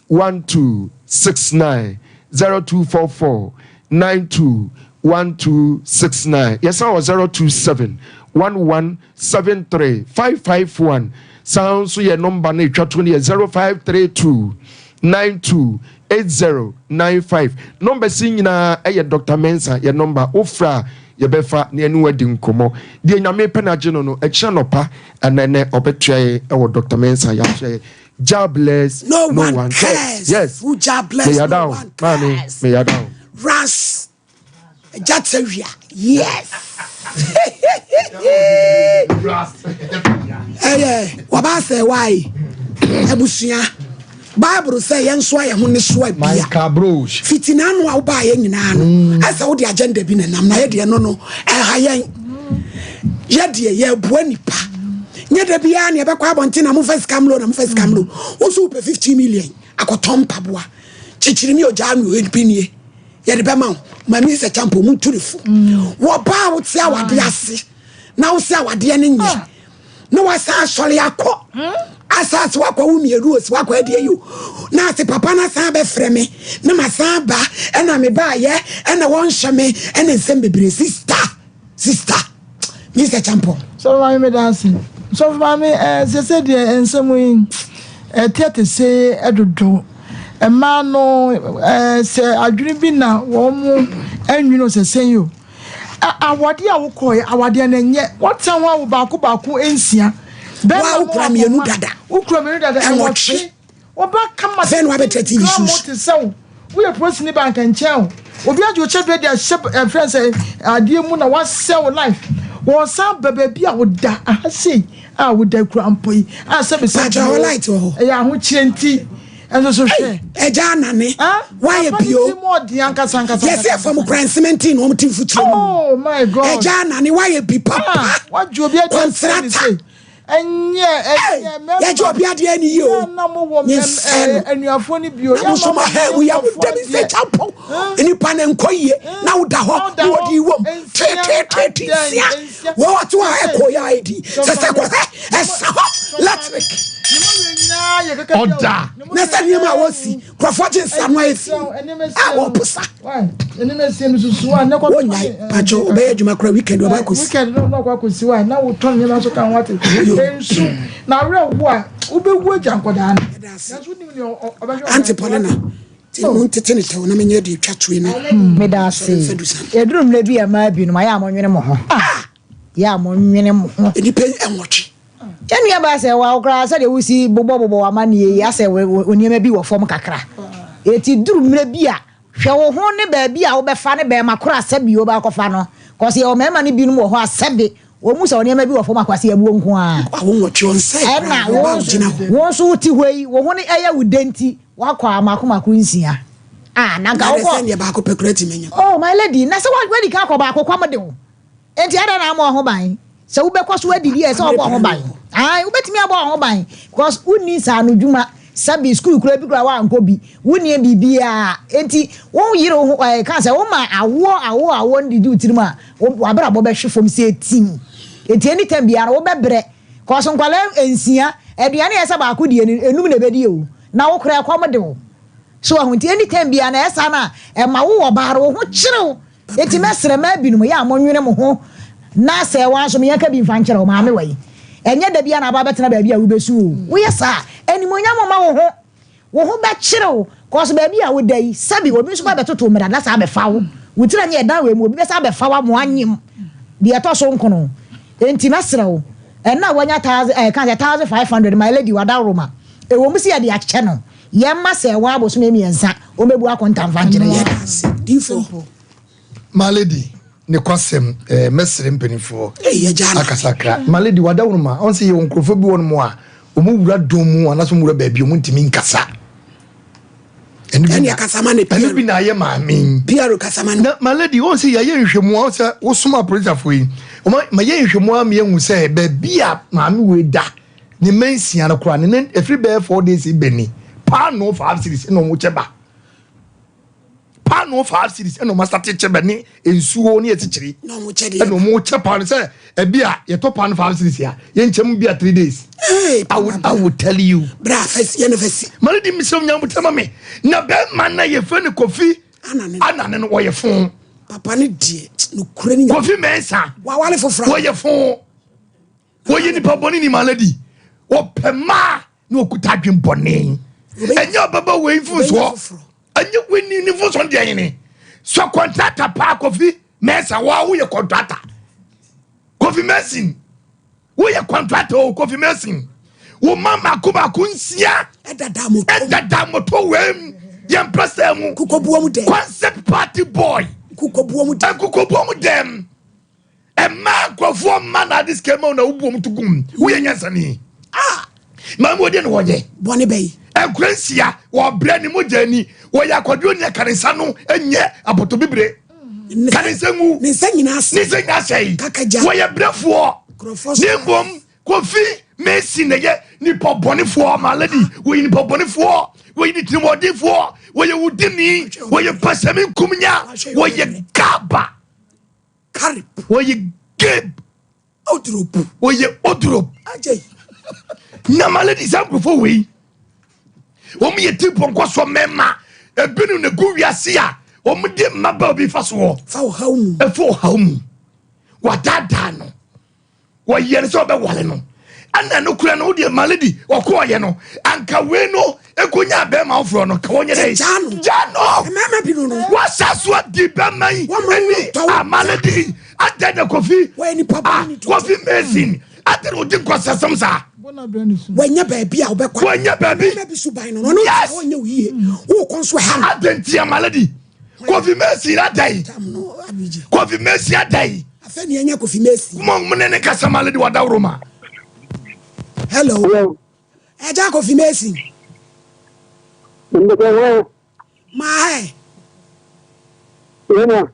12 69 0244 92 12 69 Yɛsan wɔ 027 11 73 551 San nso yɛ nɔmba no ɛtwa to no yɛ 0532 92 80 95 Nɔmba si nyinaa ɛyɛ Dr. Mensah yɛ nɔmba wofrɛ a yɛbɛfa na yɛne wo adi nkɔmmɔ. Deɛ Nyame pɛ no agye no no, ɛkyena nɔpa anaa ɛnɛ ɔbɛtoa yɛn ɛwɔ Doctor Mensah yɛasoɛ yɛ. Jah bless no one cares. Yes. Who Jah bless Meyada no wo. one Maame, cares. meyada wo. Ras Jatawia. Yes. Ɛyɛ wɔba sɛ wae abusua. Bible sɛ yɛnsoa yɛn ho nnesoa bia. Fiti n'ano a wobaeɛ nyinaa no, mm. ɛsɛ wode agenda bi na nam na yɛdeɛ no no ɛha yɛn. Yɛdeɛ yɛboa nipa. Nyɛ da biara ne yɛbɛkɔ abɔnten na momfa sika mlo na momfa sika mlo. Wo nso wopɛ 15 million akɔtɔ mpaboa. Kyekyere mi ogyaa mi bi nie. Yɛde bɛma wo. Mami sɛ champo mu ntu ne fo. Mm. Wɔbaa wo te awadeɛ ase na wo sɛ awadeɛ no nyɛ. Ah. na wasan asɔre akɔ asase wakɔ wo mmienu osi wakɔ adie yi o na ase papa na san bɛfrɛ me na ma san ba ɛna me ba yɛ ɛna wɔnhyɛ me ɛna nsɛm bebree sista sista Mr. Champon. Sɔfo maame me da ase. Sɔfo maame ɛɛ sese deɛ nsɛm yi ɛteɛ te se ɛdodo mmaa no ɛɛ sɛ adwene bi na wɔn mo ɛnwene sɛ sɛn yi o. Awadeɛ a wokɔɔeɛ, awadeɛ no ɛnyɛ. Woatena ho awo baako baako nsia. Bɛrima mu wokura mmienu dada. Wokura mmienu dada. Ɛnwɔtwe. Wɔba kama Afei na wabɛtena TV so. te sɛ wo. Woyɛ polisini ba anka nkyɛn o. Obi agye wo kyɛbrɛ de ahyɛ ɛfrɛ sɛ adeɛ mu na wasɛ wo life. Wɔsan ba baabi a woda aha sei a woda kura mpo yi a sɛ bisa. Pàtó àwọn light wɔ hɔ. Ɛyɛ ahokyerɛ nti. Ɛnso so hwɛ. Ɛgya anane. Wayɛ bio. Yɛsɛ ɛfam kura nsemɛnti na wɔn ti mfuturo mu. Oh my God. Ɛgya anane wayɛ bi papa. Wagye obi adeɛ Kɔntrata. Ɛnyɛ ɛnyɛ mɛma. Yɛgye obi adeɛ ni yie o. Na mo wɔ mɛm anuafoɔ ni bio. Na mo nso ma hɛ mu yɛ mo dɛm sɛ kyampo. Nipa ne nkɔ yie na woda hɔ na wɔde wom teteetete nsia wɔwɔ to a ɛkɔ yɛ ayɛ sɛ sɛ kɔhwɛ ɛsa hɔ electric. Ɔda. Na sɛ nneɛma a wɔsi nkurɔfoɔ gye nsa no ayɛ fi a wɔposa. Wonyae pakyɛ ɔbɛyɛ adwuma kora weekend ɔba akɔsi. Weekend no ɔkɔ akɔsi wa na wotɔn nneɛma nso ka ho ate. Nsu na awerɛ wo a wobɛwu agya nkɔdaa no. Auntie Paulina Ti mo ntete ne tɛw na menyɛ deɛ twa toe no. Meda ase. Yɛduru mmerɛ bi a mmaa binom ayɛ a monwene mo ho. Yɛ a monwene mo ho. Nnipa nwɔtwe. Yɛn nua baa sɛ wa koraa sɛdeɛ wosi bobɔ bobɔ w'amanneɛ yi asɛ wo nneɛma bi wɔ fam kakra. Eti duru mmerɛ bi a hwɛ wo ho ne baabi a wobɛfa ne bɛrima koro a sɛbi wobɛakɔfa no. Kɔs yɛwɔ mmarima no binom wɔ hɔ a sɛbe wɔn mu sɛ wɔ nneɛma bi wɔ fam a kwasi abuo nko ara. Ɛna wo nso wote hɔ yi wo ho no ɛyɛ wo dɛ nti Wakɔ a mako mako nsia. Ah, na nka wokɔ. Sɛ neɛ baako pɛ kura tumi nya. Oh, my lady, na sɛ wadi kan akɔ baako kɔm de wo. Enti adɛn na ama ɔho ban? Sɛ wobɛkɔ so adidi a, ɛsɛ ɔbɔ ɔho ban. Ae, wobɛtumi abɔ ɔho ban because wonni nsaano dwuma. Sɛbi sukuu kura bi kura woankɔ bi. Wonni biribiara. Enti wo yere wo ho, ɛɛ, ka sɛ woma awoɔ awoɔ awoɔ no didi wo tirim a, w'abrabɔ bɛhwe fam sɛ tim. Enti anytime biara no wobɛbrɛ. Cause nkwadaa nsia, aduane a ɛsɛ baako die no, enum na ɛbɛdi o. Na wo koraa ɛkɔm de wo. So wahu? Nti any time biara no ɛyɛ saa no a, ɛma wo wɔ baa no wo ho kyere wo. Nti mɛsrɛ mmaa binom, yɛ a monwene mo ho na sɛ wanso me yɛnka bi mfa nkyerɛ wo, maame wɔ yi. Ɛnyɛ da biara na aba abɛtena baabi a wobɛsu o. Woyɛ saa a, animuonyam mma wo ho. Wo ho bɛkyere wo. Cause baabi a woda yi, sɛbi obi nso ba bɛtoto wo mmara na saa abɛfa wo. Wo tiri anyɛ ɛdan wei mu, obi bɛsan abɛfa wo ama woanyem deɛ ɛtɔ so nkono. Enti mɛsrɛ wo, ɛnnɛ a woanya thousand, ɛɛ, ka sɛ 1,500, my lady, wadaworoma, ɛwɔ mu sɛ yɛde akyɛ no, yɛmma sɛ ɛwɔ abosome mmiɛnsa, ɔmmɛbu akonta mfa nkyerɛ yɛn. Yɛda ase, difoɔ. My lady, ne kwasɛm, ɛɛ, mɛsrɛ mpanimfoɔ Ei, agya no. akasakra. My lady, wadaworoma, ɔn sɛ yɛwɔ nkurɔfoɔ bi wɔ nom a, wɔn wura dɔm mu anaasɛ wɔn wura baabi, wɔn ntumi nkasa. Ɛne kasama ne ɛno bi na ayɛ maame yi. Piero kasama no. Na my lady wɔn sɛ yɛayɛ nhwɛmu a sɛ wosoma apolisifoɔ yi wɔn ma yɛ nhwɛmu a mmiɛnhu sɛ baabi a maame wei da ne mma nsia no koraa ne ne efiri bɛyɛ four days bɛni paano five series ɛna wɔn kyɛ ba. Paanoo five series ɛna wɔn asate kyɛ bɛ ne nsuo ne asikyire ɛna wɔn kyɛ paano sɛ ɛbi a yɛtɔ paano five series a yɛn kyɛ mu bi a three days. Hey, I will, I will tell you. Bra fɛsi yɛn fɛsi. Mali di misiri nyamu tɛma mi na bɛɛ ma na yɛ fɛ ne kofi anane no wɔyɛ fon. Papa ne deɛ nukure ni. Kofi mɛnsa. Wawale foforɔ. Wɔyɛ fon. Wɔyɛ nipa bɔne ni maladi. Wɔpɛ maa. na ɔkuta adwen bɔne ɛnyɛ ɔbɛbɛ wei mfonsoɔ ɛnyɛ wei ni ne mfonsoɔ deɛ yene sɛ kɔntrata paa kofi mɛnsa wa woyɛ kɔntrata kofi mɛsin woyɛ kɔntrata o kofi mɛsin wo ma mako baako nsia ɛdada moto wei yɛn pɛsɛ mu concept party boy kukɔbuo mu dɛm Mmaa nkurɔfoɔ mma na ade sika ma wo na wobu wɔn to gum. Woyɛ nyansani. Ah! Maame wɔ deɛ na wɔyɛ. Bɔne bɛyi. Nkura nsia wɔbrɛ ne mogya ani wɔyɛ akwadwo ni aka ne nsa no nyɛ apɔtɔbibire. Ka ne nsa ngu. Ne nsa nyinaa sɛe. Ne nsa nyinaa sɛe. Kakagya. Wɔyɛ brɛfoɔ. Nkurɔfoɔ Ne mmom Kofi Mason na yɛ nipa bɔnefoɔ ma lady wɔyɛ nipa bɔnefoɔ wɔyɛ ne tirimɔdenfoɔ wɔyɛ wudini wɔyɛ pasɛmi nkumnya wɔyɛ gaba. Karib. Wɔyɛ Gabe. Odurop. Wɔyɛ Odurop. Ajay. Na malady saa nkurɔfoɔ wei. Wɔn yɛ ti pɔnkɔ so mmarima. Ebinom na gu wiase a wɔn de mmabaa bi fa soɔ. Fa ɔhaw mu. Ɛfa ɔhaw mu. Wadaadaa no. Wɔyɛ no sɛ ɔbɛwale no. Ɛna no kura no wodeɛ malady ɔkɔɔyɛ no anka wei no ɛkɔnya bɛrima foforɔ no ka wɔnyɛ dɛ Gyaa no. gyaa no Mmarima bi no no. wasa so adi bɛrima yi Wɔma wo ɛni tɔ wo a malady adɛn na kofi Wɔyɛ nipa ah bɔne ne tuo. kofi mason adɛn na ɔdi nkɔsɛsɛm saa Wɔnyɛ baabi a wobɛkɔ. Wɔnyɛ baabi. Mmarima bi so ban no no. Ɔno Yes. nti wɔnyɛ wo yie. Wokɔ nso ha no. adɛn nti a malady kofi mason adɛn Tam no abigye. kofi mason adɛn Afei ni ɛnyɛ Kofi Mason. Mo mo ne ne kasa ma lady wadaworo ma. Hello. Hello. Ɛgya Kofi Mason. Mbɛkɛ hɔ. Maa hɛ. Yɛna.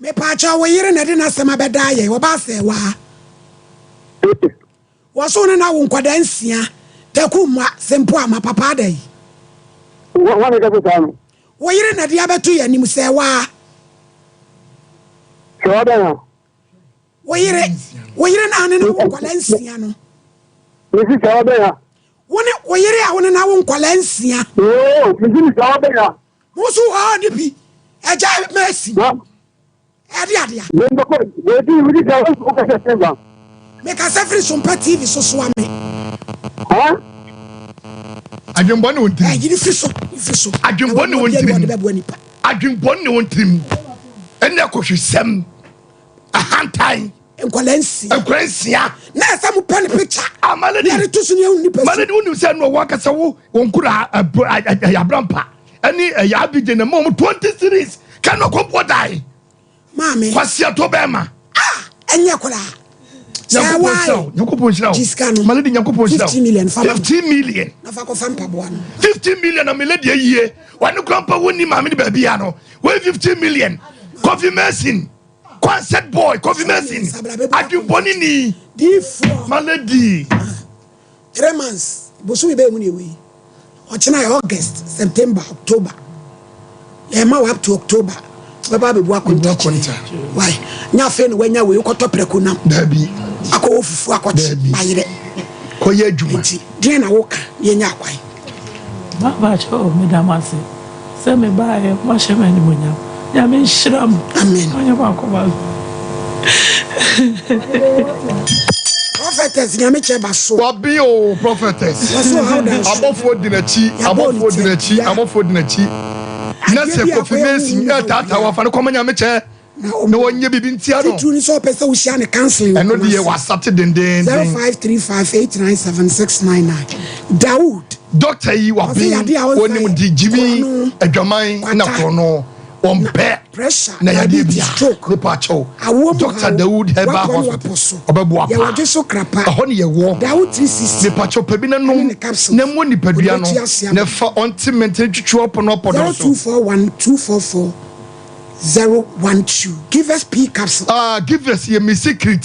Mepaakyɛ wo yere na ɛde n'asɛm abɛda ayɛ wɔba asɛ waa. Wɔso ne na wo nkwadaa nsia taku mma sempo ama papa ada yi. Wɔn ne kasa saa no. Wo yere na ɛde abɛto yɛn anim sɛ waa. Sɛ ɔbɛn a. Wo yere, wo yere na ne na wo nkwadaa nsia no. Mesi sɛ ɔbɛn a. Wo ne wo yere a wo ne na wo nkwadaa nsia. Oo, mesi sɛ ɔbɛn a. Mo nso hɔ ne bi, ɛgya mɛsi. Ɛde adea. Mekasa firi Sompa TV so soa me. Adwembɔne wɔ ntirim. Ɛyiri firi so, firi so. Adwembɔne wɔ ntirim. Adwembɔne wɔ ntirim. Ɛne akɔhwisɛm. Ahantan. Nkwadaa nsia. Nkwadaa nsia. Na ɛsɛ mo pɛ ne picture. Amaledi. Yɛde to so ne ehu nipa su. Maledi wonim sɛ ɛnu ɔwɔ akasa wo wɔn kura abrampa ɛne ɛyɛ Abidjan na mo 20 series kɛnɛ ɔkɔ bɔ dan. Maame. Kwasi ato bɛɛma. Ah ɛnyɛ koraa. Nyankopɔn nhyira wo. Nyankopɔn nhyira wo. Jisika no. Maledi Nyankopɔn nhyira wo. 15 million fa ma. 15 million. Na fa kɔfa mpaboa no. 15 million na milady ayie. Wɔne kura mpa wɔnni maame ne baabi ya no. Wɔyɛ 15 million. Kofi Mason. Concert boy Kofi Mason. Adwembɔne ni. Difoɔ. Maledi. 3 months bosome bɛyɛ mu na ɛwɔ yi ɔkyena yɛ August September October yɛma wo up to October bɛba abɛbu akonta kyerɛ why nyɛ afei na wanya wei wokɔtɔ prɛko nam dabi akɔwɔ fufuo akɔkye bayerɛ kɔyɛ adwuma nti deɛn na woka na yɛnya akwan. Papa kyɛw meda mo ase sɛ me baayɛ mo ahyɛ me animonyam nyame nhyira mo amen ɔnyɛ mo akoma so. Prophet. Prophetess Nyamekyɛ ba so. Wabi o prophetess. Wɔso ɔhaw da nso. Abɔfoɔ di n'akyi, abɔfoɔ di n'akyi, abɔfoɔ di n'akyi. Na sɛ Kofi Mason ɛtaataa wafa no kɔma Nyamekyɛ na wɔnyɛ biribi ntia no. Titiri ni sɛ ɔpɛ sɛ wohyia ne counseling wɔ Ɛno deɛ Kumasi. wasate dendeenden. 0535897699 Daoud. Doctor yi Ɔsɛ waben, yadeɛ a ɔnsa onim yɛ di gyimi, korɔno, adwaman na kwata, korɔno. Wɔmpɛ pressure, na yadeɛ diabetes, bia stroke, nipa akyɛw. awoɔ mu Doctor haw, Daoud Herbal waporɔ ne Hospital wapɔ so, ɔbɛboa yɛwɔ paa. dwe so krapa, Ɛhɔ ne yɛwɔ. Daoud 360 Nipa kyɛw pɛ bi na ɛne nom ne capsules, na mmɔ nipadua ɔde no bɛtu ase na ama. fa ɔnte mente twitwi ɔpɔ no ɔpɔ no so. 0241 244 012 Givers P capsule. Ah Givers yɛ me secret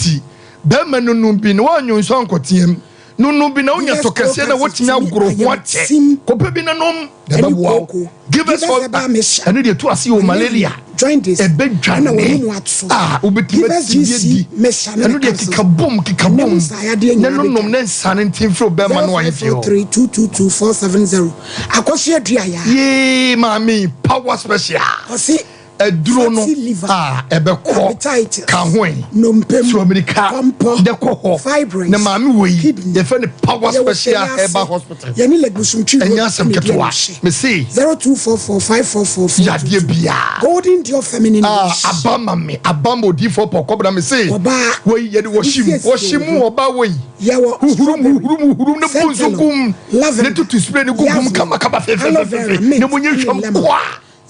bɛɛma no nom bi na woanyo nso ankɔteam no nom bi na wonya Givers tɔ kɛseɛ na Pro woatumi capsule tumi agoro ho ayam akyɛ sim kɔpɛ bi na nom na ɛne ɛbɛboa wo kooko. Givers Givers for herbal mixture. ɛno deɛ ɛtu ase o malaria Jaundice ɛna wɔn ɛbɛdwane mu ato. a wobɛtumi Givers ati bi GC adi mixture ne ɛno ne deɛ capsules. keka bom keka Ɛnɛ bom mu nsaeyadeɛ na nyinaa no nom bɛdwane. na nsane nte mfiri wo bɛrima no ahemfie hɔ. 0543 222 470 Akɔso Adua yaa. Yee maame power special. Ɔse Aduro no fatty liver, a ɛbɛkɔ hepatitis, ka ho yi nnompe mu, tu amirika kɔmpɔ, de kɔ hɔ fibroids, na maame wɔ yi kidney, yɛfɛ no power yɛwɔ special Kumasi, herbal hospital yɛne Legbosomtwi road ɛnyɛ asɛm na ɛdi ketewa ɛno hyɛ. mese 0244 544 yadeɛ 422 biara Golden Dior Feminine Ah, Wash. aba ma me aba ma odiifoɔ pɔ kɔbra me se Ɔbaa, wei yɛde wɔhye mu siesie wɔhye wo mu ho. ɔbaa wei Yɛwɔ huhurum strawberry, huhurum huhurum ne bu nso centella, gum ne lavender, tutu spray ne gugum yasmin, kama kama aloe vera, fɛfɛfɛfɛ mint, ne mu nye ɛne hwam lemon. kwa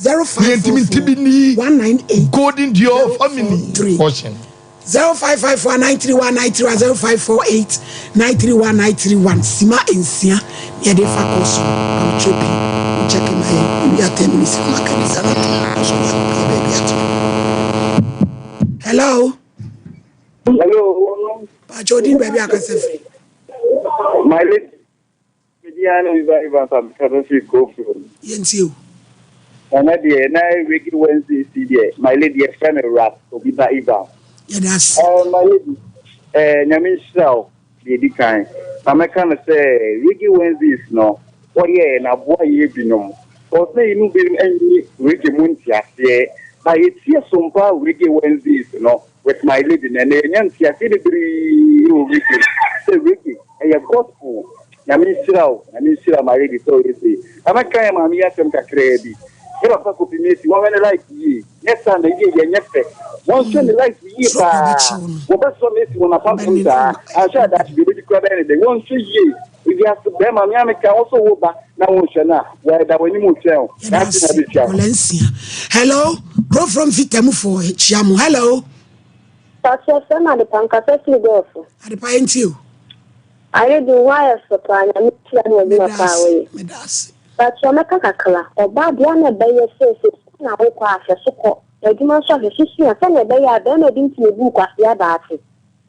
0544 Yɛntumi nti bi ni 198 Golden Dior family 043. portion. 0554 931 931 0548 931 931 sima nsia na yɛde fa kɔ so amtwe pii nkyɛke ma yɛn ewi a 10 minutes na maka ne sa na to so yɛ baabi ato. Hello. Hello. Pacho odin baabi akasa firi. My lady. Me din ara ne Wiva Evans a mekasa firi Kurofrom. Yɛntie o. Ɛnɛ deɛ na Reggae Wednesdays yi deɛ my lady yɛfrɛ me Ras Obiba Evans. Yɛda ase. Eh, my lady, eh, Nyame nhyira wo deɛ ɛdi kan. Na mɛka no sɛ Reggae Wednesdays no wɔyɛɛ na aboa yɛ binom. Cause na yɛn mu binom nni reggae mu nteaseɛ. Na yɛtie som paa Reggae Wednesdays no with my lady no ɛnɛ yɛnya nteaseɛ bebree wɔ reggae mu sɛ reggae ɛyɛ gospel Nyame nhyira wo Nyame nhyira my lady sɛ ɔyɛ sei na mɛka yɛ maame yi asɛm kakraa bi yɛ papa Kofi Mesi wɔnhwɛ ne life yie nyɛ saa na yie yɛ nyɛ fɛ wɔnhwɛ ne life yie paa wɔbɛsɔ Mesi wɔn apampam saa anhwɛ a daakye deɛ ɔbɛdi koraa bɛyɛ ne dɛ wɔnhwɛ yie ewiase bɛrima me a meka wo sɛ wo ba na wonhwɛ no a wɔɛda w'anim retwɛn wo Yɛda daakye na ase ɛbɛtua wo. Nkwadaa nsia. Hello, Kurofrom Fitamufoɔ, hyia mo. Hello. Pakyɛ sɛ na adepa nkasa firi dɔɔso. Adepa yɛn tie o. Ayɛ din ho ayɛ fɛ paa nyame nhyira ne adwuma Meda paa ase, woyɛ. meda ase. Pakyɛ mɛka kakra ɔbaa deɛ na ɛbɛyɛ sɛ sɛ sukuu na wokɔ a hwɛ so kɔ na adwuma nso a hwɛ so sua sɛnea ɛbɛyɛ a bɛrima bi ntumi bu wo kwasea daakye.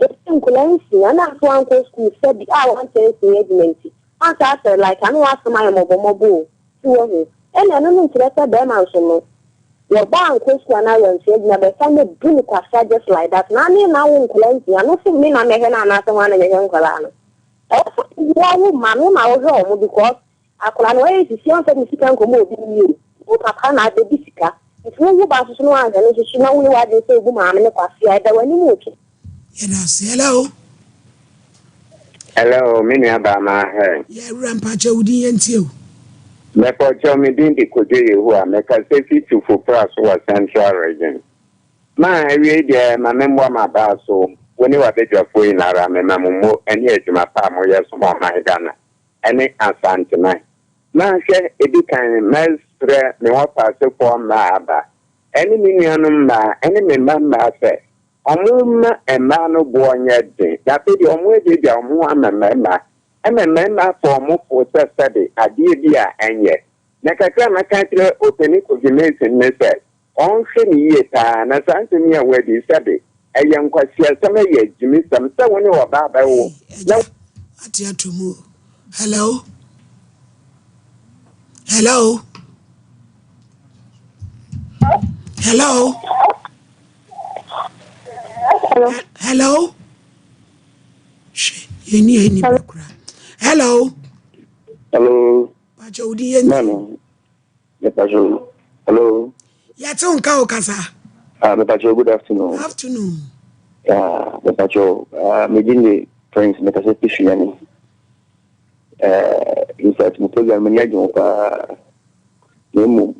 Ɛfiri nkwadaa nsia na nso wankɔ sukuu sɛbi a wankyɛ nsua adwuma nti wansa asɛ like ano asɛm ayɛ mmɔbɔmmɔbɔ o so wahu ɛna ɛno no nkyerɛ sɛ bɛrima nso no Wɔ ba ankɔ sukuu anaa wansua adwuma bɛfa no bu no kwasea just like that na me na wo nkwadaa nsia no so me na mɛhwɛ no anaasɛ hwan na mɛhwɛ nkwadaa no ɛwɔ sɛ woa wo mma no na wohwɛ wɔn because akwadaa no wayɛ sisi ɔmfa ne sika nkɔma obi nni o wo papa na abɛdi sika nti wo wo ba nso so no wanhwɛ no nso so na woyɛ w'adwene sɛ wobu maame no kwasea ɛda w'anim otwe. Yɛda ase. Hello. Hello, me nua baa ma hɛ. Yɛ wura mpakyɛ wo din yɛn tie o. Mepɔkyɛw me din de Kojo Yehowa, me kasa fi Tufo Pra so wɔ Central Region. Ma awiei deɛ ma me mmoa m'abaa so, wo ne w'abadwafoɔ nyinara me ma mo mmo ɛne adwuma pa a mo yɛ som ɔman Ghana ɛne Asanteman. Ma hwɛ edi kan mɛ srɛ me wɔfaasefoɔ mmaa aba ɛne me nuanom mmaa ɛne me mma mmaa sɛ Ɔmo mma mmaa no boɔ nyɛ den, na afei deɛ ɔmo aduadua ɔmo ho ama mmarima, ɛma mmarima afa ɔmo fo sɛ sɛbe adeɛ bi a ɛnyɛ. Na kakra a mɛka akyerɛ Opanin Kofi Mason ne sɛ, ɔnhwɛ no yie paa, na saa nsɛm yi a wadi yi, sɛbe ɛyɛ nkwaseasɛm, ɛyɛ agyimisɛm, sɛ wo ne ɔbaa bɛwo Hey, na. agya, ate ato mu o. Hello? Hello? Hello? Hello. Hello. Hwɛ, yɛn ni yɛn ni bɛ kura. Hello. Hello. Pàṣẹ odi yẹn ti. Mami, mepàṣẹ. Hello. Yàtí nka o kasa. Ah, mepàṣẹ good afternoon. Afternoon. Ah, mepàṣẹ. Ah, me din de. Prince mekasa fi Sunyani. Eh, in fact mo program m'ani agye ho paa. Na mmom,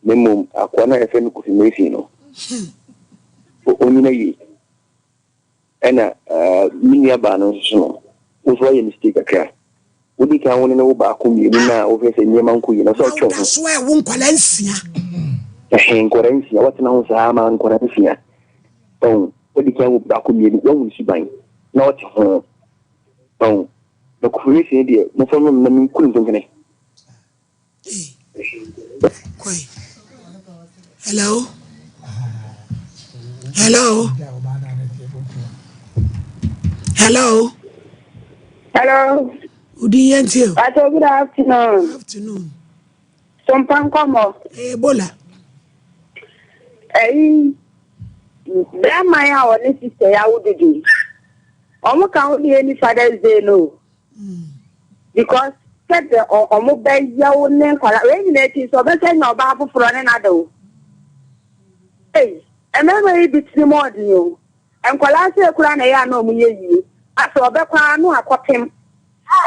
na mmom akoa no a yɛfrɛ no Kofi Mason no, ɔnyina yie. Ɛna eh, me nua baa no nso so no, wo nso woayɛ mistake kakra. Wodi kan wo ne no wo baako mmienu no a wohwɛ sɛ nneɛma nkɔ yie no, ɔsɛ ɔtwe wo ho. Na woda so ɛwo nkwadaa nsia. Ɛhɛn, nkwadaa nsia, woatena ho saa ma nkwadaa nsia. Ɔho, wodi kan wo baako mmienu, woahu ne suban, na ɔte ho. Ɔho, na Kofi Mason deɛ, momfa no na menku no nkenkene. Koi. Hello. Hello. Hello. Hello. Udi yɛn ti o. Pato good afternoon. Afternoon. Sompa nkɔmɔ. Ebola. Ɛyi bɛrima yi a ɔne sista yi awo dodo yi. Wɔn ka ho deɛ ni Father's Day no. Because sɛdeɛ ɔmo bɛyɛ wo ne nkwadaa wei nyinaa akyi nso ɔbɛsɛ nya ɔbaa foforɔ ne n'ada o. Ei, mmarima yi bi tirim ɔden o. Nkwadaa sɛ kura na ɛyɛ a na ɔmo yɛ yie. Afei ɔbɛkɔ ara no akɔpem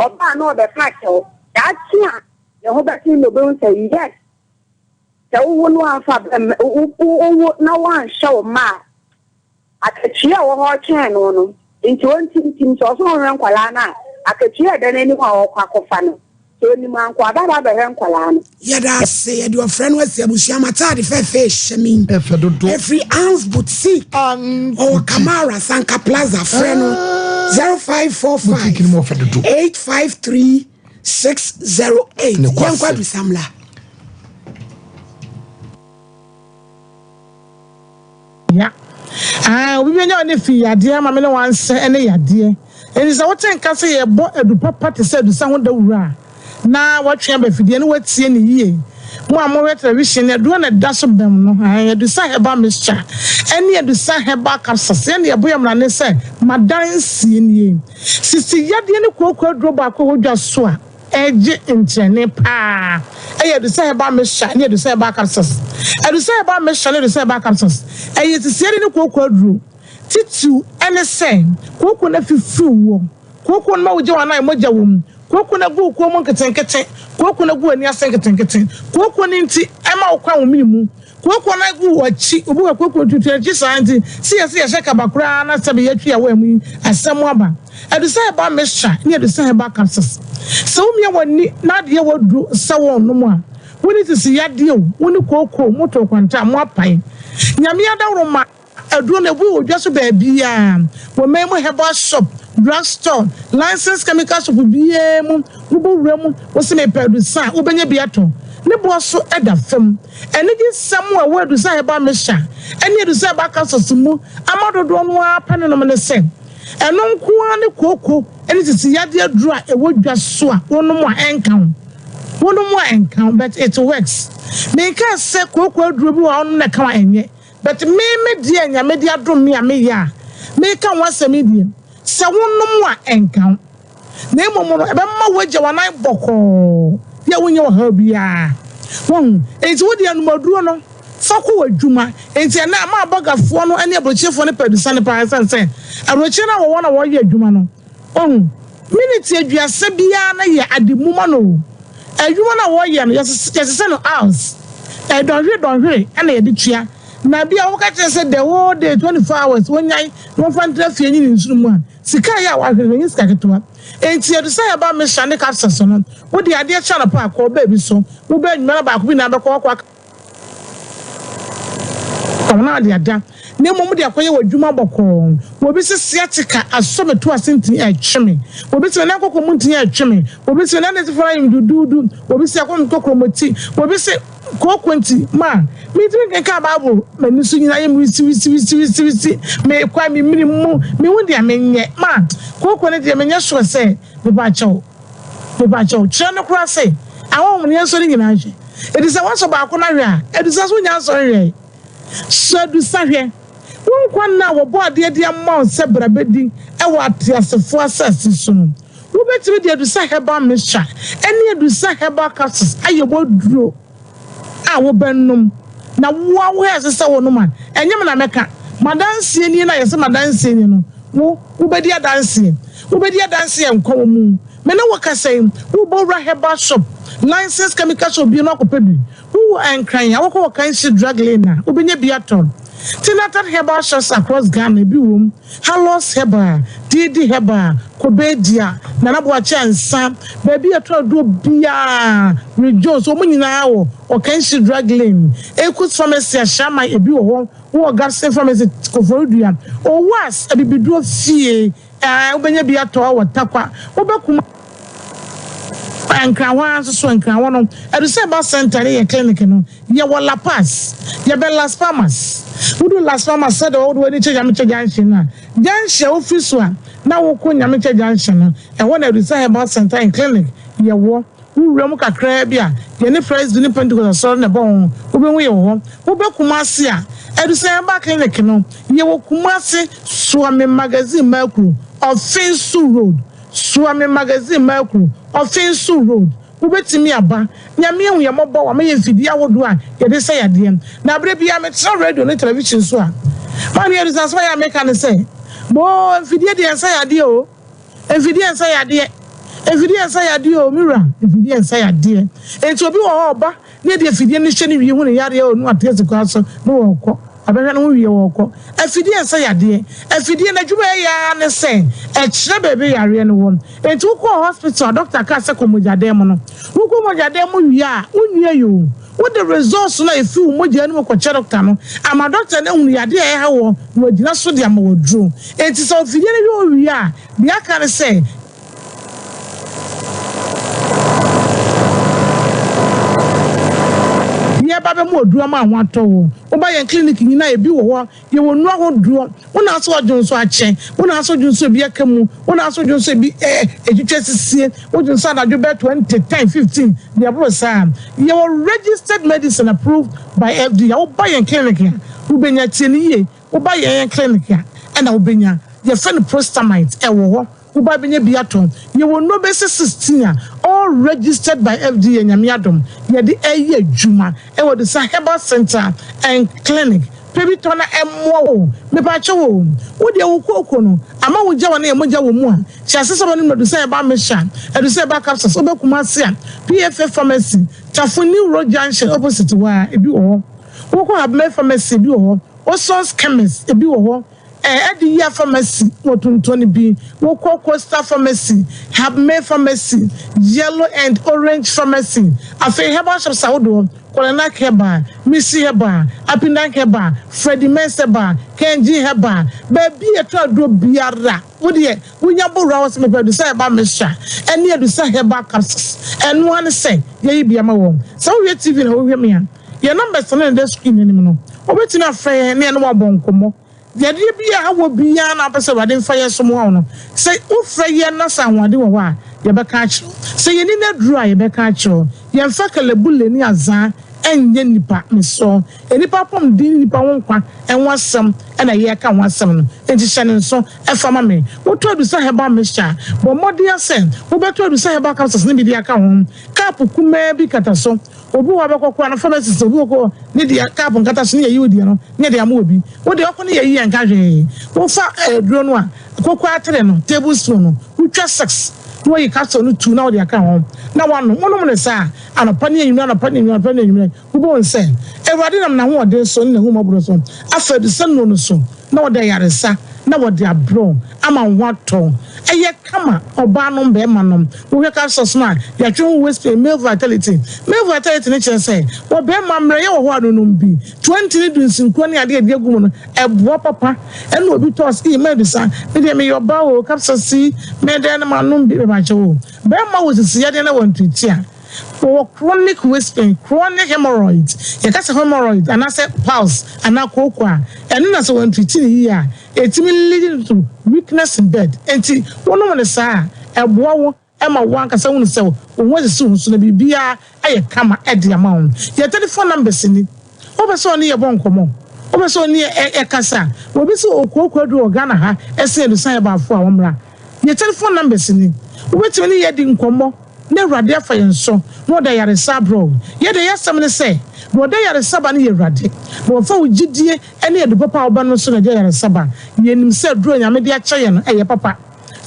ɔbaa na ɔbɛfa akyɛw. Daakye a ne ho bɛte na ɔbɛhu sɛ yes, sɛ wowo no amfa bɛmma wowo na woanhwɛ wo mma a Akatua a ɛwɔ hɔ retwɛn no no nti ontintim. Sɛ ɔsɛ ɔnhwɛ nkwadaa no a, akatua a ɛda n'anim a ɔrekɔ akɔfa no, sɛ onim a, anka waba aba abɛhwɛ nkwadaa no. Yɛda ase, yɛde ɔfrɛ no asi abusua m'ataade fɛfɛ ɛhyɛ me yi. Ɛfɛ dodo. Ɛfiri Anne's Boutique. Ɔwɔ Kamara, Sanka Plaza. Frɛ no 0545 Boutique no mu ɔfɛ dodo. 853 608. Yɛnkɔ Adusamla. Ya. Aah obi bɛnya ɔne fi yadeɛ ama me ne wansɛ ɛne yadeɛ. Enti sɛ wote nka sɛ yɛbɔ adu papa te sɛ adusa ho dawuro a, na watwe aba afidie na watie no yie. Mo a mohwɛ television no, aduro na ɛda so bɛm no. Ae, adusa herbal mixture ɛne adusa herbal capsules. Yɛn deɛ yɛbɔ yɛn mmara ne sɛ madansie nie. Sisi yadeɛ ne kooko aduro baako a ɛwɔ dwa so a, Ɛgye nkyerɛnee paa yɛ Adusa Herbal Mixture ne Adusa Herbal Capsules. Adusa Herbal Mixture ne Adusa Herbal Capsules, ɛyɛ sisiade ne kooko aduro. Titiriw ne sɛ, kooko no afifiriw woɔ, kooko no ma wogya w'anan a mogya wɔ mu, kooko no agu wo kɔn mu nketenkete, kooko no agu w'ani ase nketenkete, kooko no nti ɛma wo kwan wo mene mu. Kooko no agu w'akyi, obi wɔ kooko tutu akyi saa nti sɛ yɛse yɛhyɛ kaba koraa na sɛbe yɛatwi awaa mu yi asɛm aba. Adusa herbal mixture ne adusa herbal capsules. Sɛ womia w'ani na adeɛ w'aduro sɛ wɔnnom a, wo ne sisi yadeɛ o, wo ne kooko o, moto kwanta a, moapae. Nyame adaworoma. Aduro no, ebu wɔ dwa so baabiara, wɔ man mu herbal shop, drug store, licensed chemical shop biara mu, wobɔ wura mu, wose mepɛ adusa a, wobɛnya bi atɔ. Ne boɔ so da fam. Anigyesɛm a ɛwɔ adusa herbal mixture ne adusa herbal capsules mu ama dodoɔ no ara pɛ ne nom ne sɛ, ɛno nko ara ne kooko ne sisi yadeɛ aduro a ɛwɔ dwa so a wonom a ɛnka wo. Wonom a ɛnka wo, but it works. Menkaa sɛ kooko aduro bi wɔ hɔ a wonom na ɛka wo a, ɛnyɛ. But me me deɛ Nyame de adom me a me yɛ a meka ho asɛm yi deɛ sɛ wo nom a ɛnka wo na mmom no ɛbɛma woagya w'anan bɔkɔɔ yɛ a wonnya ɔhaw biara wahu enti wo deɛ nom aduro no fa kɔ w'adwuma enti ɛnɛ ama abɔgafoɔ no ne aburokyerefoɔ no pɛ adusane paa ɛsiane sɛ aburokyere no a wɔwɔ na wɔyɛ adwuma no Wahu? Miniti aduasa biara no yɛ ade mu ma no o. Adwuma no a wɔyɛ no, yɛsesɛ no hours. Ɛyɛ dɔnhwere dɔnhwere na yɛde tua. Na bi a wɔka kyerɛ sɛ the whole day, 24 hours, wɔnyae na wɔmfa ntra fie nyi ne nsono mu a, sika a ɛyɛ a wɔahwere no, ɛnyɛ sika ketewa. Enti yɛde sɛ yɛba Mixture ne capsules no, wode adeɛ kye anɔpa a, kɔ baabi so. Wobɛ anwummerɛ na baako bi na abɛkɔ wakɔ aka. Wɔn a wɔde ada, na mmom de akɔyɛ wɔ adwuma bɔkɔɔ. Obi se sciatica asɔ me to ase nti ɛretwe me. Obi se me nan kɔkɔ mu nti ɛretwe me. Obi se me nan atifi ayɛ me duduudu. Obi se akɔ me kokuromoti. Obi se kooko nti ma mintumi nkenkan Bible. M'ani so nyinaa yɛ me wisiwisiwisiwisi. Mekɔ a me mene mu. Minhu deɛ menyɛ. Ma kooko no deɛ menyɛ sure sɛ mepa kyɛw. Mepakyɛw, kyerɛ no koraa sɛ ahonhom no yɛnsɔ ne nyinaa nhwɛ. Enti sɛ woasɔ baako no ahwɛ a, adusa so nnya nsɔ nhwɛe. Sɔ adusa hwɛ. Wo nkwa nna a wɔbɔɔ adeɛ de ama wo sɛ bra bɛdi wɔ ateasefoɔ asase so no, wobɛtumi de adusa herbal mixture ne adusa herbal capsules ayɛ w'aduro a wobɛnom. Na wo ara wohwɛ a ɛsɛ sɛ wonom a, ɛnyɛ me na mɛka. M'adanseɛ nie no a yɛse m'adanseɛ nie no. Wo, wobɛdi adanseɛ. Wobɛdi adanseɛ nkwa wɔ mu. Me ne wo kasa yi, wobɔ wura herbal shop, licensed chemical shop bi no akɔpɛ bi. Wowɔ Nkran a, wokɔ Wɔkanhye Drug Lane a, wobɛnya bi atɔ. Tinatat herbal shops across Ghana, ebi wɔ mu. Halos Herbal, Didi Herbal, Kobedia, Nana Boakye Ansah, baabi a yɛtɔ aduro biara, Rick Jones, wɔn nyinaa wɔ Ɔkanhyi Drug Lane, Ekus Pharmacy, Ashaiman, ebi wɔ hɔ, wowɔ Gabson Pharmacy, Koforidua, Owas Abibiduro Fie, ɛɛ, wobɛnya bi atɔ wɔ Tarkwa, wobɛ Kuma. Nkran hɔ ara nso so, Nkran hɔ no, Adusɛ Herbal Centre ne yɛn clinic no, yɛwɔ La Paz, yɛbɛn Las Palmas. Wodu Las Palmas sɛdeɛ wode w'ani kyerɛ Nyamekyɛ Junction no a, junction a wofiri so a na wokɔ Nyamekyɛ Junction no, ɛhɔ na Adusɛ Herbal Centre and Clinic yɛwɔ. Wowura mu kakraa bi a, yɛne Presby ne Pentecost Asɔre na ɛbɔ ho, wobɛhu yɛn wɔ hɔ. Woba Kumasi a, Adusɛ Herbal Clinic no, yɛwɔ Kumasi, Suame Magazine Makuro, Ɔfenso Road. Soa me magazine Mercury, Ɔfenso Road. Wobɛtumi aba. Nyame ahu yɛn mmɔbɔ, wama yɛn mfidie ahodoɔ a yɛde sɛ yadeɛ. Na berɛ biara metena radio ne television so a, maame Adusa asɛm a ɛyɛ a meka ne sɛ, Boo, mfidie deɛ ɛnsɛ yadeɛ o. Mfidie ɛnsɛ yadeɛ. Mfidie ɛnsɛ yadeɛ o, me wura. Mfidie ɛnsɛ yadeɛ. Enti obi wɔ hɔ a ɔba na yɛde afidie no hyɛ ne wie hu ne yareɛ o, na wate asi kwan so na ɔrekɔ. Ɔbɛhwɛ ne ho wie ɔrekɔ. Afidie nsɛ yadeɛ. Afidie no adwuma a ɛyɛ ara ne sɛ ɛkyerɛ baabi a yareɛ no wɔ. Enti wokɔɔ hospital a doctor kaa sɛ kɔ mogyadan mu no, wokɔ mogyadan mu wie a, wonwiei o. Wode results no a ɛfiri wo mogya no mu kɔkyerɛ doctor no ama doctor no ahunu yadeɛ a ɛha woɔ na wagyina so de ama wo aduro. Enti sɛ afidie no hwɛ wo wie a, deɛ aka ne sɛ, Yɛba bɛma aduru ama ho atɔ wo. Woba yɛn clinic nyinaa ebi wɔ hɔ. Yɛwɔ nnuru ahodoɔ. Wo na asɛ ɔdwonso akyɛ. Wo na asɛ ɔdwonso ebi aka mu. Wo na asɛ ɔdwonso ebi ɛtwitwa sisie. Wo dwonso anadwo bɛyɛ 20, 10, 15 deɛ ɛboro saa. Yɛwɔ registered medicine approved by FDA. Woba yɛn clinic a wobɛnya. Tie no yie. Woba yɛn clinic a ɛna wobɛnya. Yɛfrɛ no prostamite. Ɛwɔ hɔ. Woba bɛnya bi atɔ. Yɛwɔ nnuro bɛsɛ 16 a all registered by FDA Nyame adom yɛde ɛyɛ adwuma ɛwɔ Desa Herbal Centre and Clinic. Pɛ bi tɔ na ɛmmoa wo. Mepakyɛw o, wo deɛ wo kooko no ama wo gya wɔ na yɛ mogya wɔ mu a, hyɛ ase sɛ wobɛnom Adusa Herbal Mixture, Adusa Herbal Capsules, wobɛ Kumasi a, PFA Pharmacy, Tafo New Road Junction opposite hɔ ara, ebi wɔ hɔ. Wokɔ Habmeh Pharmacy, ebi wɔ hɔ. Oson's Chemist, ebi wɔ hɔ. Ɛ ɛde yia pharmacy wɔ tontɔn bi. Wokɔ Coastal Pharmacy, Habmeh Pharmacy, Yellow and Orange Pharmacy, afei herbal shops ahodoɔ, Kolenak Herbal, Missy Herbal, Apindan Herbal, Freddie Mens Herbal, Kenji Herbal, baabi a yɛtɔ aduro biara, wo deɛ wonya bɔ wura hɔ sɛ mepɛ Adusa Herbal Mixture ɛne Adusa Herbal Capsules, ɛno ara ne sɛ yɛyi bi ama wɔn. Sɛ wohwɛ TV na wohwɛ me a, yɛn numbers no na ɛda screen no anim no, wobɛtumi afrɛ yɛn ne yɛne wo abɔ nkɔmmɔ. Yadeɛ biara a ɛha wɔ biara na wopɛ sɛ Awurade mfa yɛn so mmoa wo no, sɛ wofrɛ yɛn na sɛ ahoɔden wɔ hɔ a, yɛbɛka akyerɛ wo. Sɛ yɛnni no aduro a, yɛbɛka akyerɛ wo. Yɛmfa kalabule ne azaa nyɛ nnipa. Mesrɛ wo, nnipa apɔmuden ne nnipa ho nkwa ho asɛm na yɛreka ho asɛm no, enti hyɛ no nso fa ma me. Wotɔ Adusa Herbal Mixture a, bɔ mmɔden ara sɛ wobɛtɔ Adusa Herbal Capsules no bi de aka ho. Cup kumaa bi kata so. Obi wɔ hɔ a bɛkɔ koraa no pharmacist obi wɔ kɔ ne deɛ cup nkata so ne yɛyi wo deɛ no ne yɛde ama obi. Wo deɛ ɔkɔ ne yɛyi yɛ nka hwee. Wofa aduro no a koko atere no table spoon no wotwa six na wayi capsule no two na wode aka ho na wanom. Wonom no saa anɔpa ne anwummerɛ anɔpa ne anwummerɛ anɔpa ne anwummerɛ wobɛhu sɛ Awurade nam n'ahoɔden so ne n'ahummɔborɔ so afa adusɛ nnuro no so na wɔde ayaresa na wɔde abrɛ wo ama wo ho atɔ wo. Ɛyɛ kama, ɔbaa nom, barima nom. Wohwɛ capsules no a, yɛatwe ho waist pain, male vitality. Male vitality no kyerɛ sɛ, wɔ barima mmerɛyɛ wɔ hɔ a no nom bi. 20 ne dunsinkuro ne adeɛ a yɛde agu mu no, ɛboa papa. Ɛna obi tɔɔ sɛ, ee mabisa, me deɛ meyɛ ɔbaa o, capsules yi, mɛyɛ dɛn na manom bi? Mepakyɛw o, barima wɔ sisiyadeɛ na wantreat a, Wɔwɔ chronic waist pain, chronic hemorrhoids, yɛka sɛ hemorrhoids anaasɛ piles anaa kooko a, ɛno na sɛ wɔantreati no yie a, ɛtumi lead to weakness in bed. Enti wonom no saa a, ɛboa wo ma wo ankasa hunu sɛ wo ho asisi wo so na biribiara ayɛ kama de ama wo. Yɛn telephone numbers ni. Wopɛ sɛ ɔne yɛ bɔ nkɔmmɔ? Wopɛ sɛ ɔne yɛ kasa? Obi sɛ ɔkooko aduro wɔ Ghana ha ɛsen adusan ɛbaafo a, ɔmmra. Yɛn telephone numbers ni. Wobɛtumi ne yɛ adi nkɔmmɔ na Awurade afa yɛn so na ɔde ayaresa abrɛ wo. Yɛ deɛ y'asɛm ne sɛ, Deɛ ɔde ayaresa ba no yɛ Awurade. Na wɔfa wo gyidie ne adu papa a wobɛnom so na ɛde ayaresa ba. Yɛnim sɛ aduro a Nyame de akyɛ yɛn no, ɛyɛ papa.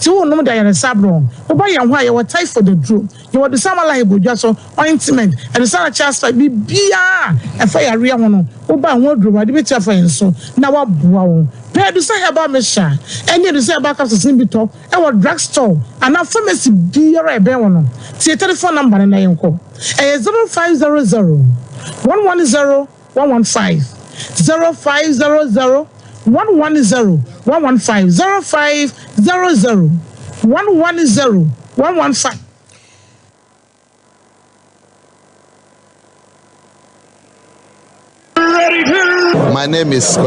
Nti wonom de ayaresa abrɛ wɔn. Woba yɛn hɔ a, yɛwɔ typhoid aduro, yɛwɔ Adusa Malahi bodwa so, ointment, Adusa Natural Spice, biribiara a ɛfa yareɛ ho no, woba a ho aduro Awurade bɛtumi afa yɛn so na waboa wo. Pɛ Adusa Herbal Mixture ne Adusa Herbal Capsules no bi tɔ wɔ drug store anaa pharmacy biara a ɛbɛn wo no. Tie telephone number no na yɛnkɔ. Ɛyɛ 0500 110 115, 0500 110 115, 0500 110 115. My name is.